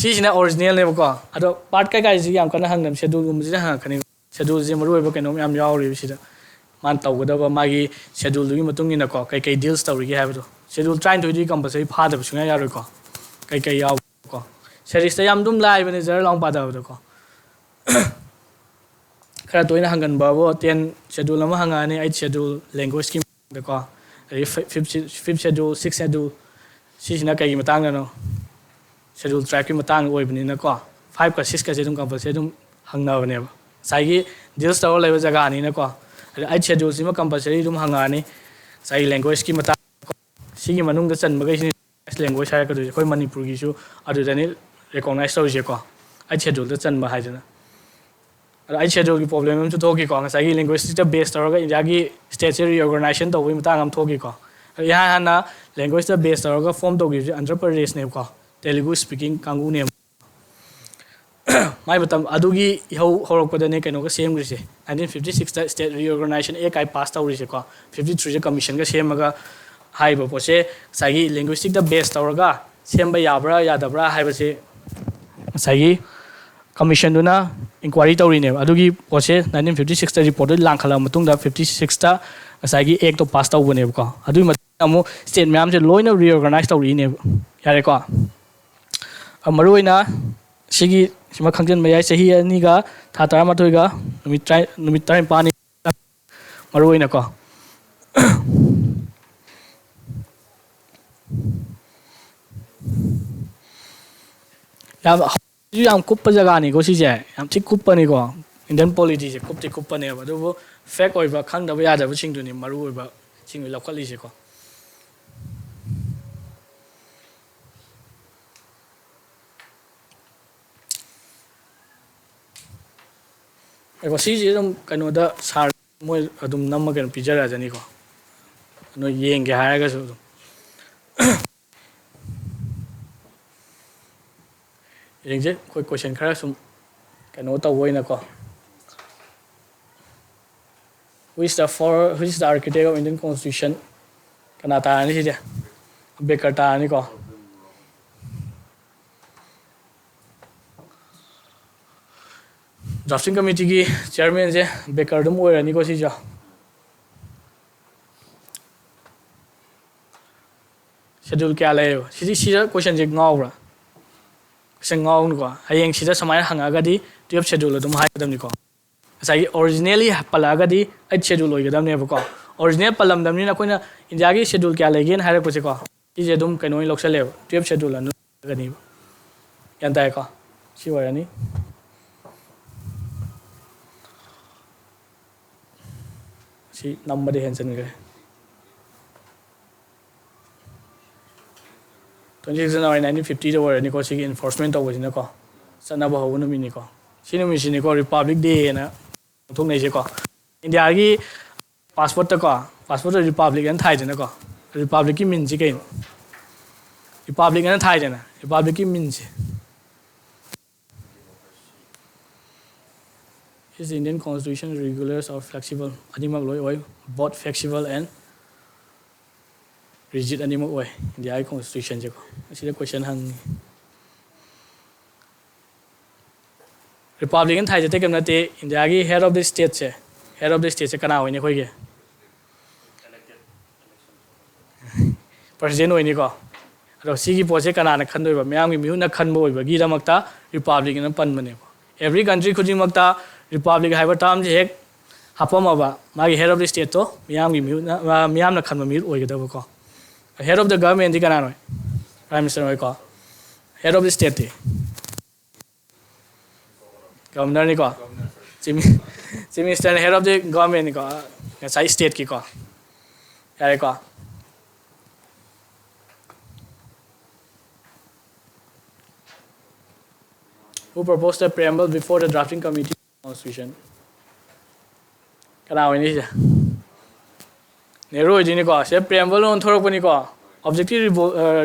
ꯁꯤꯁꯤꯅ ꯑꯣꯔꯤꯖꯤꯅꯦꯜꯅꯦꯕꯀꯣ꯫ ꯑꯗꯣ ꯄꯥꯔꯠ ꯀꯩꯀꯥꯁꯤ ꯌꯥꯝ ꯀꯟꯅ ꯍꯪꯗꯕꯅꯤ, ꯁꯦꯗꯨꯜꯒꯨꯝꯕꯁꯤꯗ ꯍꯪꯉꯛꯀꯅꯤ꯫ ꯁꯦꯗꯨꯜꯁꯦ ꯃꯔꯨ ꯑꯣꯏꯕ ꯀꯩꯅꯣꯝ ꯌꯥꯝ ꯌꯥꯎꯔꯤꯕ ꯁꯤꯗ꯫ ꯃꯥꯅ ꯇꯧꯒꯗꯕ ꯃꯥꯒꯤ ꯁꯦꯗꯨꯜꯗꯨꯒꯤ ꯃꯇꯨꯡ ꯏꯟꯅꯀꯣ, ꯀꯩꯀꯩ ꯗꯤꯜꯁ ꯇꯧꯔꯤꯒꯦ ꯍꯥꯏꯕꯗꯣ꯫ ꯁꯦꯗꯨꯜ ꯇꯔꯥꯅꯤꯊꯣꯏꯗꯤ ꯀꯝꯄꯜꯁꯔꯤ ꯐꯥꯗꯕ ꯁꯨꯡꯌꯥ ꯌꯥꯔꯣꯏꯀꯣ꯫ ꯀꯩꯀꯩ ꯌꯥꯎꯕꯀꯣ꯫ ꯁꯦꯔꯤꯁꯇ ꯌꯥꯝ ꯑꯗꯨꯝ ꯂꯥꯏꯕꯅꯦ, ꯖꯔ ꯂꯥꯎ ꯄꯥꯗꯕꯗꯀꯣ꯫ ꯈꯔ ꯇꯣꯏꯅ ꯍꯪꯒꯟꯕꯕꯨ ꯇꯦꯟ ꯁꯦꯗꯨꯜ ꯑꯃ ꯍꯪꯉꯛꯑꯅꯤ, ꯑꯩꯠ ꯁꯦꯗꯨꯜ, ꯂꯦꯡꯒ꯭ꯋꯦꯖꯀꯤ ꯃꯇꯥꯡꯗꯀꯣ꯫ ꯑꯗꯒꯤ ꯐꯤꯞ ꯁꯦꯗꯨꯜ, ꯁꯤꯛꯁ ꯁꯦꯗꯨꯜ, ꯁꯤꯁꯤꯅ ꯀꯩꯒꯤ ꯃꯇꯥꯡꯗꯅꯣ? ꯁꯦꯗꯨꯜ ꯇ꯭ꯔꯥꯏꯞꯀꯤ ꯃꯇꯥꯡꯗ ꯑꯣꯏꯕꯅꯤꯅꯀꯣ, ꯐꯥꯏꯚꯀ ꯁꯤꯛꯁꯀꯁꯦ ꯑꯗꯨꯝ ꯀꯝꯄꯜꯁꯔꯤ ꯑꯗꯨꯝ ꯍꯪꯅꯕꯅꯦꯕ, ꯉꯁꯥꯏꯒꯤ ꯗꯤꯜꯁ ꯇꯧꯔ ꯂꯩꯕ ꯖꯒꯥꯅꯤꯅꯀꯣ꯫ ꯑꯗ ꯑꯩꯠ ꯁꯦꯗꯨꯜꯁꯤꯃ ꯀꯝꯄꯜꯁꯔꯤ ꯑꯗꯨꯝ ꯍꯪꯉꯛꯑꯅꯤ, ꯉꯁꯥꯏꯒꯤ ꯂꯦꯡꯒ꯭ꯋꯦꯖꯀꯤ ꯃꯇꯥꯡ꯫ ꯁꯤꯒꯤ ꯃꯅꯨꯡꯗ ꯆꯟꯕꯈꯩꯁꯤꯅꯤ ꯂꯦꯡꯒ꯭ꯋꯦꯖ ꯍꯥꯏꯔꯛꯀꯗꯣꯏꯁꯦ, ꯑꯩꯈꯣꯏ ꯃꯅꯤꯄꯨꯔꯒꯤꯁꯨ ꯑꯗꯨꯗꯅꯤ ꯔꯤꯀꯣꯛꯅꯥꯏꯖ ꯇꯧꯔꯤꯁꯦꯀꯣ, ꯑꯩꯠ ꯁꯦꯗꯨꯜꯗ ꯆꯟꯕ ꯍꯥꯏꯗꯅ꯫ ꯑꯗꯣ ꯑꯩꯠ ꯁꯦꯗꯨꯜꯒꯤ ꯄ꯭ꯔꯣꯕ꯭ꯂꯦꯝ ꯑꯃꯁꯨ ꯊꯣꯛꯈꯤꯀꯣ, ꯉꯁꯥꯏꯒꯤ ꯂꯦꯡꯒ꯭ꯋꯦꯖꯇ ꯕꯦꯁ ꯇꯧꯔꯒ ꯏꯟꯗꯤꯌꯥꯒꯤ ꯁ꯭ꯇꯦꯠꯁꯦ ꯔꯤꯑꯣꯔꯒꯅꯥꯏꯖꯦꯁꯟ ꯇꯧꯕꯒꯤ ꯃꯇꯥꯡ ꯑꯃ ꯊꯣꯛꯈꯤꯀꯣ꯫ ꯑꯗꯣ ꯏꯍꯥꯟ ꯍꯥꯟꯅ ꯂꯦꯡꯒ꯭ꯋꯦꯖꯇ ꯕꯦꯁ ꯇꯧꯔꯒ ꯐꯣꯔꯝ ꯇꯧꯈꯤꯕꯁꯦ ꯑꯟꯙ꯭ꯔ ꯄ꯭ꯔꯗꯦꯁꯅꯦꯕꯀꯣ, ꯇꯦꯂꯨꯒꯨ ꯁ꯭ꯄꯤꯀꯤꯡ ꯀꯥꯡꯕꯨꯅꯦꯕ꯫ ꯃꯥꯏ ꯃꯇꯝ ꯑꯗꯨꯒꯤ ꯏꯍꯧ ꯍꯧꯔꯛꯄꯗꯅꯦ ꯀꯩꯅꯣꯒ ꯁꯦꯝꯈ꯭ꯔꯤꯁꯦ, ꯅꯥꯏꯟꯇꯤꯟ ꯐꯤꯐꯇꯤ ꯁꯤꯛꯁꯇ ꯁ꯭ꯇꯦꯠ ꯔꯤꯑꯣꯔꯒꯅꯥꯏꯖꯦꯁꯟ ꯑꯦꯛ ꯍꯥꯏ ꯄꯥꯁ ꯇꯧꯔꯤꯁꯦꯀꯣ꯫ ꯐꯤꯐꯇꯤ ꯊ꯭ꯔꯤꯁꯦ ꯀꯃꯤꯁꯟꯒ ꯁꯦꯝꯃꯒ ꯍꯥꯏꯔꯤꯕ ꯄꯣꯠꯁꯦ ꯉꯁꯥꯏꯒꯤ ꯂꯦꯡꯒ꯭ꯋꯦꯁꯇꯤꯛꯇ ꯕꯦꯁ ꯇꯧꯔꯒ ꯁꯦꯝꯕ ꯌꯥꯕ꯭ꯔꯥ ꯌꯥꯗꯕ꯭ꯔꯥ ꯍꯥꯏꯕꯁꯦ ꯉꯁꯥꯏꯒꯤ ꯀꯃꯤꯁꯟꯗꯨꯅ ꯏꯟꯀ꯭ꯋꯥꯏꯔꯤ ꯇꯧꯔꯤꯅꯦꯕ꯫ ꯑꯗꯨꯒꯤ ꯄꯣꯠꯁꯦ ꯅꯥꯏꯟꯇꯤꯟ ꯐꯤꯐꯇꯤ ꯁꯤꯛꯁꯇ ꯔꯤꯄꯣꯔꯠꯇꯨ ꯂꯥꯡꯈꯠꯂꯕ ꯃꯇꯨꯡꯗ, ꯐꯤꯐꯇꯤ ꯁꯤꯛꯁꯇ ꯉꯁꯥꯏꯒꯤ ꯑꯦꯛꯇꯣ ꯄꯥꯁ ꯇꯧꯕꯅꯦꯕꯀꯣ꯫ ꯑꯗꯨꯒꯤ ꯃꯇꯨꯡꯗ ꯑꯃꯨꯛ ꯁ꯭ꯇꯦꯠ ꯃꯌꯥꯝꯁꯦ ꯂꯣꯏꯅ ꯔꯤꯑꯣꯔꯒꯅꯥꯏꯖ ꯇꯧꯔꯛꯏꯅꯦꯕ꯫ ꯌꯥꯔꯦꯀꯣ꯫ ꯑ, ꯃꯔꯨꯑꯣꯏꯅ ꯁꯤꯒꯤ ꯁꯤꯃ ꯈꯪꯖꯤꯟꯕ ꯌꯥꯏ, ꯆꯍꯤ ꯑꯅꯤꯒ ꯊꯥ ꯇꯔꯥꯃꯥꯊꯣꯏꯒ ꯅꯨꯃꯤꯠ ꯇꯔꯥ, ꯅꯨꯃꯤꯠ ꯇꯔꯥꯅꯤꯄꯥꯜꯅꯤ ꯃꯔꯨꯑꯣꯏꯅꯀꯣ꯫ ꯌꯥꯝ, ꯌꯥꯝ ꯀꯨꯞꯄ ꯖꯒꯥꯅꯤꯀꯣ ꯁꯤꯁꯦ, ꯌꯥꯝ ꯊꯤ ꯀꯨꯞꯄꯅꯤꯀꯣ꯫ ꯏꯟꯗꯤꯌꯟ ꯄꯣꯂꯤꯇꯤꯁꯦ ꯀꯨꯞꯇꯤ ꯀꯨꯞꯄꯅꯦꯕ, ꯑꯗꯨꯕꯨ ꯐꯦꯛ ꯑꯣꯏꯕ ꯈꯪꯗꯕ ꯌꯥꯗꯕꯁꯤꯡꯗꯨꯅꯤ ꯃꯔꯨ ꯑꯣꯏꯕꯁꯤꯡ ꯂꯧꯈꯠꯂꯤꯁꯦꯀꯣ꯫ ꯑꯩꯀꯣ ꯁꯤꯁꯦ ꯑꯗꯨꯝ ꯀꯩꯅꯣꯗ ꯁꯥꯔ ꯃꯣꯏ ꯑꯗꯨꯝ ꯅꯝꯃ ꯀꯩꯅꯣ ꯄꯤꯖꯔꯛꯑꯖꯅꯤꯀꯣ, ꯅꯣꯏ ꯌꯦꯡꯒꯦ ꯍꯥꯏꯔꯒꯁꯨ ꯑꯗꯨꯝ꯫ ꯌꯦꯡꯁꯦ, ꯑꯩꯈꯣꯏ ꯀꯣꯏꯁꯟ ꯈꯔ ꯁꯨꯝ ꯀꯩꯅꯣ ꯇꯧꯕ ꯑꯣꯏꯅꯀꯣ꯫ Who is the for, who is the architect of Indian Constitution? ꯀꯅꯥ ꯇꯥꯔꯅꯤ ꯁꯤꯗꯤ? ꯑꯝꯕꯦꯗꯀꯔ ꯇꯥꯔꯅꯤꯀꯣ꯫ Drafting committeeꯒꯤ chairmanꯁꯦ ꯑꯝꯕꯦꯗꯀꯔ ꯑꯗꯨꯝ ꯑꯣꯏꯔꯅꯤꯀꯣ ꯁꯤꯁꯨ꯫ Schedule ꯀꯌꯥ ꯂꯩꯌꯦꯕ? ꯁꯤꯗꯤ, ꯁꯤꯗ ꯀꯣꯏꯁꯟꯁꯦ ꯉꯥꯎꯕ꯭ꯔꯥ? ꯀꯣꯏꯁꯟ ꯉꯥꯎꯅꯨꯀꯣ꯫ ꯍꯌꯦꯡ ꯁꯤꯗ ꯁꯨꯃꯥꯏꯅ ꯍꯪꯉꯛꯑꯒꯗꯤ twelve schedule ꯑꯗꯨꯝ ꯍꯥꯏꯒꯗꯕꯅꯤꯀꯣ꯫ ꯉꯁꯥꯏꯒꯤ originally ꯄꯜꯂꯛꯑꯒꯗꯤ eight schedule ꯑꯣꯏꯒꯗꯕꯅꯦꯕꯀꯣ꯫ Original ꯄꯜꯂꯝꯗꯕꯅꯤꯅ ꯑꯩꯈꯣꯏꯅ ꯏꯟꯗꯤꯌꯥꯒꯤ schedule ꯀꯌꯥ ꯂꯩꯒꯦꯅ ꯍꯥꯏꯔꯛꯄꯁꯦꯀꯣ, ꯁꯤꯁꯦ ꯑꯗꯨꯝ ꯀꯩꯅꯣ ꯑꯣꯏꯅ ꯂꯧꯁꯜꯂꯦꯕ, twelve schedule ꯑꯅ ꯑꯣꯏꯒꯅꯤꯕ꯫ ꯒ꯭ꯌꯥꯟ ꯇꯥꯏꯀꯣ? ꯁꯤ ꯑꯣꯏꯔꯅꯤ꯫ ꯁꯤ ꯅꯝꯕꯗꯤ ꯍꯦꯟꯖꯟꯈ꯭ꯔꯦ꯫ Twenty six January nineteen fiftyꯗ ꯑꯣꯏꯔꯅꯤꯀꯣ, ꯁꯤꯒꯤ enforcement ꯇꯧꯕꯁꯤꯅꯀꯣ, ꯆꯠꯅꯕ ꯍꯧꯕ ꯅꯨꯃꯤꯠꯅꯤꯀꯣ꯫ ꯁꯤ ꯅꯨꯃꯤꯠꯁꯤꯅꯤꯀꯣ Republic Day ꯍꯥꯏꯅ ꯄꯥꯡꯊꯣꯛꯅꯩꯁꯦꯀꯣ꯫ ꯏꯟꯗꯤꯌꯥꯒꯤ passportꯇꯀꯣ, passportꯇ Republic ꯍꯥꯏꯅ ꯊꯥꯏꯗꯅꯀꯣ꯫ Republicꯀꯤ meaningꯁꯤ ꯀꯩꯅꯣ? Republic ꯍꯥꯏꯅ ꯊꯥꯏꯗꯅ, Republicꯀꯤ meaningꯁꯦ꯫ Is Indian constitution regular or flexible? ꯑꯅꯤꯃꯛ ꯂꯣꯏ ꯑꯣꯏ, both flexible and rigid ꯑꯅꯤꯃꯛ ꯑꯣꯏ ꯏꯟꯗꯤꯌꯥꯒꯤ constitutionꯁꯦꯀꯣ꯫ ꯑꯁꯤꯗ ꯀꯣꯏꯁꯟ ꯍꯪꯉꯤ꯫ Republic ꯍꯥꯏꯅ ꯊꯥꯏꯁꯦ ꯑꯇꯩ ꯀꯩꯝ ꯅꯠꯇꯦ, ꯏꯟꯗꯤꯌꯥꯒꯤ head of the stateꯁꯦ, head of the stateꯁꯦ ꯀꯅꯥ ꯑꯣꯏꯅꯤ ꯑꯩꯈꯣꯏꯒꯤ? President ꯑꯣꯏꯅꯤꯀꯣ꯫ ꯑꯗꯣ ꯁꯤꯒꯤ ꯄꯣꯠꯁꯦ ꯀꯅꯥꯅ ꯈꯟꯗꯣꯏꯕ? ꯃꯤꯌꯥꯝꯒꯤ ꯃꯤꯍꯨꯠꯅ ꯈꯟꯕ ꯑꯣꯏꯕꯒꯤꯗꯃꯛꯇ Republic ꯑꯅ ꯄꯟꯕꯅꯦꯕ꯫ Every country ꯈꯨꯗꯤꯡꯃꯛꯇ Republic ꯍꯥꯏꯕ termꯁꯦ ꯍꯦꯛ ꯍꯥꯞꯄꯝꯃꯕ, ꯃꯥꯒꯤ head of the stateꯇꯣ ꯃꯤꯌꯥꯝꯒꯤ ꯃꯤꯍꯨꯠꯅ, ꯃꯤꯌꯥꯝꯅ ꯈꯟꯕ ꯃꯤꯍꯨꯠ ꯑꯣꯏꯒꯗꯕꯀꯣ꯫ Head of the governmentꯗꯤ ꯀꯅꯥꯅꯣ? Prime Minister ꯑꯣꯏꯀꯣ꯫ Head of the stateꯇꯤ? Governorꯅꯤꯀꯣ꯫ Chief Min-, Chief Ministerꯅ head of the governmentꯅꯤꯀꯣ, ꯉꯁꯥꯏ stateꯀꯤꯀꯣ꯫ ꯌꯥꯔꯦꯀꯣ꯫ Who proposed the preamble before the drafting committee constitution? ꯀꯅꯥ ꯑꯣꯏꯅꯤ ꯁꯤꯁꯦ? ꯅꯦꯍꯔꯨ ꯑꯣꯏꯗꯣꯏꯅꯤꯀꯣ꯫ ꯁꯤꯗ preamble ꯑꯣꯟꯊꯣꯔꯛꯄꯅꯤꯀꯣ, objective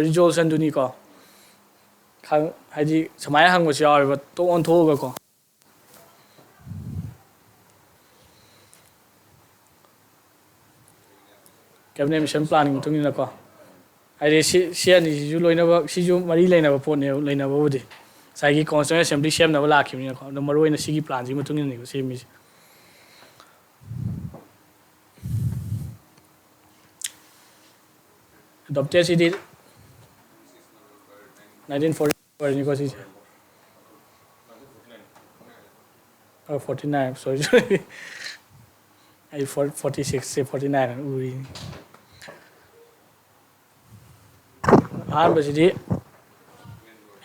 resolutionꯗꯨꯅꯤꯀꯣ꯫ ꯈꯪ- ꯍꯥꯏꯗꯤ ꯁꯨꯃꯥꯏꯅ ꯍꯪꯕꯁꯨ ꯌꯥꯎꯋꯦꯕ, ꯇꯣꯛ ꯑꯣꯟꯊꯣꯛꯑꯒꯀꯣ꯫ Cabinet mission planꯒꯤ ꯃꯇꯨꯡ ꯏꯟꯅꯀꯣ꯫ ꯍꯥꯏꯗꯤ ꯁꯤ ꯁꯤ ꯑꯅꯤꯁꯤꯁꯨ ꯂꯣꯏꯅꯃꯛ ꯁꯤꯁꯨ ꯃꯔꯤ ꯂꯩꯅꯕ ꯄꯣꯠꯅꯦꯕ, ꯂꯩꯅꯕꯕꯨꯗꯤ ꯉꯁꯥꯏꯒꯤ constituent assembly ꯁꯦꯝꯅꯕ ꯂꯥꯛꯈꯤꯕꯅꯤꯅꯀꯣ꯫ ꯑꯗꯣ ꯃꯔꯨꯑꯣꯏꯅ ꯁꯤꯒꯤ planꯁꯤꯒꯤ ꯃꯇꯨꯡ ꯏꯟꯅꯅꯤꯀꯣ ꯁꯦꯝꯃꯤꯁꯦ꯫ Adoptedꯁꯤꯗꯤ nineteen forty ꯑꯣꯏꯔꯅꯤꯀꯣ ꯁꯤꯁꯦ꯫ ꯑꯣ, forty nine, sorry, sorry꯫ ꯑꯩ forty sixꯁꯦ forty nine ꯑꯅ ꯎꯔꯤꯅꯤ꯫ ꯑꯍꯥꯟꯕꯁꯤꯗꯤ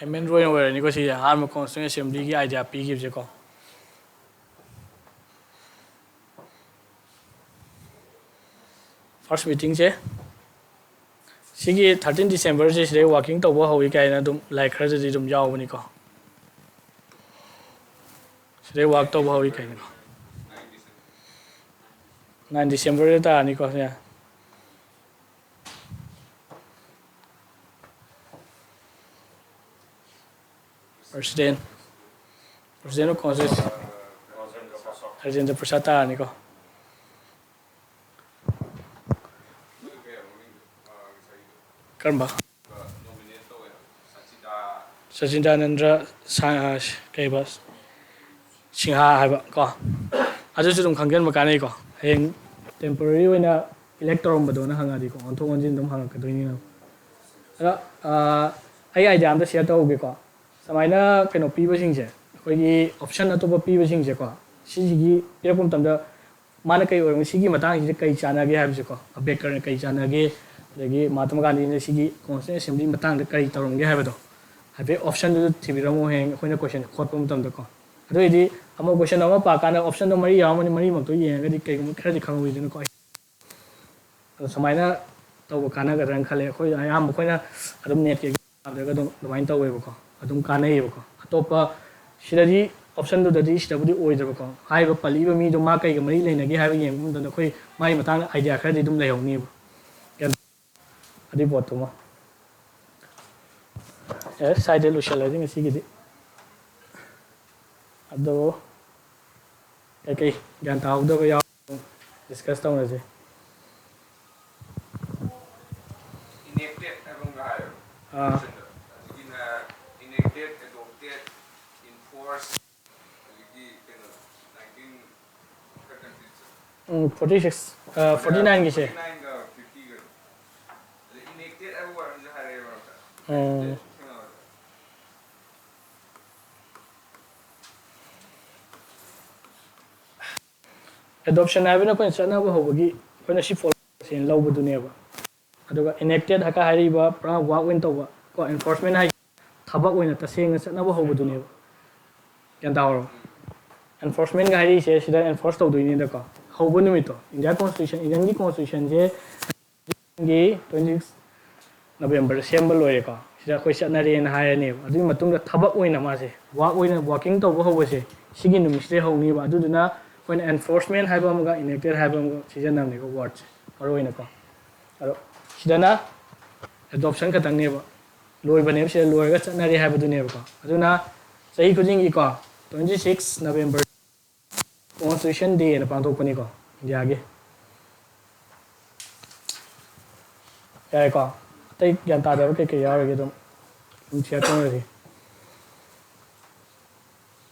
ꯑꯦꯝ ꯑꯦꯟ ꯔꯣꯏꯅ ꯑꯣꯏꯔꯅꯤꯀꯣ ꯁꯤꯁꯦ, ꯑꯍꯥꯟꯕ constituent assemblyꯒꯤ idea ꯄꯤꯈꯤꯕꯁꯦꯀꯣ꯫ First meetingꯁꯦ ꯁꯤꯒꯤ thirteen Decemberꯁꯦ ꯁꯤꯗꯩ working ꯇꯧꯕ ꯍꯧꯏ ꯀꯥꯏꯅ ꯑꯗꯨꯝ ꯂꯥꯏꯔꯤꯛ ꯈꯔꯗꯗꯤ ꯑꯗꯨꯝ ꯌꯥꯎꯕꯅꯤꯀꯣ꯫ ꯁꯤꯗꯩ work ꯇꯧꯕ ꯍꯧꯏ ꯀꯥꯏꯅꯀꯣ꯫ Nine Decemberꯗ ꯇꯥꯔꯅꯤꯀꯣ say. President, President of Congress, Rajendra ꯄ꯭ꯔꯁꯥꯗ ꯇꯥꯔꯅꯤꯀꯣ꯫ ꯀꯔꯝꯕ? ꯁꯆꯤꯗꯥꯅꯟꯗ꯭ꯔ ꯁꯥ- ꯀꯩꯕ? ꯁꯤꯡꯍꯥ ꯍꯥꯏꯕ ꯀꯣ꯫ ꯑꯗꯨꯁꯨ ꯑꯗꯨꯝ ꯈꯪꯖꯤꯟꯕ ꯀꯥꯟꯅꯩꯀꯣ꯫ ꯍꯌꯦꯡ temporary ꯑꯣꯏꯅ elect ꯇꯧꯔꯝꯕꯗꯣꯅ ꯍꯪꯉꯛꯑꯗꯤꯀꯣ, ꯑꯣꯟꯊꯣꯛ ꯑꯣꯟꯁꯤꯟ ꯑꯗꯨꯝ ꯍꯪꯉꯛꯀꯗꯣꯏꯅꯤꯅ꯫ ꯑꯗꯣ ꯑꯩ idea ꯑꯝꯇ share ꯇꯧꯍꯧꯒꯦꯀꯣ꯫ ꯁꯨꯃꯥꯏꯅ ꯀꯩꯅꯣ ꯄꯤꯕꯁꯤꯡꯁꯦ, ꯑꯩꯈꯣꯏꯒꯤ option ꯑꯇꯣꯞꯄ ꯄꯤꯕꯁꯤꯡꯁꯦꯀꯣ, ꯁꯤꯁꯤꯒꯤ ꯄꯤꯔꯛꯄ ꯃꯇꯝꯗ ꯃꯥꯅ ꯀꯩ ꯑꯣꯏꯔꯝꯒꯅꯤ, ꯁꯤꯒꯤ ꯃꯇꯥꯡꯁꯤꯗ ꯀꯩ ꯆꯥꯟꯅꯒꯦ ꯍꯥꯏꯕꯁꯦꯀꯣ, ꯑꯝꯕꯦꯗꯀꯔꯅ ꯀꯩ ꯆꯥꯟꯅꯒꯦ, ꯑꯗꯒꯤ ꯃꯍꯥꯇꯃꯥ ꯒꯥꯟꯙꯤꯅ ꯁꯤꯒꯤ constituent assembly ꯃꯇꯥꯡꯗ ꯀꯔꯤ ꯇꯧꯔꯝꯒꯦ ꯍꯥꯏꯕꯗꯣ ꯍꯥꯏꯐꯦꯠ optionꯗꯨꯗ ꯊꯤꯕꯤꯔꯝꯃꯣ, ꯍꯌꯦꯡ ꯑꯩꯈꯣꯏꯅ question ꯈꯣꯠꯄ ꯃꯇꯝꯗꯀꯣ꯫ ꯑꯗꯨ ꯑꯣꯏꯔꯗꯤ ꯑꯃ question ꯑꯃ ꯄꯥꯀꯥꯟꯗ optionꯗꯣ ꯃꯔꯤ ꯌꯥꯎꯔꯝꯒꯅꯤ, ꯃꯔꯤꯃꯛꯇꯣ ꯌꯦꯡꯉꯒꯗꯤ ꯀꯩꯒꯨꯝꯕ ꯈꯔꯗꯤ ꯈꯪꯍꯧꯋꯤꯗꯅꯀꯣ꯫ ꯑꯗꯣ ꯁꯨꯃꯥꯏꯅ ꯇꯧꯕ ꯀꯥꯟꯅꯒꯗ꯭ꯔꯅ ꯈꯜꯂꯦ꯫ ꯑꯩꯈꯣꯏ ꯑꯌꯥꯝꯕ ꯑꯩꯈꯣꯏꯅ ꯑꯗꯨꯝ netꯀꯤ exam ꯊꯥꯕꯗꯒ ꯑꯗꯨꯝ ꯑꯗꯨꯃꯥꯏꯅ ꯇꯧꯋꯦꯕꯀꯣ, ꯑꯗꯨꯝ ꯀꯥꯟꯅꯩꯌꯦꯕꯀꯣ꯫ ꯑꯇꯣꯞꯄ ꯁꯤꯗꯗꯤ ꯑꯣꯞꯁꯟꯗꯨꯗꯗꯤ ꯁꯤꯗꯕꯨꯗꯤ ꯑꯣꯏꯗꯕꯀꯣ꯫ ꯍꯥꯏꯔꯤꯕ ꯄꯜꯂꯛꯏꯕ ꯃꯤꯗꯣ ꯃꯥ ꯀꯩꯒ ꯃꯔꯤ ꯂꯩꯅꯒꯦ ꯍꯥꯏꯕ ꯌꯦꯡꯕ ꯃꯇꯝꯗ ꯑꯩꯈꯣꯏ ꯃꯥꯒꯤ ꯃꯇꯥꯡꯗ ꯑꯥꯏꯗꯤꯌꯥ ꯈꯔꯗꯤ ꯑꯗꯨꯝ ꯂꯩꯍꯧꯅꯤꯕ꯫ ꯒ꯭ꯌꯥꯟ ꯑꯗꯨꯒꯤ ꯄꯣꯠꯇꯨꯃ꯫ ꯑꯦ, ꯁ꯭ꯋꯥꯏꯗ ꯂꯣꯏꯁꯤꯜꯂꯁꯤ ꯉꯁꯤꯒꯤꯗꯤ꯫ ꯑꯗꯣ ꯀꯩꯀꯩ ꯒ꯭ꯌꯥꯟ ꯇꯥꯍꯧꯗꯕ ꯌꯥꯎ ꯗꯤꯁꯀꯁ ꯇꯧꯅꯁꯦ꯫ ꯏꯅꯦꯛꯇꯦꯠ ꯍꯥꯏꯕ ꯑꯃꯒ ꯍꯥꯏꯌꯦꯕ ꯑꯥ ꯀꯣꯏꯁꯟꯗ꯫ ꯑꯗꯨꯒꯤꯅ ꯏꯅꯦꯛꯇꯦꯠ, ꯑꯦꯗꯣꯞꯇꯦꯠ, ꯏꯟꯐꯣꯔꯁ, ꯑꯗꯒꯤ ꯀꯩꯅꯣ ꯅꯥꯏꯟꯇꯤꯟ ꯈꯔ ꯀꯟꯐ꯭ꯌꯨꯁ ꯆꯠꯂꯦ꯫ ꯎꯝ, ꯐꯣꯔꯇꯤ ꯁꯤꯛꯁ, ꯐꯣꯔꯇꯤ ꯅꯥꯏꯟꯒꯤꯁꯦ꯫ ꯐꯣꯔꯇꯤ ꯅꯥꯏꯟꯒ ꯐꯤꯐꯇꯤꯒ꯫ ꯑꯗ ꯏꯅꯦꯛꯇꯦꯠ ꯍꯥꯏꯕ ꯋꯥꯔꯗꯁꯦ ꯍꯥꯏꯔꯛꯑꯦꯕ ꯑꯝꯇ꯫ ꯎꯝ꯫ ꯈꯪꯉꯕ? ꯑꯦꯗꯣꯞꯁꯟ ꯍꯥꯏꯕꯅ ꯑꯩꯈꯣꯏꯅ ꯆꯠꯅꯕ ꯍꯧꯕꯒꯤ ꯑꯩꯈꯣꯏꯅ ꯁꯤ ꯐꯣꯂꯣ ꯇꯧꯁꯦꯅ ꯂꯧꯕꯗꯨꯅꯦꯕ꯫ ꯑꯗꯨꯒ ꯏꯅꯦꯛꯇꯦꯠ ꯍꯥꯏꯀ ꯍꯥꯏꯔꯤꯕ ꯄꯨꯔꯥ ꯋꯥꯛ ꯑꯣꯏꯅ ꯇꯧꯕ ꯀꯣ, ꯑꯦꯟꯐꯣꯔꯁꯃꯦꯟ ꯍꯥꯏ ꯊꯕꯛ ꯑꯣꯏꯅ ꯇꯁꯦꯡꯅ ꯆꯠꯅꯕ ꯍꯧꯕꯗꯨꯅꯦꯕ꯫ ꯒ꯭ꯌꯥꯟ ꯇꯥꯍꯧꯔꯣ? ꯑꯦꯟꯐꯣꯔꯁꯃꯦꯟꯒ ꯍꯥꯏꯔꯛꯏꯁꯦ ꯁꯤꯗ ꯑꯦꯟꯐꯣꯔꯁ ꯇꯧꯗꯣꯏꯅꯤꯗꯀꯣ꯫ ꯍꯧꯕ ꯅꯨꯃꯤꯠꯇꯣ, ꯏꯟꯗꯤꯌꯥ ꯀꯣꯟꯁꯇꯤꯇ꯭ꯌꯨꯁꯟ, ꯏꯟꯗꯤꯌꯟꯒꯤ ꯀꯣꯟꯁꯇꯤꯇ꯭ꯌꯨꯁꯟꯁꯦ ꯒꯤ ꯇ꯭ꯋꯦꯟꯇꯤ ꯁꯤꯛꯁ ꯅꯕꯦꯝꯕꯔꯗ ꯁꯦꯝꯕ ꯂꯣꯏꯔꯦꯀꯣ꯫ ꯁꯤꯗ ꯑꯩꯈꯣꯏ ꯆꯠꯅꯔꯦꯅ ꯍꯥꯏꯔꯅꯦꯕ꯫ ꯑꯗꯨꯒꯤ ꯃꯇꯨꯡꯗ ꯊꯕꯛ ꯑꯣꯏꯅ ꯃꯥꯁꯦ, ꯋꯥꯛ ꯑꯣꯏꯅ, ꯋꯥꯛꯀꯤꯡ ꯇꯧꯕ ꯍꯧꯕꯁꯦ ꯁꯤꯒꯤ ꯅꯨꯃꯤꯠꯁꯤꯗꯩ ꯍꯧꯅꯤꯕ꯫ ꯑꯗꯨꯗꯨꯅ ꯑꯩꯈꯣꯏꯅ ꯑꯦꯟꯐꯣꯔꯁꯃꯦꯟ ꯍꯥꯏꯕ ꯑꯃꯒ ꯏꯅꯦꯛꯇꯦꯠ ꯍꯥꯏꯕ ꯑꯃꯒ ꯁꯤꯖꯤꯟꯅꯕꯅꯦꯕ ꯋꯥꯔꯗꯁꯦ ꯃꯔꯨ ꯑꯣꯏꯅꯀꯣ꯫ ꯑꯗꯣ ꯁꯤꯗꯅ ꯑꯦꯗꯣꯞꯁꯟ ꯈꯛꯇꯪꯅꯦꯕ꯫ ꯂꯣꯏꯕꯅꯦꯕ, ꯁꯤꯗ ꯂꯣꯏꯔꯒ ꯆꯠꯅꯔꯦ ꯍꯥꯏꯕꯗꯨꯅꯦꯕꯀꯣ꯫ ꯑꯗꯨꯅ ꯆꯍꯤ ꯈꯨꯗꯤꯡꯒꯤꯀꯣ ꯇ꯭ꯋꯦꯟꯇꯤ ꯁꯤꯛꯁ ꯅꯕꯦꯝꯕꯔ ꯀꯣꯟꯁꯇꯤꯇ꯭ꯌꯨꯁꯟ ꯗꯦꯅ ꯄꯥꯡꯊꯣꯛꯄꯅꯤꯀꯣ ꯏꯟꯗꯤꯌꯥꯒꯤ꯫ ꯌꯥꯔꯦꯀꯣ? ꯑꯇꯩ ꯒ꯭ꯌꯥꯟ ꯇꯥꯗꯕ ꯀꯩꯀꯩ ꯌꯥꯎꯔꯒꯦ ꯑꯗꯨꯝ, ꯑꯗꯨꯝ ꯁꯤꯌꯔ ꯇꯧꯅꯔꯁꯤ꯫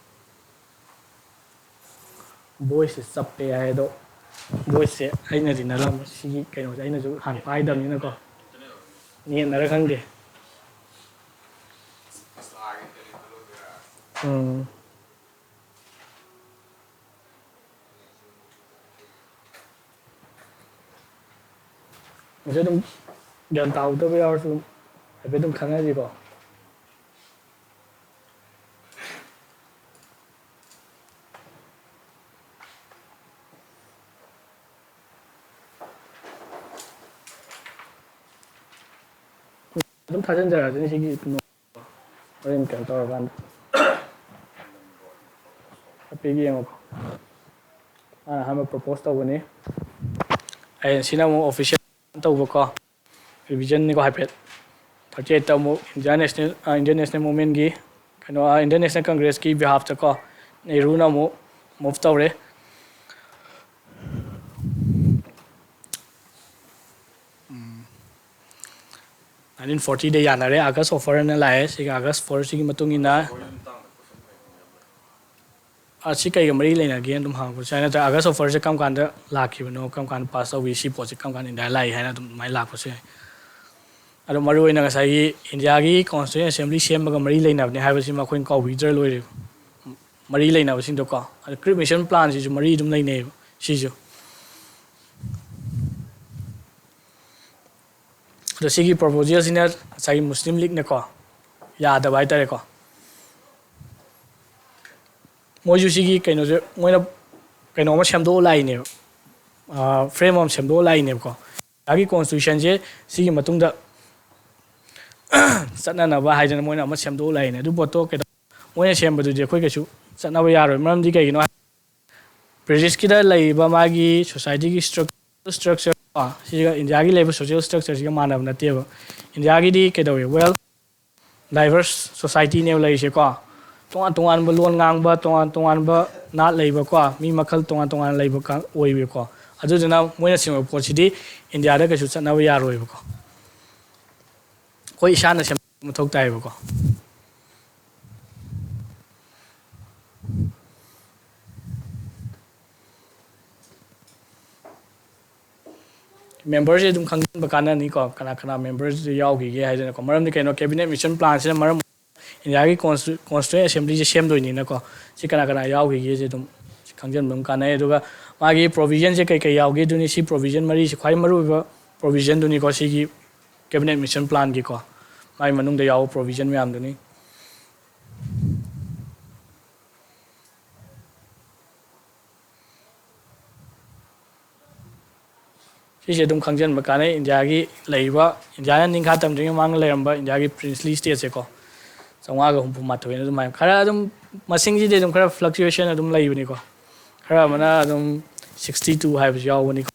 ꯚꯣꯏꯁꯁꯦ ꯆꯞꯄꯦ ꯍꯥꯏ, ꯑꯗꯣ ꯚꯣꯏꯁꯁꯦ ꯑꯩꯅꯗꯤ ꯅꯠꯂꯝꯃꯣꯏ, ꯁꯤꯒꯤ ꯀꯩꯅꯣꯁꯦ ꯑꯩꯅꯁꯨ ꯍꯥꯟꯅ ꯄꯥꯏꯗꯕꯅꯤꯅꯀꯣ꯫ ꯅꯦꯠꯅꯔ ꯈꯪꯗꯦ꯫ ꯎꯝ꯫ ꯃꯁꯤ ꯑꯗꯨꯝ ꯒ꯭ꯌꯥꯟ ꯇꯥꯍꯧꯗꯕ ꯌꯥꯎꯔꯁꯨ ꯑꯗꯨꯝ ꯍꯥꯏꯐꯦꯠ ꯑꯗꯨꯝ ꯈꯪꯍꯟꯁꯤꯀꯣ꯫ ꯑꯗꯨꯝ ꯊꯥꯖꯤꯟꯖꯔꯛꯑꯁꯤꯅꯦ ꯁꯤꯒꯤ ꯍꯣꯔꯦꯟ ꯀꯩꯅꯣ ꯇꯧꯔꯀꯥꯟꯗ꯫ ꯄꯤꯒꯦ ꯌꯦꯡꯉꯣꯀꯣ꯫ ꯃꯥꯅ ꯑꯍꯥꯟꯕ ꯄ꯭ꯔꯣꯄꯣꯁ ꯇꯧꯕꯅꯤ꯫ ꯑꯩ ꯁꯤꯅ ꯑꯃꯨꯛ ꯑꯣꯐꯤꯁꯤꯌꯦꯜ ꯇꯧꯕꯀꯣ, ꯔꯤꯚꯤꯖꯟꯅꯤꯀꯣ ꯍꯥꯏꯐꯦꯠ꯫ ꯊꯥꯔꯇꯤ ꯑꯩꯠꯇ ꯑꯃꯨꯛ ꯏꯟꯗꯤꯌꯥ ꯅꯦꯁꯅꯦꯜ ꯏꯟꯗꯤꯌꯟ ꯅꯦꯁꯅꯦꯜ ꯃꯨꯚꯃꯦꯟꯒꯤ ꯀꯩꯅꯣ ꯏꯟꯗꯤꯌꯟ ꯅꯦꯁꯅꯦꯜ ꯀꯪꯒ꯭ꯔꯦꯁꯀꯤ ꯕꯤꯍꯥꯐꯇꯀꯣ ꯅꯦꯍꯔꯨꯅ ꯑꯃꯨꯛ ꯃꯨꯚ ꯇꯧꯔꯦ꯫ ꯅꯥꯏꯟꯇꯤꯟ ꯐꯣꯔꯇꯤꯗ ꯌꯥꯅꯔꯦ, ꯑꯥꯒꯁ ꯑꯣꯐꯔꯅ ꯂꯥꯛꯑꯦ꯫ ꯁꯤꯒꯤ ꯑꯥꯒꯁ ꯑꯣꯐꯔꯁꯤꯒꯤ ꯃꯇꯨꯡ ꯏꯟꯅ ꯑꯁꯤ ꯀꯩꯒ ꯃꯔꯤ ꯂꯩꯅꯒꯦꯅ ꯑꯗꯨꯝ ꯍꯪꯉꯛꯄꯁꯨ ꯌꯥꯏ, ꯅꯠꯇ꯭ꯔꯒ ꯑꯥꯒꯁ ꯑꯣꯐꯔꯁꯦ ꯀꯔꯝ ꯀꯥꯟꯗ ꯂꯥꯛꯈꯤꯕꯅꯣ, ꯀꯔꯝ ꯀꯥꯟꯗ ꯄꯥꯁ ꯇꯧꯈꯤ, ꯁꯤ ꯄꯣꯠꯁꯦ ꯀꯔꯝ ꯀꯥꯟꯗ ꯏꯟꯗꯤꯌꯥ ꯂꯥꯛꯏ ꯍꯥꯏꯅ ꯑꯗꯨꯝ ꯑꯗꯨꯃꯥꯏꯅ ꯂꯥꯛꯄꯁꯨ ꯌꯥꯏ꯫ ꯑꯗꯣ ꯃꯔꯨꯑꯣꯏꯅ ꯉꯁꯥꯏꯒꯤ ꯏꯟꯗꯤꯌꯥꯒꯤ ꯀꯣꯟꯁꯇꯤꯇ꯭ꯌꯨꯁꯟ ꯑꯦꯁꯦꯝꯕ꯭ꯂꯤ ꯁꯦꯝꯕꯒ ꯃꯔꯤ ꯂꯩꯅꯕꯅꯦ ꯍꯥꯏꯕꯁꯤꯃ ꯑꯩꯈꯣꯏꯅ ꯀꯥꯎꯕꯤꯗ꯭ꯔ ꯂꯣꯏꯔꯦ꯫ ꯃꯔꯤ ꯂꯩꯅꯕꯁꯤꯡꯗꯣꯀꯣ, ꯑꯗꯣ ꯀ꯭ꯔꯤꯞ ꯃꯤꯁꯟ ꯄ꯭ꯂꯥꯟꯁꯤꯁꯨ ꯃꯔꯤ ꯑꯗꯨꯝ ꯂꯩꯅꯩꯌꯦꯕ ꯁꯤꯁꯨ꯫ ꯑꯗꯣ ꯁꯤꯒꯤ ꯄ꯭ꯔꯣꯄꯣꯖꯦꯜꯁꯤꯅ ꯉꯁꯥꯏꯒꯤ ꯃꯨꯁꯂꯤꯝ ꯂꯤꯛꯅꯀꯣ ꯌꯥꯗꯕ ꯍꯥꯏꯇꯥꯔꯦꯀꯣ꯫ ꯃꯣꯏꯁꯨ ꯁꯤꯒꯤ ꯀꯩꯅꯣꯁꯦ ꯃꯣꯏꯅ ꯀꯩꯅꯣꯝꯃ ꯁꯦꯝꯗꯣꯛꯑ ꯂꯥꯛꯏꯅꯦꯕ, ꯐ꯭ꯔꯦꯝ ꯑꯃ ꯁꯦꯝꯗꯣꯛꯑ ꯂꯥꯛꯏꯅꯦꯕꯀꯣ꯫ ꯏꯟꯗꯤꯌꯥꯒꯤ ꯀꯣꯟꯁꯇꯤꯇ꯭ꯌꯨꯁꯟꯁꯦ ꯁꯤꯒꯤ ꯃꯇꯨꯡꯗ ꯆꯠꯅꯅꯕ ꯍꯥꯏꯗꯅ ꯃꯣꯏꯅ ꯑꯃ ꯁꯦꯝꯗꯣꯛꯑ ꯂꯥꯛꯏꯅꯦ꯫ ꯑꯗꯨ ꯄꯣꯠꯇꯣ ꯀꯩꯗꯧ-, ꯃꯣꯏꯅ ꯁꯦꯝꯕꯗꯨꯗꯤ ꯑꯩꯈꯣꯏ ꯀꯩꯁꯨ ꯆꯠꯅꯕ ꯌꯥꯔꯣꯏ꯫ ꯃꯔꯝꯗꯤ ꯀꯩꯒꯤꯅꯣ ꯍꯥꯏ, ꯕ꯭ꯔꯤꯇꯤꯁꯀꯤꯗ ꯂꯩꯔꯤꯕ ꯃꯥꯒꯤ ꯁꯣꯁꯥꯏꯇꯤꯒꯤ ꯁ꯭ꯇ꯭ꯔꯛꯆꯔ ꯀꯣ, ꯁꯤꯒ ꯏꯟꯗꯤꯌꯥꯒꯤ ꯂꯩꯕ ꯁꯣꯁꯤꯌꯦꯜ ꯁ꯭ꯇ꯭ꯔꯛꯆꯔꯁꯤꯒ ꯃꯥꯟꯅꯕ ꯅꯠꯇꯦꯕ꯫ ꯏꯟꯗꯤꯌꯥꯒꯤꯗꯤ ꯀꯩꯗꯧꯋꯤ, ꯋꯦꯜ ꯗꯥꯏꯚꯔꯁ ꯁꯣꯁꯥꯏꯇꯤꯅꯦꯕ ꯂꯩꯔꯤꯁꯦꯀꯣ꯫ ꯇꯣꯉꯥꯟ ꯇꯣꯉꯥꯟꯕ ꯂꯣꯟ ꯉꯥꯡꯕ, ꯇꯣꯉꯥꯟ ꯇꯣꯉꯥꯟꯕ ꯅꯥꯠ ꯂꯩꯕꯀꯣ, ꯃꯤ ꯃꯈꯜ ꯇꯣꯉꯥꯟ ꯇꯣꯉꯥꯟꯅ ꯂꯩꯕ ꯀꯥꯡ-, ꯑꯣꯏꯕꯀꯣ꯫ ꯑꯗꯨꯗꯨꯅ ꯃꯣꯏꯅ ꯁꯦꯝꯕ ꯄꯣꯠꯁꯤꯗꯤ ꯏꯟꯗꯤꯌꯥꯗ ꯀꯩꯁꯨ ꯆꯠꯅꯕ ꯌꯥꯔꯣꯏꯕꯀꯣ꯫ ꯑꯩꯈꯣꯏ ꯏꯁꯥꯅ ꯁꯦꯝꯕ ꯃꯊꯧ ꯇꯥꯏꯌꯦꯕꯀꯣ꯫ ꯃꯦꯝꯕꯔꯁꯦ ꯑꯗꯨꯝ ꯈꯪꯖꯤꯟꯕ ꯀꯥꯟꯅꯅꯤꯀꯣ, ꯀꯅꯥ ꯀꯅꯥ ꯃꯦꯝꯕꯔꯁꯤꯗ ꯌꯥꯎꯈꯤꯒꯦ ꯍꯥꯏꯗꯅꯀꯣ꯫ ꯃꯔꯝꯗꯤ ꯀꯩꯅꯣ, ꯀꯦꯕꯤꯅꯦꯠ ꯃꯤꯁꯟ ꯄ꯭ꯂꯥꯟꯁꯤꯅ ꯃꯔꯝ ꯏꯟꯗꯤꯌꯥꯒꯤ ꯀꯣꯟꯁꯇꯤꯇ꯭ꯌꯨ-, ꯀꯣꯟꯁꯇꯤꯇ꯭ꯌꯨꯌꯦꯟ ꯑꯦꯁꯦꯝꯕ꯭ꯂꯤꯁꯦ ꯁꯦꯝꯗꯣꯏꯅꯤꯅꯀꯣ, ꯁꯤ ꯀꯅꯥ ꯀꯅꯥ ꯌꯥꯎꯈꯤꯒꯦꯁꯦ ꯑꯗꯨꯝ ꯈꯪꯖꯤꯟꯕ ꯑꯃ ꯀꯥꯟꯅꯩ꯫ ꯑꯗꯨꯒ ꯃꯥꯒꯤ ꯄ꯭ꯔꯣꯕꯤꯖꯟꯁꯦ ꯀꯩ ꯀꯩ ꯌꯥꯎꯒꯦ ꯑꯗꯨꯅꯤ꯫ ꯁꯤ ꯄ꯭ꯔꯣꯕꯤꯖꯟ ꯃꯔꯤꯁꯤ ꯈ꯭ꯋꯥꯏ ꯃꯔꯨꯑꯣꯏꯕ ꯄ꯭ꯔꯣꯕꯤꯖꯟꯗꯨꯅꯤꯀꯣ, ꯁꯤꯒꯤ ꯀꯦꯕꯤꯅꯦꯠ ꯃꯤꯁꯟ ꯄ꯭ꯂꯥꯟꯒꯤꯀꯣ, ꯃꯥꯒꯤ ꯃꯅꯨꯡꯗ ꯌꯥꯎꯕ ꯄ꯭ꯔꯣꯕꯤꯖꯟ ꯃꯌꯥꯝꯗꯨꯅꯤ꯫ ꯁꯤꯁꯦ ꯑꯗꯨꯝ ꯈꯪꯖꯤꯟꯕ ꯀꯥꯟꯅꯩ꯫ ꯏꯟꯗꯤꯌꯥꯒꯤ ꯂꯩꯔꯤꯕ, ꯏꯟꯗꯤꯌꯥꯅ ꯅꯤꯡꯈꯥ ꯇꯝꯗ꯭ꯔꯤꯉꯩ ꯃꯃꯥꯡꯗ ꯂꯩꯔꯝꯕ ꯏꯟꯗꯤꯌꯥꯒꯤ ꯄ꯭ꯔꯤꯟꯁꯂꯤ ꯁ꯭ꯇꯦꯠꯁꯦꯀꯣ, ꯆꯥꯝꯃꯉꯥꯒ ꯍꯨꯝꯐꯨ ꯃꯥꯊꯣꯏꯅ ꯑꯗꯨꯃꯥꯏꯅ ꯈꯔ ꯑꯗꯨꯝ, ꯃꯁꯤꯡꯁꯤꯗꯤ ꯑꯗꯨꯝ ꯈꯔ fluctuation ꯑꯗꯨꯝ ꯂꯩꯕꯅꯤꯀꯣ꯫ ꯈꯔ ꯑꯃꯅ ꯑꯗꯨꯝ sixty two ꯍꯥꯏꯕꯁꯨ ꯌꯥꯎꯕꯅꯤꯀꯣ꯫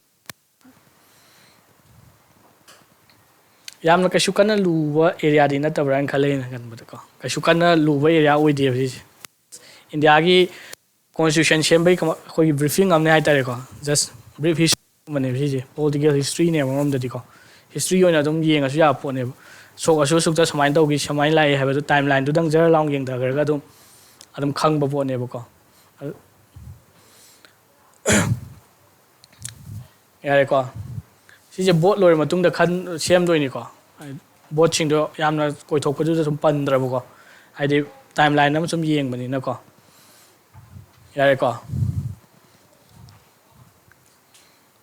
ꯌꯥꯝꯅ ꯀꯩꯁꯨ ꯀꯟꯅ ꯂꯨꯕ areaꯗꯤ ꯅꯠꯇꯕ꯭ꯔꯥ ꯍꯥꯏꯅ ꯈꯜꯂꯦ ꯑꯩꯅ ꯈꯟꯕꯗꯀꯣ꯫ ꯀꯩꯁꯨ ꯀꯟꯅ ꯂꯨꯕ area ꯑꯣꯏꯗꯦꯕ ꯁꯤꯁꯦ꯫ ꯏꯟꯗꯤꯌꯥꯒꯤ constitution ꯁꯦꯝꯕꯒꯤ ꯀꯃ-, ꯑꯩꯈꯣꯏꯒꯤ briefing ꯑꯃꯅꯦ ꯍꯥꯏꯇꯥꯔꯦꯀꯣ꯫ Just brief historyꯒꯨꯝꯕꯅꯦꯕ ꯁꯤꯁꯦ꯫ Political historyꯅꯦꯕ ꯑꯃꯔꯣꯝꯗꯗꯤꯀꯣ꯫ History ꯑꯣꯏꯅ ꯑꯗꯨꯝ ꯌꯦꯡꯉꯁꯨ ꯌꯥꯕ ꯄꯣꯠꯅꯦꯕ꯫ ꯁꯣꯛ ꯑꯁꯨꯛ ꯑꯁꯨꯛꯇ ꯁꯨꯃꯥꯏꯅ ꯇꯧꯈꯤ, ꯁꯨꯃꯥꯏꯅ ꯂꯥꯛꯑꯦ ꯍꯥꯏꯕꯗꯣ timelineꯗꯨꯗꯪ ꯖꯔ ꯂꯥꯎ ꯌꯦꯡꯊꯈ꯭ꯔꯒ ꯑꯗꯨꯝ, ꯑꯗꯨꯝ ꯈꯪꯕ ꯄꯣꯠꯅꯦꯕꯀꯣ꯫ ꯑꯗꯨ ꯌꯥꯔꯦꯀꯣ꯫ ꯁꯤꯁꯦ vote ꯂꯣꯏꯔ ꯃꯇꯨꯡꯗ ꯈꯟ-, ꯁꯦꯝꯗꯣꯏꯅꯤꯀꯣ꯫ Voteꯁꯤꯡꯗꯣ ꯌꯥꯝꯅ ꯀꯣꯏꯊꯣꯛꯄꯗꯨꯗ ꯁꯨꯝ ꯄꯟꯗ꯭ꯔꯕꯀꯣ꯫ ꯍꯥꯏꯗꯤ timeline ꯑꯃ ꯁꯨꯝ ꯌꯦꯡꯕꯅꯤꯅꯀꯣ꯫ ꯌꯥꯔꯦꯀꯣ꯫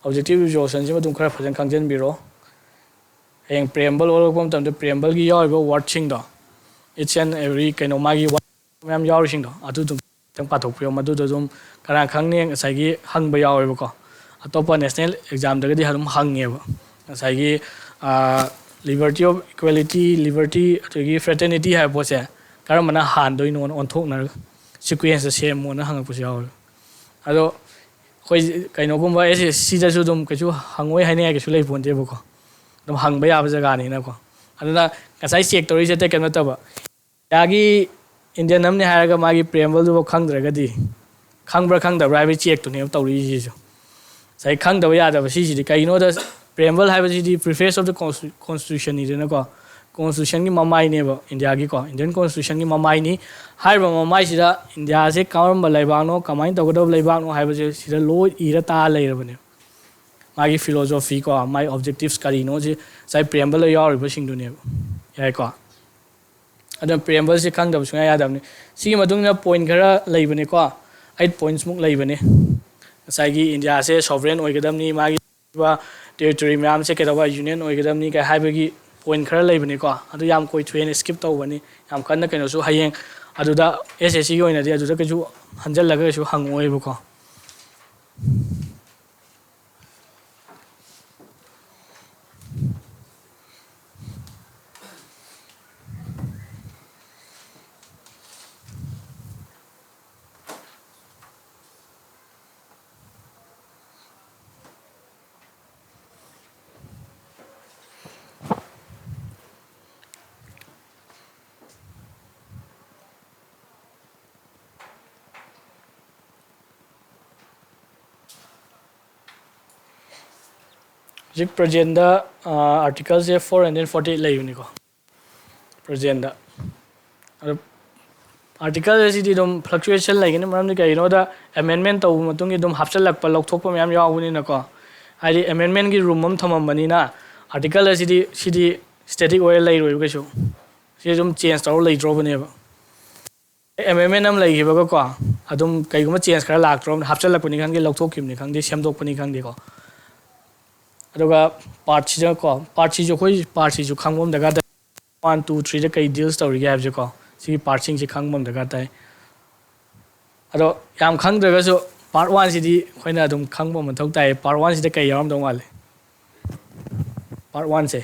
Objective resolutionꯁꯤꯃ ꯑꯗꯨꯝ ꯈꯔ ꯐꯖꯅ ꯈꯪꯖꯤꯟꯕꯤꯔꯣ꯫ ꯍꯌꯦꯡ preamble ꯑꯣꯜꯂꯛꯄ ꯃꯇꯝꯗ preambleꯒꯤ ꯌꯥꯎꯔꯤꯕ wordꯁꯤꯡꯗꯣ, each and every ꯀꯩꯅꯣ ꯃꯥꯒꯤ word ꯃꯌꯥꯝ ꯌꯥꯎꯔꯤꯁꯤꯡꯗꯣ ꯑꯗꯨ ꯑꯗꯨꯝ ꯈꯤꯇꯪ ꯄꯥꯊꯣꯛꯄꯤꯌꯣ꯫ ꯃꯗꯨꯗ ꯑꯗꯨꯝ ꯀꯅꯥ ꯈꯪꯅꯤ ꯉꯁꯥꯏꯒꯤ ꯍꯪꯕ ꯌꯥꯎꯋꯦꯕꯀꯣ꯫ ꯑꯇꯣꯞꯄ national examꯗꯒꯗꯤ ꯑꯗꯨꯝ ꯍꯪꯉꯦꯕ꯫ ꯉꯁꯥꯏꯒꯤ, ꯑꯥ, liberty of equality, liberty ꯑꯗꯒꯤ fraternity ꯍꯥꯏꯕ ꯄꯣꯠꯁꯦ ꯀꯔꯝꯕꯅ ꯍꯥꯟꯗꯣꯏꯅꯣꯅ ꯑꯣꯟꯊꯣꯛꯅꯔꯒ sequenceꯇ ꯁꯦꯝꯃꯣꯅ ꯍꯪꯉꯛꯄꯁꯨ ꯌꯥꯎꯋꯦꯕ꯫ ꯑꯗꯣ ꯑꯩꯈꯣꯏ ꯀꯩꯅꯣꯒꯨꯝꯕ S S Cꯗꯁꯨ ꯑꯗꯨꯝ ꯀꯩꯁꯨ ꯍꯪꯉꯣꯏ ꯍꯥꯏꯅꯤꯡꯉꯥꯏ ꯀꯩꯁꯨ ꯂꯩ ꯄꯣꯟꯇꯦꯕꯀꯣ꯫ ꯑꯗꯨꯝ ꯍꯪꯕ ꯌꯥꯕ ꯖꯒꯥꯅꯤꯅꯀꯣ꯫ ꯑꯗꯨꯅ ꯉꯁꯥꯏ check ꯇꯧꯔꯤꯁꯦ ꯑꯇꯩ ꯀꯩꯅꯣ ꯅꯠꯇꯕ, ꯏꯟꯗꯤꯌꯥꯒꯤ Indian ꯑꯃꯅꯤ ꯍꯥꯏꯔꯒ ꯃꯥꯒꯤ preambleꯗꯨꯐꯥꯎ ꯈꯪꯗ꯭ꯔꯒꯗꯤ ꯈꯪꯕ꯭ꯔꯥ ꯈꯪꯗꯕ꯭ꯔꯥ ꯍꯥꯏꯕꯒꯤ checkꯇꯨꯅꯦꯕ ꯇꯧꯔꯤꯁꯤꯁꯨ꯫ ꯉꯁꯥꯏ ꯈꯪꯗꯕ ꯌꯥꯗꯕ ꯁꯤꯁꯤꯗꯤ ꯀꯩꯒꯤꯅꯣꯗ, preamble ꯍꯥꯏꯕꯁꯤꯗꯤ preface of the constitu-, constitutionꯅꯤꯗꯅꯀꯣ꯫ Constitutionꯒꯤ ꯃꯃꯥꯏꯅꯦꯕ ꯏꯟꯗꯤꯌꯥꯒꯤꯀꯣ, Indian constitutionꯒꯤ ꯃꯃꯥꯏꯅꯤ꯫ ꯍꯥꯏꯔꯤꯕ ꯃꯃꯥꯏꯁꯤꯗ ꯏꯟꯗꯤꯌꯥꯁꯦ ꯀꯔꯝꯕ ꯂꯩꯕꯥꯛꯅꯣ, ꯀꯃꯥꯏꯅ ꯇꯧꯒꯗꯕ ꯂꯩꯕꯥꯛꯅꯣ ꯍꯥꯏꯕꯁꯦ ꯁꯤꯗ ꯂꯣꯏ ꯏꯔ ꯇꯥ ꯂꯩꯔꯕꯅꯦꯕ꯫ ꯃꯥꯒꯤ philosophy ꯀꯣ, ꯃꯥꯒꯤ objectives ꯀꯔꯤꯅꯣ ꯁꯤ ꯉꯁꯥꯏ preambleꯗ ꯌꯥꯎꯔꯤꯕꯁꯤꯡꯗꯨꯅꯦꯕ꯫ ꯌꯥꯏꯀꯣ? ꯑꯗꯨꯅ preambleꯁꯦ ꯈꯪꯗꯕ ꯁꯨꯡꯌꯥ ꯌꯥꯗꯕꯅꯤ꯫ ꯁꯤꯒꯤ ꯃꯇꯨꯡꯗ point ꯈꯔ ꯂꯩꯕꯅꯤꯀꯣ, eight pointsꯃꯨꯛ ꯂꯩꯕꯅꯤ꯫ ꯉꯁꯥꯏꯒꯤ ꯏꯟꯗꯤꯌꯥꯁꯦ sovereign ꯑꯣꯏꯒꯗꯕꯅꯤ, ꯃꯥꯒꯤ territory ꯃꯌꯥꯝꯁꯦ ꯀꯩꯗꯧꯕ union ꯑꯣꯏꯒꯗꯕꯅꯤ ꯀꯥꯏ ꯍꯥꯏꯕꯒꯤ point ꯈꯔ ꯂꯩꯕꯅꯤꯀꯣ꯫ ꯑꯗꯨ ꯌꯥꯝ ꯀꯣꯏꯊꯣꯛꯑꯦꯅ skip ꯇꯧꯕꯅꯤ꯫ ꯌꯥꯝ ꯀꯟꯅ ꯀꯩꯅꯣꯁꯨ ꯍꯌꯦꯡ ꯑꯗꯨꯗ S S Cꯒꯤ ꯑꯣꯏꯅꯗꯤ ꯑꯗꯨꯗ ꯀꯩꯁꯨ ꯍꯟꯖꯜꯂꯒ ꯀꯩꯁꯨ ꯍꯪꯉꯛꯑꯣꯏꯕꯀꯣ꯫ ꯍꯧꯖꯤꯛ ꯄ꯭ꯔꯖꯦꯟꯗ ꯑꯥꯔꯇꯤꯀꯜꯁꯦ ꯐꯣꯔ ꯍꯟꯗ꯭ꯔꯦꯠ ꯐꯣꯔꯇꯤ ꯑꯩꯠ ꯂꯩꯕꯅꯤꯀꯣ, ꯄ꯭ꯔꯖꯦꯟꯗ꯫ ꯑꯗꯣ ꯑꯥꯔꯇꯤꯀꯜ ꯑꯁꯤꯗꯤ ꯑꯗꯨꯝ ꯐ꯭ꯂꯛꯆꯨꯌꯦꯁꯟ ꯂꯩꯒꯅꯤ, ꯃꯔꯝꯗꯤ ꯀꯩꯒꯤꯅꯣꯗ ꯑꯦꯃꯦꯟꯃꯦꯟ ꯇꯧꯕ ꯃꯇꯨꯡꯒꯤ ꯑꯗꯨꯝ ꯍꯥꯞꯆꯤꯜꯂꯛꯄ, ꯂꯧꯊꯣꯛꯄ ꯃꯌꯥꯝ ꯌꯥꯎꯕꯅꯤꯅꯀꯣ꯫ ꯍꯥꯏꯗꯤ ꯑꯦꯃꯦꯟꯃꯦꯟꯒꯤ ꯔꯨꯝ ꯑꯃ ꯊꯝꯃꯝꯕꯅꯤꯅ ꯑꯥꯔꯇꯤꯀꯜ ꯑꯁꯤꯗꯤ, ꯁꯤꯗꯤ ꯁ꯭ꯇꯦꯇꯤꯛ ꯑꯣꯏꯔ ꯂꯩꯔꯣꯏꯕ ꯀꯩꯁꯨ꯫ ꯁꯤ ꯑꯗꯨꯝ ꯆꯦꯟꯖ ꯇꯧꯔ ꯂꯩꯗ꯭ꯔꯣꯕꯅꯦꯕ꯫ ꯑꯦꯃꯦꯟꯃꯦꯟ ꯑꯃ ꯂꯩꯈꯤꯕꯒꯀꯣ, ꯑꯗꯨꯝ ꯀꯩꯒꯨꯝꯕ ꯆꯦꯟꯖ ꯈꯔ ꯂꯥꯛꯇ꯭ꯔꯣ, ꯍꯥꯞꯆꯤꯜꯂꯛꯄꯅꯤ ꯈꯪꯗꯦ, ꯂꯧꯊꯣꯛꯈꯤꯕꯅꯤ ꯈꯪꯗꯦ, ꯁꯦꯝꯗꯣꯛꯄꯅꯤ ꯈꯪꯗꯦꯀꯣ꯫ ꯑꯗꯨꯒ ꯄꯥꯔꯠꯁꯤꯗꯀꯣ, ꯄꯥꯔꯠꯁꯤꯁꯨ ꯑꯩꯈꯣꯏ ꯄꯥꯔꯠꯁꯤꯁꯨ ꯈꯪꯕ ꯑꯃ ꯗꯔꯀꯥꯔ ꯇꯥꯏ꯫ ꯋꯥꯟ, ꯇꯨ, ꯊ꯭ꯔꯤꯗ ꯀꯩ ꯗꯤꯜꯁ ꯇꯧꯔꯤꯒꯦ ꯍꯥꯏꯕꯁꯦꯀꯣ, ꯁꯤꯒꯤ ꯄꯥꯔꯠꯁꯤꯡꯁꯦ ꯈꯪꯕ ꯑꯃ ꯗꯔꯀꯥꯔ ꯇꯥꯏ꯫ ꯑꯗꯣ ꯌꯥꯝ ꯈꯪꯗ꯭ꯔꯒꯁꯨ ꯄꯥꯔꯠ ꯋꯥꯟꯁꯤꯗꯤ ꯑꯩꯈꯣꯏꯅ ꯑꯗꯨꯝ ꯈꯪꯕ ꯃꯊꯧ ꯇꯥꯏ꯫ ꯄꯥꯔꯠ ꯋꯥꯟꯁꯤꯗ ꯀꯩ ꯌꯥꯎꯔꯝꯗꯧ ꯃꯥꯜꯂꯤ? ꯄꯥꯔꯠ ꯋꯥꯟꯁꯦ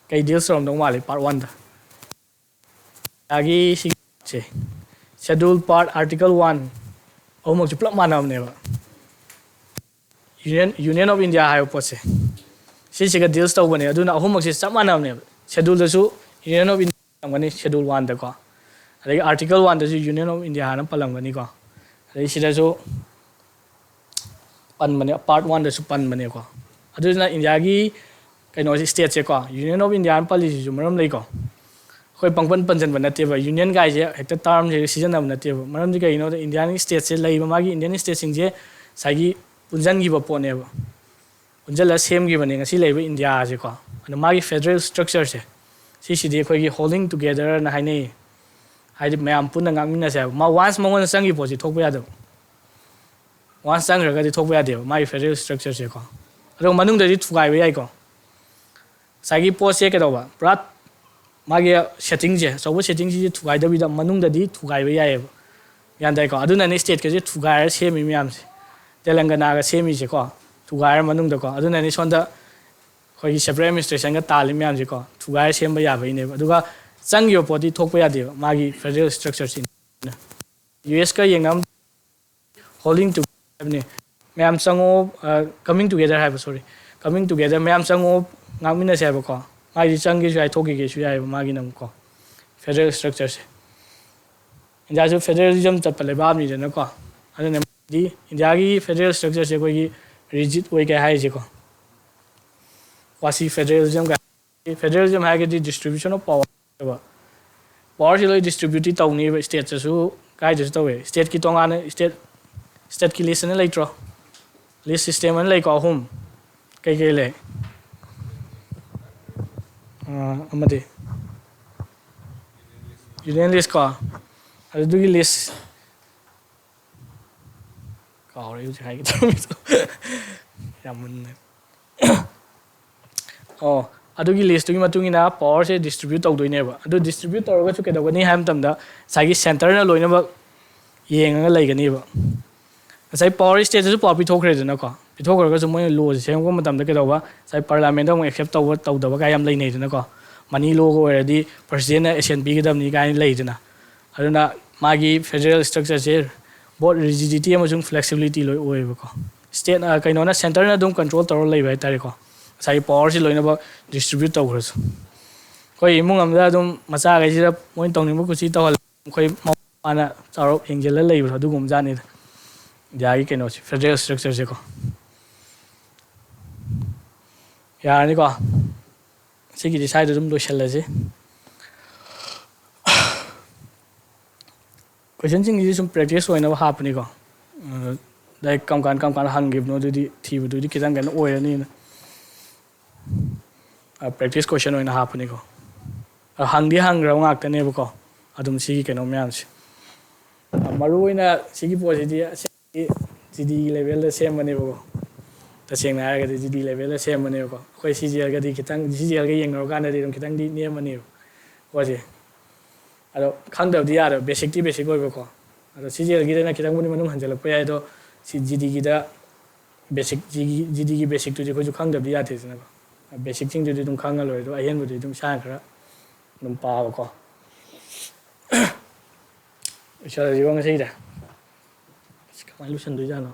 ꯀꯩ ꯗꯤꯜꯁ ꯇꯧꯔꯝꯗꯧ ꯃꯥꯜꯂꯤ ꯄꯥꯔꯠ ꯋꯥꯟꯗ? ꯏꯟꯗꯤꯌꯥꯒꯤ ꯁꯤꯁꯦ, ꯁꯦꯗꯨꯜ ꯄꯥꯔꯠ, ꯑꯥꯔꯇꯤꯀꯜ ꯋꯥꯟ, ꯑꯍꯨꯝꯃꯛꯁꯦ ꯄꯨꯂꯞ ꯃꯥꯟꯅꯕꯅꯦꯕ꯫ ꯌꯨꯅꯤꯌꯟ, ꯌꯨꯅꯤꯌꯟ ꯑꯣꯐ ꯏꯟꯗꯤꯌꯥ ꯍꯥꯏꯕ ꯄꯣꯠꯁꯦ, ꯁꯤꯁꯤꯒ ꯗꯤꯜꯁ ꯇꯧꯕꯅꯦ꯫ ꯑꯗꯨꯅ ꯑꯍꯨꯝꯃꯛꯁꯦ ꯆꯞ ꯃꯥꯟꯅꯕꯅꯦꯕ꯫ ꯁꯦꯗꯨꯜꯗꯁꯨ ꯌꯨꯅꯤꯌꯟ ꯑꯣꯐ ꯏꯟꯗꯤꯌꯥ ꯄꯜꯂꯝꯒꯅꯤ, ꯁꯦꯗꯨꯜ ꯋꯥꯟꯗꯀꯣ, ꯑꯗꯒꯤ ꯑꯥꯔꯇꯤꯀꯜ ꯋꯥꯟꯗꯁꯨ ꯌꯨꯅꯤꯌꯟ ꯑꯣꯐ ꯏꯟꯗꯤꯌꯥ ꯍꯥꯏꯅ ꯄꯜꯂꯝꯒꯅꯤꯀꯣ, ꯑꯗꯩ ꯁꯤꯗꯁꯨ ꯄꯟꯕꯅꯦ, ꯄꯥꯔꯠ ꯋꯥꯟꯗꯁꯨ ꯄꯟꯕꯅꯦꯀꯣ꯫ ꯑꯗꯨꯅ ꯏꯟꯗꯤꯌꯥꯒꯤ ꯀꯩꯅꯣꯁꯦ, ꯁ꯭ꯇꯦꯠꯁꯦꯀꯣ, ꯌꯨꯅꯤꯌꯟ ꯑꯣꯐ ꯏꯟꯗꯤꯌꯥ ꯍꯥꯏꯅ ꯄꯜꯂꯤꯁꯤꯁꯨ ꯃꯔꯝ ꯂꯩꯀꯣ꯫ ꯑꯩꯈꯣꯏ ꯄꯪꯄꯟ ꯄꯟꯁꯤꯟꯕ ꯅꯠꯇꯦꯕ, ꯌꯨꯅꯤꯌꯟ ꯀꯥꯏꯁꯦ ꯍꯦꯛꯇ ꯇꯔꯝꯁꯦ ꯁꯤꯖꯤꯟꯅꯕ ꯅꯠꯇꯦꯕ꯫ ꯃꯔꯝꯗꯤ ꯀꯩꯒꯤꯅꯣꯗ ꯏꯟꯗꯤꯌꯥꯒꯤ ꯁ꯭ꯇꯦꯠꯁꯦ ꯂꯩꯕ, ꯃꯥꯒꯤ ꯏꯟꯗꯤꯌꯟ ꯁ꯭ꯇꯦꯠꯁꯤꯡꯁꯦ ꯉꯁꯥꯏꯒꯤ ꯄꯨꯟꯁꯤꯟꯈꯤꯕ ꯄꯣꯠꯅꯦꯕ, ꯄꯨꯟꯁꯤꯜꯂ ꯁꯦꯝꯈꯤꯕꯅꯦ ꯉꯁꯤ ꯂꯩꯔꯤꯕ ꯏꯟꯗꯤꯌꯥꯁꯦꯀꯣ꯫ ꯑꯗꯣ ꯃꯥꯒꯤ ꯐꯦꯗꯔꯦꯜ ꯁ꯭ꯇ꯭ꯔꯛꯆꯔꯁꯦ, ꯁꯤꯁꯤꯗꯤ ꯑꯩꯈꯣꯏꯒꯤ ꯍꯣꯜꯗꯤꯡ ꯇꯨꯒꯦꯗꯔꯅ ꯍꯥꯏꯅꯩ꯫ ꯍꯥꯏꯗꯤ ꯃꯌꯥꯝ ꯄꯨꯟꯅ ꯉꯥꯛꯃꯤꯟꯅꯁꯦ ꯍꯥꯏꯕ꯫ ꯃꯥ ꯋꯥꯟꯁ ꯃꯉꯣꯟꯗ ꯆꯪꯈꯤꯕ ꯄꯣꯠꯁꯤ ꯊꯣꯛꯄ ꯌꯥꯗꯕ꯫ ꯋꯥꯟꯁ ꯆꯪꯈ꯭ꯔꯒꯗꯤ ꯊꯣꯛꯄ ꯌꯥꯗꯦꯕ ꯃꯥꯒꯤ ꯐꯦꯗꯔꯦꯜ ꯁ꯭ꯇ꯭ꯔꯛꯆꯔꯁꯦꯀꯣ꯫ ꯑꯗꯣ ꯃꯅꯨꯡꯗꯗꯤ ꯊꯨꯒꯥꯏꯕ ꯌꯥꯏꯀꯣ꯫ ꯉꯁꯥꯏꯒꯤ ꯄꯣꯠꯁꯦ ꯀꯩꯗꯧꯕ? ꯄꯨꯔꯥ ꯃꯥꯒꯤ ꯁꯦꯠꯇꯤꯡꯁꯦ, ꯑꯆꯧꯕ ꯁꯦꯠꯇꯤꯡꯁꯤꯗꯤ ꯊꯨꯒꯥꯏꯗꯕꯤꯗ ꯃꯅꯨꯡꯗꯗꯤ ꯊꯨꯒꯥꯏꯕ ꯌꯥꯏꯑꯕ꯫ ꯒ꯭ꯌꯥꯟ ꯇꯥꯏꯀꯣ? ꯑꯗꯨꯅꯅꯦ ꯁ꯭ꯇꯦꯠꯀꯁꯦ ꯊꯨꯒꯥꯏꯔ ꯁꯦꯝꯃꯤ ꯃꯌꯥꯝꯁꯦ꯫ ꯇꯦꯂꯪꯒꯅꯥꯒ ꯁꯦꯝꯃꯤꯁꯦꯀꯣ, ꯊꯨꯒꯥꯏꯔ ꯃꯅꯨꯡꯗꯀꯣ꯫ ꯑꯗꯨꯅꯅꯦ ꯁꯣꯝꯗ ꯑꯩꯈꯣꯏꯒꯤ ꯁꯦꯄꯔꯦꯠ ꯑꯦꯗꯃꯤꯅꯤꯁꯇ꯭ꯔꯦꯁꯟꯒ ꯇꯥꯜꯂꯤ ꯃꯌꯥꯝꯁꯦꯀꯣ, ꯊꯨꯒꯥꯏꯔ ꯁꯦꯝꯕ ꯌꯥꯕꯩꯅꯦꯕ꯫ ꯑꯗꯨꯒ ꯆꯪꯈꯤꯕ ꯄꯣꯠꯇꯤ ꯊꯣꯛꯄ ꯌꯥꯗꯦꯕ ꯃꯥꯒꯤ ꯐꯦꯗꯔꯦꯜ ꯁ꯭ꯇ꯭ꯔꯛꯆꯔꯁꯤꯅ꯫ ꯌꯨ ꯑꯦꯁꯀ ꯌꯦꯡꯅꯕ ꯍꯣꯜꯗꯤꯡ ꯇꯨꯒꯦꯗꯔ ꯍꯥꯏꯕꯅꯤ꯫ ꯃꯌꯥꯝ ꯆꯪꯉꯣ, ꯀꯃꯤꯡ ꯇꯨꯒꯦꯗꯔ ꯍꯥꯏꯕ, ꯁꯣꯔꯤ, ꯀꯃꯤꯡ ꯇꯨꯒꯦꯗꯔ, ꯃꯌꯥꯝ ꯆꯪꯉꯣ, ꯉꯥꯛꯃꯤꯟꯅꯁꯦ ꯍꯥꯏꯕꯀꯣ꯫ ꯃꯥꯏꯗꯤ ꯆꯪꯒꯦꯁꯨ ꯌꯥꯏ, ꯊꯣꯛꯈꯤꯒꯦꯁꯨ ꯌꯥꯏꯑꯕ ꯃꯥꯒꯤꯅ ꯑꯃꯨꯛꯀꯣ, ꯐꯦꯗꯔꯦꯜ ꯁ꯭ꯇ꯭ꯔꯛꯆꯔꯁꯦ꯫ ꯏꯟꯗꯤꯌꯥꯁꯨ ꯐꯦꯗꯔꯦꯂꯤꯖꯝ ꯆꯠꯄ ꯂꯩꯕꯥꯛ ꯑꯃꯅꯤꯗꯅꯀꯣ꯫ ꯑꯗꯨꯅ ꯃꯥꯗꯤ ꯏꯟꯗꯤꯌꯥꯒꯤ ꯐꯦꯗꯔꯦꯜ ꯁ꯭ꯇ꯭ꯔꯛꯆꯔꯁꯦ ꯑꯩꯈꯣꯏꯒꯤ ꯔꯤꯖꯤꯠ ꯑꯣꯏ ꯀꯩ ꯍꯥꯏꯔꯤꯁꯦꯀꯣ꯫ Quasi federalism ꯀꯥꯏ, federalism ꯍꯥꯏꯔꯒꯗꯤ distribution of power ꯍꯥꯏꯕ꯫ Powerꯁꯤ ꯂꯣꯏ distributeꯇꯤ ꯇꯧꯅꯤꯕ, stateꯇꯁꯨ ꯀꯥꯏꯗꯁꯨ ꯇꯧꯋꯦ꯫ Stateꯀꯤ ꯇꯣꯉꯥꯟꯅ state, stateꯀꯤ list ꯑꯅ ꯂꯩꯇ꯭ꯔꯣ? List system ꯑꯅ ꯂꯩꯀꯣ, ꯑꯍꯨꯝ꯫ ꯀꯩꯀꯩ ꯂꯩ? ꯑꯥ, ꯑꯃꯗꯤ union list ꯀꯣ, ꯑꯗꯨꯒꯤ list ꯀꯥꯎꯔꯦ ꯍꯧꯖꯤꯛ ꯍꯥꯏꯒꯦ ꯇꯧꯔꯝꯃꯤꯗꯣ꯫ ꯌꯥꯝ ꯃꯨꯟꯅ꯫ ꯑꯣ, ꯑꯗꯨꯒꯤ listꯇꯨꯒꯤ ꯃꯇꯨꯡ ꯏꯟꯅ powerꯁꯦ distribute ꯇꯧꯗꯣꯏꯅꯦꯕ꯫ ꯑꯗꯨ distribute ꯇꯧꯔꯒꯁꯨ ꯀꯩꯗꯧꯒꯅꯤ ꯍꯥꯏꯕ ꯃꯇꯝꯗ, ꯉꯁꯥꯏꯒꯤ centreꯅ ꯂꯣꯏꯅꯃꯛ ꯌꯦꯡꯉꯒ ꯂꯩꯒꯅꯦꯕ꯫ ꯉꯁꯥꯏ power stateꯇꯁꯨ power ꯄꯤꯊꯣꯛꯈ꯭ꯔꯦꯗꯅꯀꯣ꯫ ꯄꯤꯊꯣꯛꯈ꯭ꯔꯒꯁꯨ ꯃꯣꯏꯅ lawꯁꯦ ꯁꯦꯝꯃꯛꯄ ꯃꯇꯝꯗ ꯀꯩꯗꯧꯕ, ꯉꯁꯥꯏ parliamentꯇ ꯑꯃꯨꯛ accept ꯇꯧꯕ ꯇꯧꯗꯕ ꯀꯥꯏ ꯌꯥꯝ ꯂꯩꯅꯩꯗꯅꯀꯣ꯫ Money lawꯒ ꯑꯣꯏꯔꯗꯤ presidentꯅ assent ꯄꯤꯒꯗꯕꯅꯤ ꯀꯥꯏꯅ ꯂꯩꯗꯅ꯫ ꯑꯗꯨꯅ ꯃꯥꯒꯤ federal structureꯁꯦ both rigidity ꯑꯃꯁꯨꯡ flexibility ꯂꯣꯏ ꯑꯣꯏꯌꯦꯕꯀꯣ꯫ State, ꯑ, ꯀꯩꯅꯣꯅ, centreꯅ ꯑꯗꯨꯝ control ꯇꯧꯔ ꯂꯩꯕ ꯍꯥꯏꯇꯥꯔꯦꯀꯣ꯫ ꯉꯁꯥꯏꯒꯤ powerꯁꯦ ꯂꯣꯏꯅꯃꯛ distribute ꯇꯧꯈ꯭ꯔꯁꯨ꯫ ꯑꯩꯈꯣꯏ ꯏꯃꯨꯡ ꯑꯃꯗ ꯑꯗꯨꯝ ꯃꯆꯥꯈꯩꯁꯤꯗ ꯃꯣꯏꯅ ꯇꯧꯅꯤꯡꯕ ꯀꯨꯁꯤ ꯇꯧꯍꯜꯂ, ꯑꯩꯈꯣꯏ ꯃꯃꯥꯅ ꯆꯥꯎꯔꯞ ꯌꯦꯡꯁꯤꯜꯂ ꯂꯩꯕꯗꯣ ꯑꯗꯨꯒꯨꯝꯕ ꯖꯥꯠꯅꯤꯗ꯫ ꯏꯟꯗꯤꯌꯥꯒꯤ ꯀꯩꯅꯣꯁꯦ, federal structureꯁꯦꯀꯣ꯫ ꯌꯥꯔꯅꯤꯀꯣ? ꯁꯤꯒꯤꯗꯤ ꯁ꯭ꯋꯥꯏꯗ ꯑꯗꯨꯝ ꯂꯣꯏꯁꯤꯜꯂꯁꯤ꯫ Questionꯁꯤꯡꯁꯤꯗꯤ ꯁꯨꯝ practice ꯑꯣꯏꯅꯕ ꯍꯥꯞꯄꯅꯤꯀꯣ꯫ ꯑꯗꯣ ꯂꯥꯏꯔꯤꯛ ꯀꯔꯝ ꯀꯥꯟ, ꯀꯔꯝ ꯀꯥꯟꯗ ꯍꯪꯈꯤꯕꯅꯣ ꯑꯗꯨꯗꯤ ꯊꯤꯕꯗꯨꯗꯤ ꯈꯤꯇꯪ ꯀꯩꯅꯣ ꯑꯣꯏꯔꯅꯤꯅ꯫ ꯑ, practice question ꯑꯣꯏꯅ ꯍꯥꯞꯄꯅꯤꯀꯣ꯫ ꯑ, ꯍꯪꯗꯤ ꯍꯪꯈ꯭ꯔꯕ ꯉꯥꯛꯇꯅꯦꯕꯀꯣ꯫ ꯑꯗꯨꯝ ꯁꯤꯒꯤ ꯀꯩꯅꯣ ꯃꯌꯥꯝꯁꯦ꯫ ꯑ, ꯃꯔꯨꯑꯣꯏꯅ ꯁꯤꯒꯤ ꯄꯣꯠꯁꯤꯗꯤ ꯑꯁꯦꯡꯕꯗꯤ GDꯒꯤ levelꯗ ꯁꯦꯝꯕꯅꯦꯕꯀꯣ꯫ ꯇꯁꯦꯡꯅ ꯍꯥꯏꯔꯒꯗꯤ GD levelꯗ ꯁꯦꯝꯕꯅꯦꯕꯀꯣ꯫ ꯑꯩꯈꯣꯏ CGLꯒꯗꯤ ꯈꯤꯇꯪ, CGLꯒ ꯌꯦꯡꯅꯔꯨꯀꯥꯟꯗꯗꯤ ꯑꯗꯨꯝ ꯈꯤꯇꯪꯗꯤ ꯅꯦꯝꯕꯅꯦꯕ ꯄꯣꯠꯁꯦ꯫ ꯑꯗꯣ ꯈꯪꯗꯕꯗꯤ ꯌꯥꯗꯕ, basicꯇꯤ basic ꯑꯣꯏꯕꯀꯣ꯫ ꯑꯗꯣ CGLꯒꯤꯗꯅ ꯈꯤꯇꯪꯕꯨꯗꯤ ꯃꯅꯨꯡ ꯍꯟꯖꯤꯜꯂꯛꯄ ꯌꯥꯏ, ꯑꯗꯣ ꯁꯤ GDꯒꯤꯗ basic, GDꯒꯤ basicꯇꯨꯗꯤ ꯑꯩꯈꯣꯏꯁꯨ ꯈꯪꯗꯕꯗꯤ ꯌꯥꯗꯦꯗꯅꯀꯣ꯫ Basicꯁꯤꯡꯗꯨꯗꯤ ꯑꯗꯨꯝ ꯈꯪꯉ ꯂꯣꯏꯔꯦ, ꯑꯗꯣ ꯑꯍꯦꯟꯕꯗꯨꯗꯤ ꯑꯗꯨꯝ ꯏꯁꯥꯅ ꯈꯔ ꯑꯗꯨꯝ ꯄꯥꯕꯀꯣ꯫ ꯂꯣꯏꯁꯤꯜꯂꯁꯤꯀꯣ ꯉꯁꯤꯒꯤꯗꯤ꯫ ꯑꯁ, ꯀꯃꯥꯏꯅ ꯂꯣꯏꯁꯤꯟꯗꯣꯏꯖꯥꯠꯅꯣ?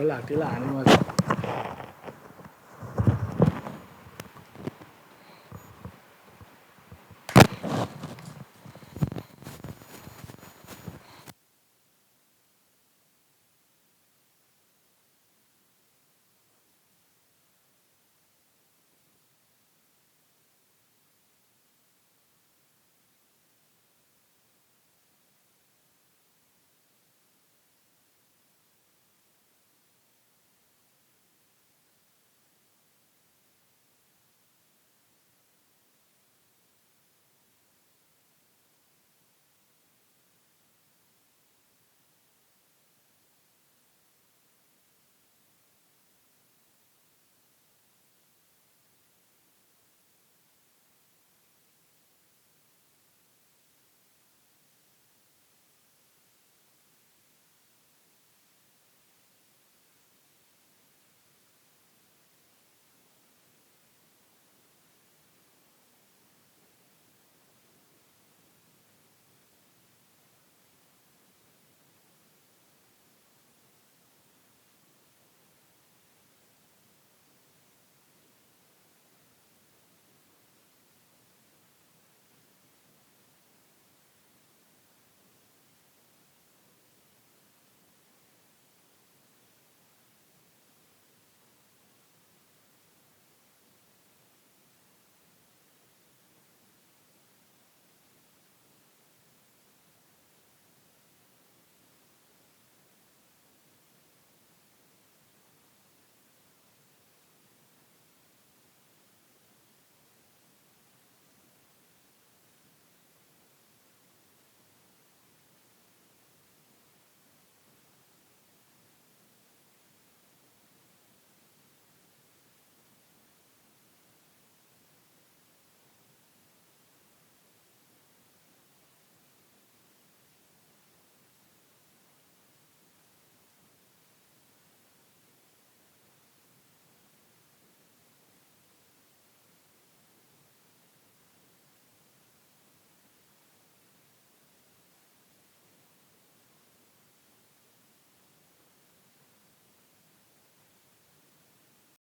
ꯂꯥꯛꯇꯤ ꯂꯥꯛꯑꯅꯤ ꯃꯥꯁꯨ꯫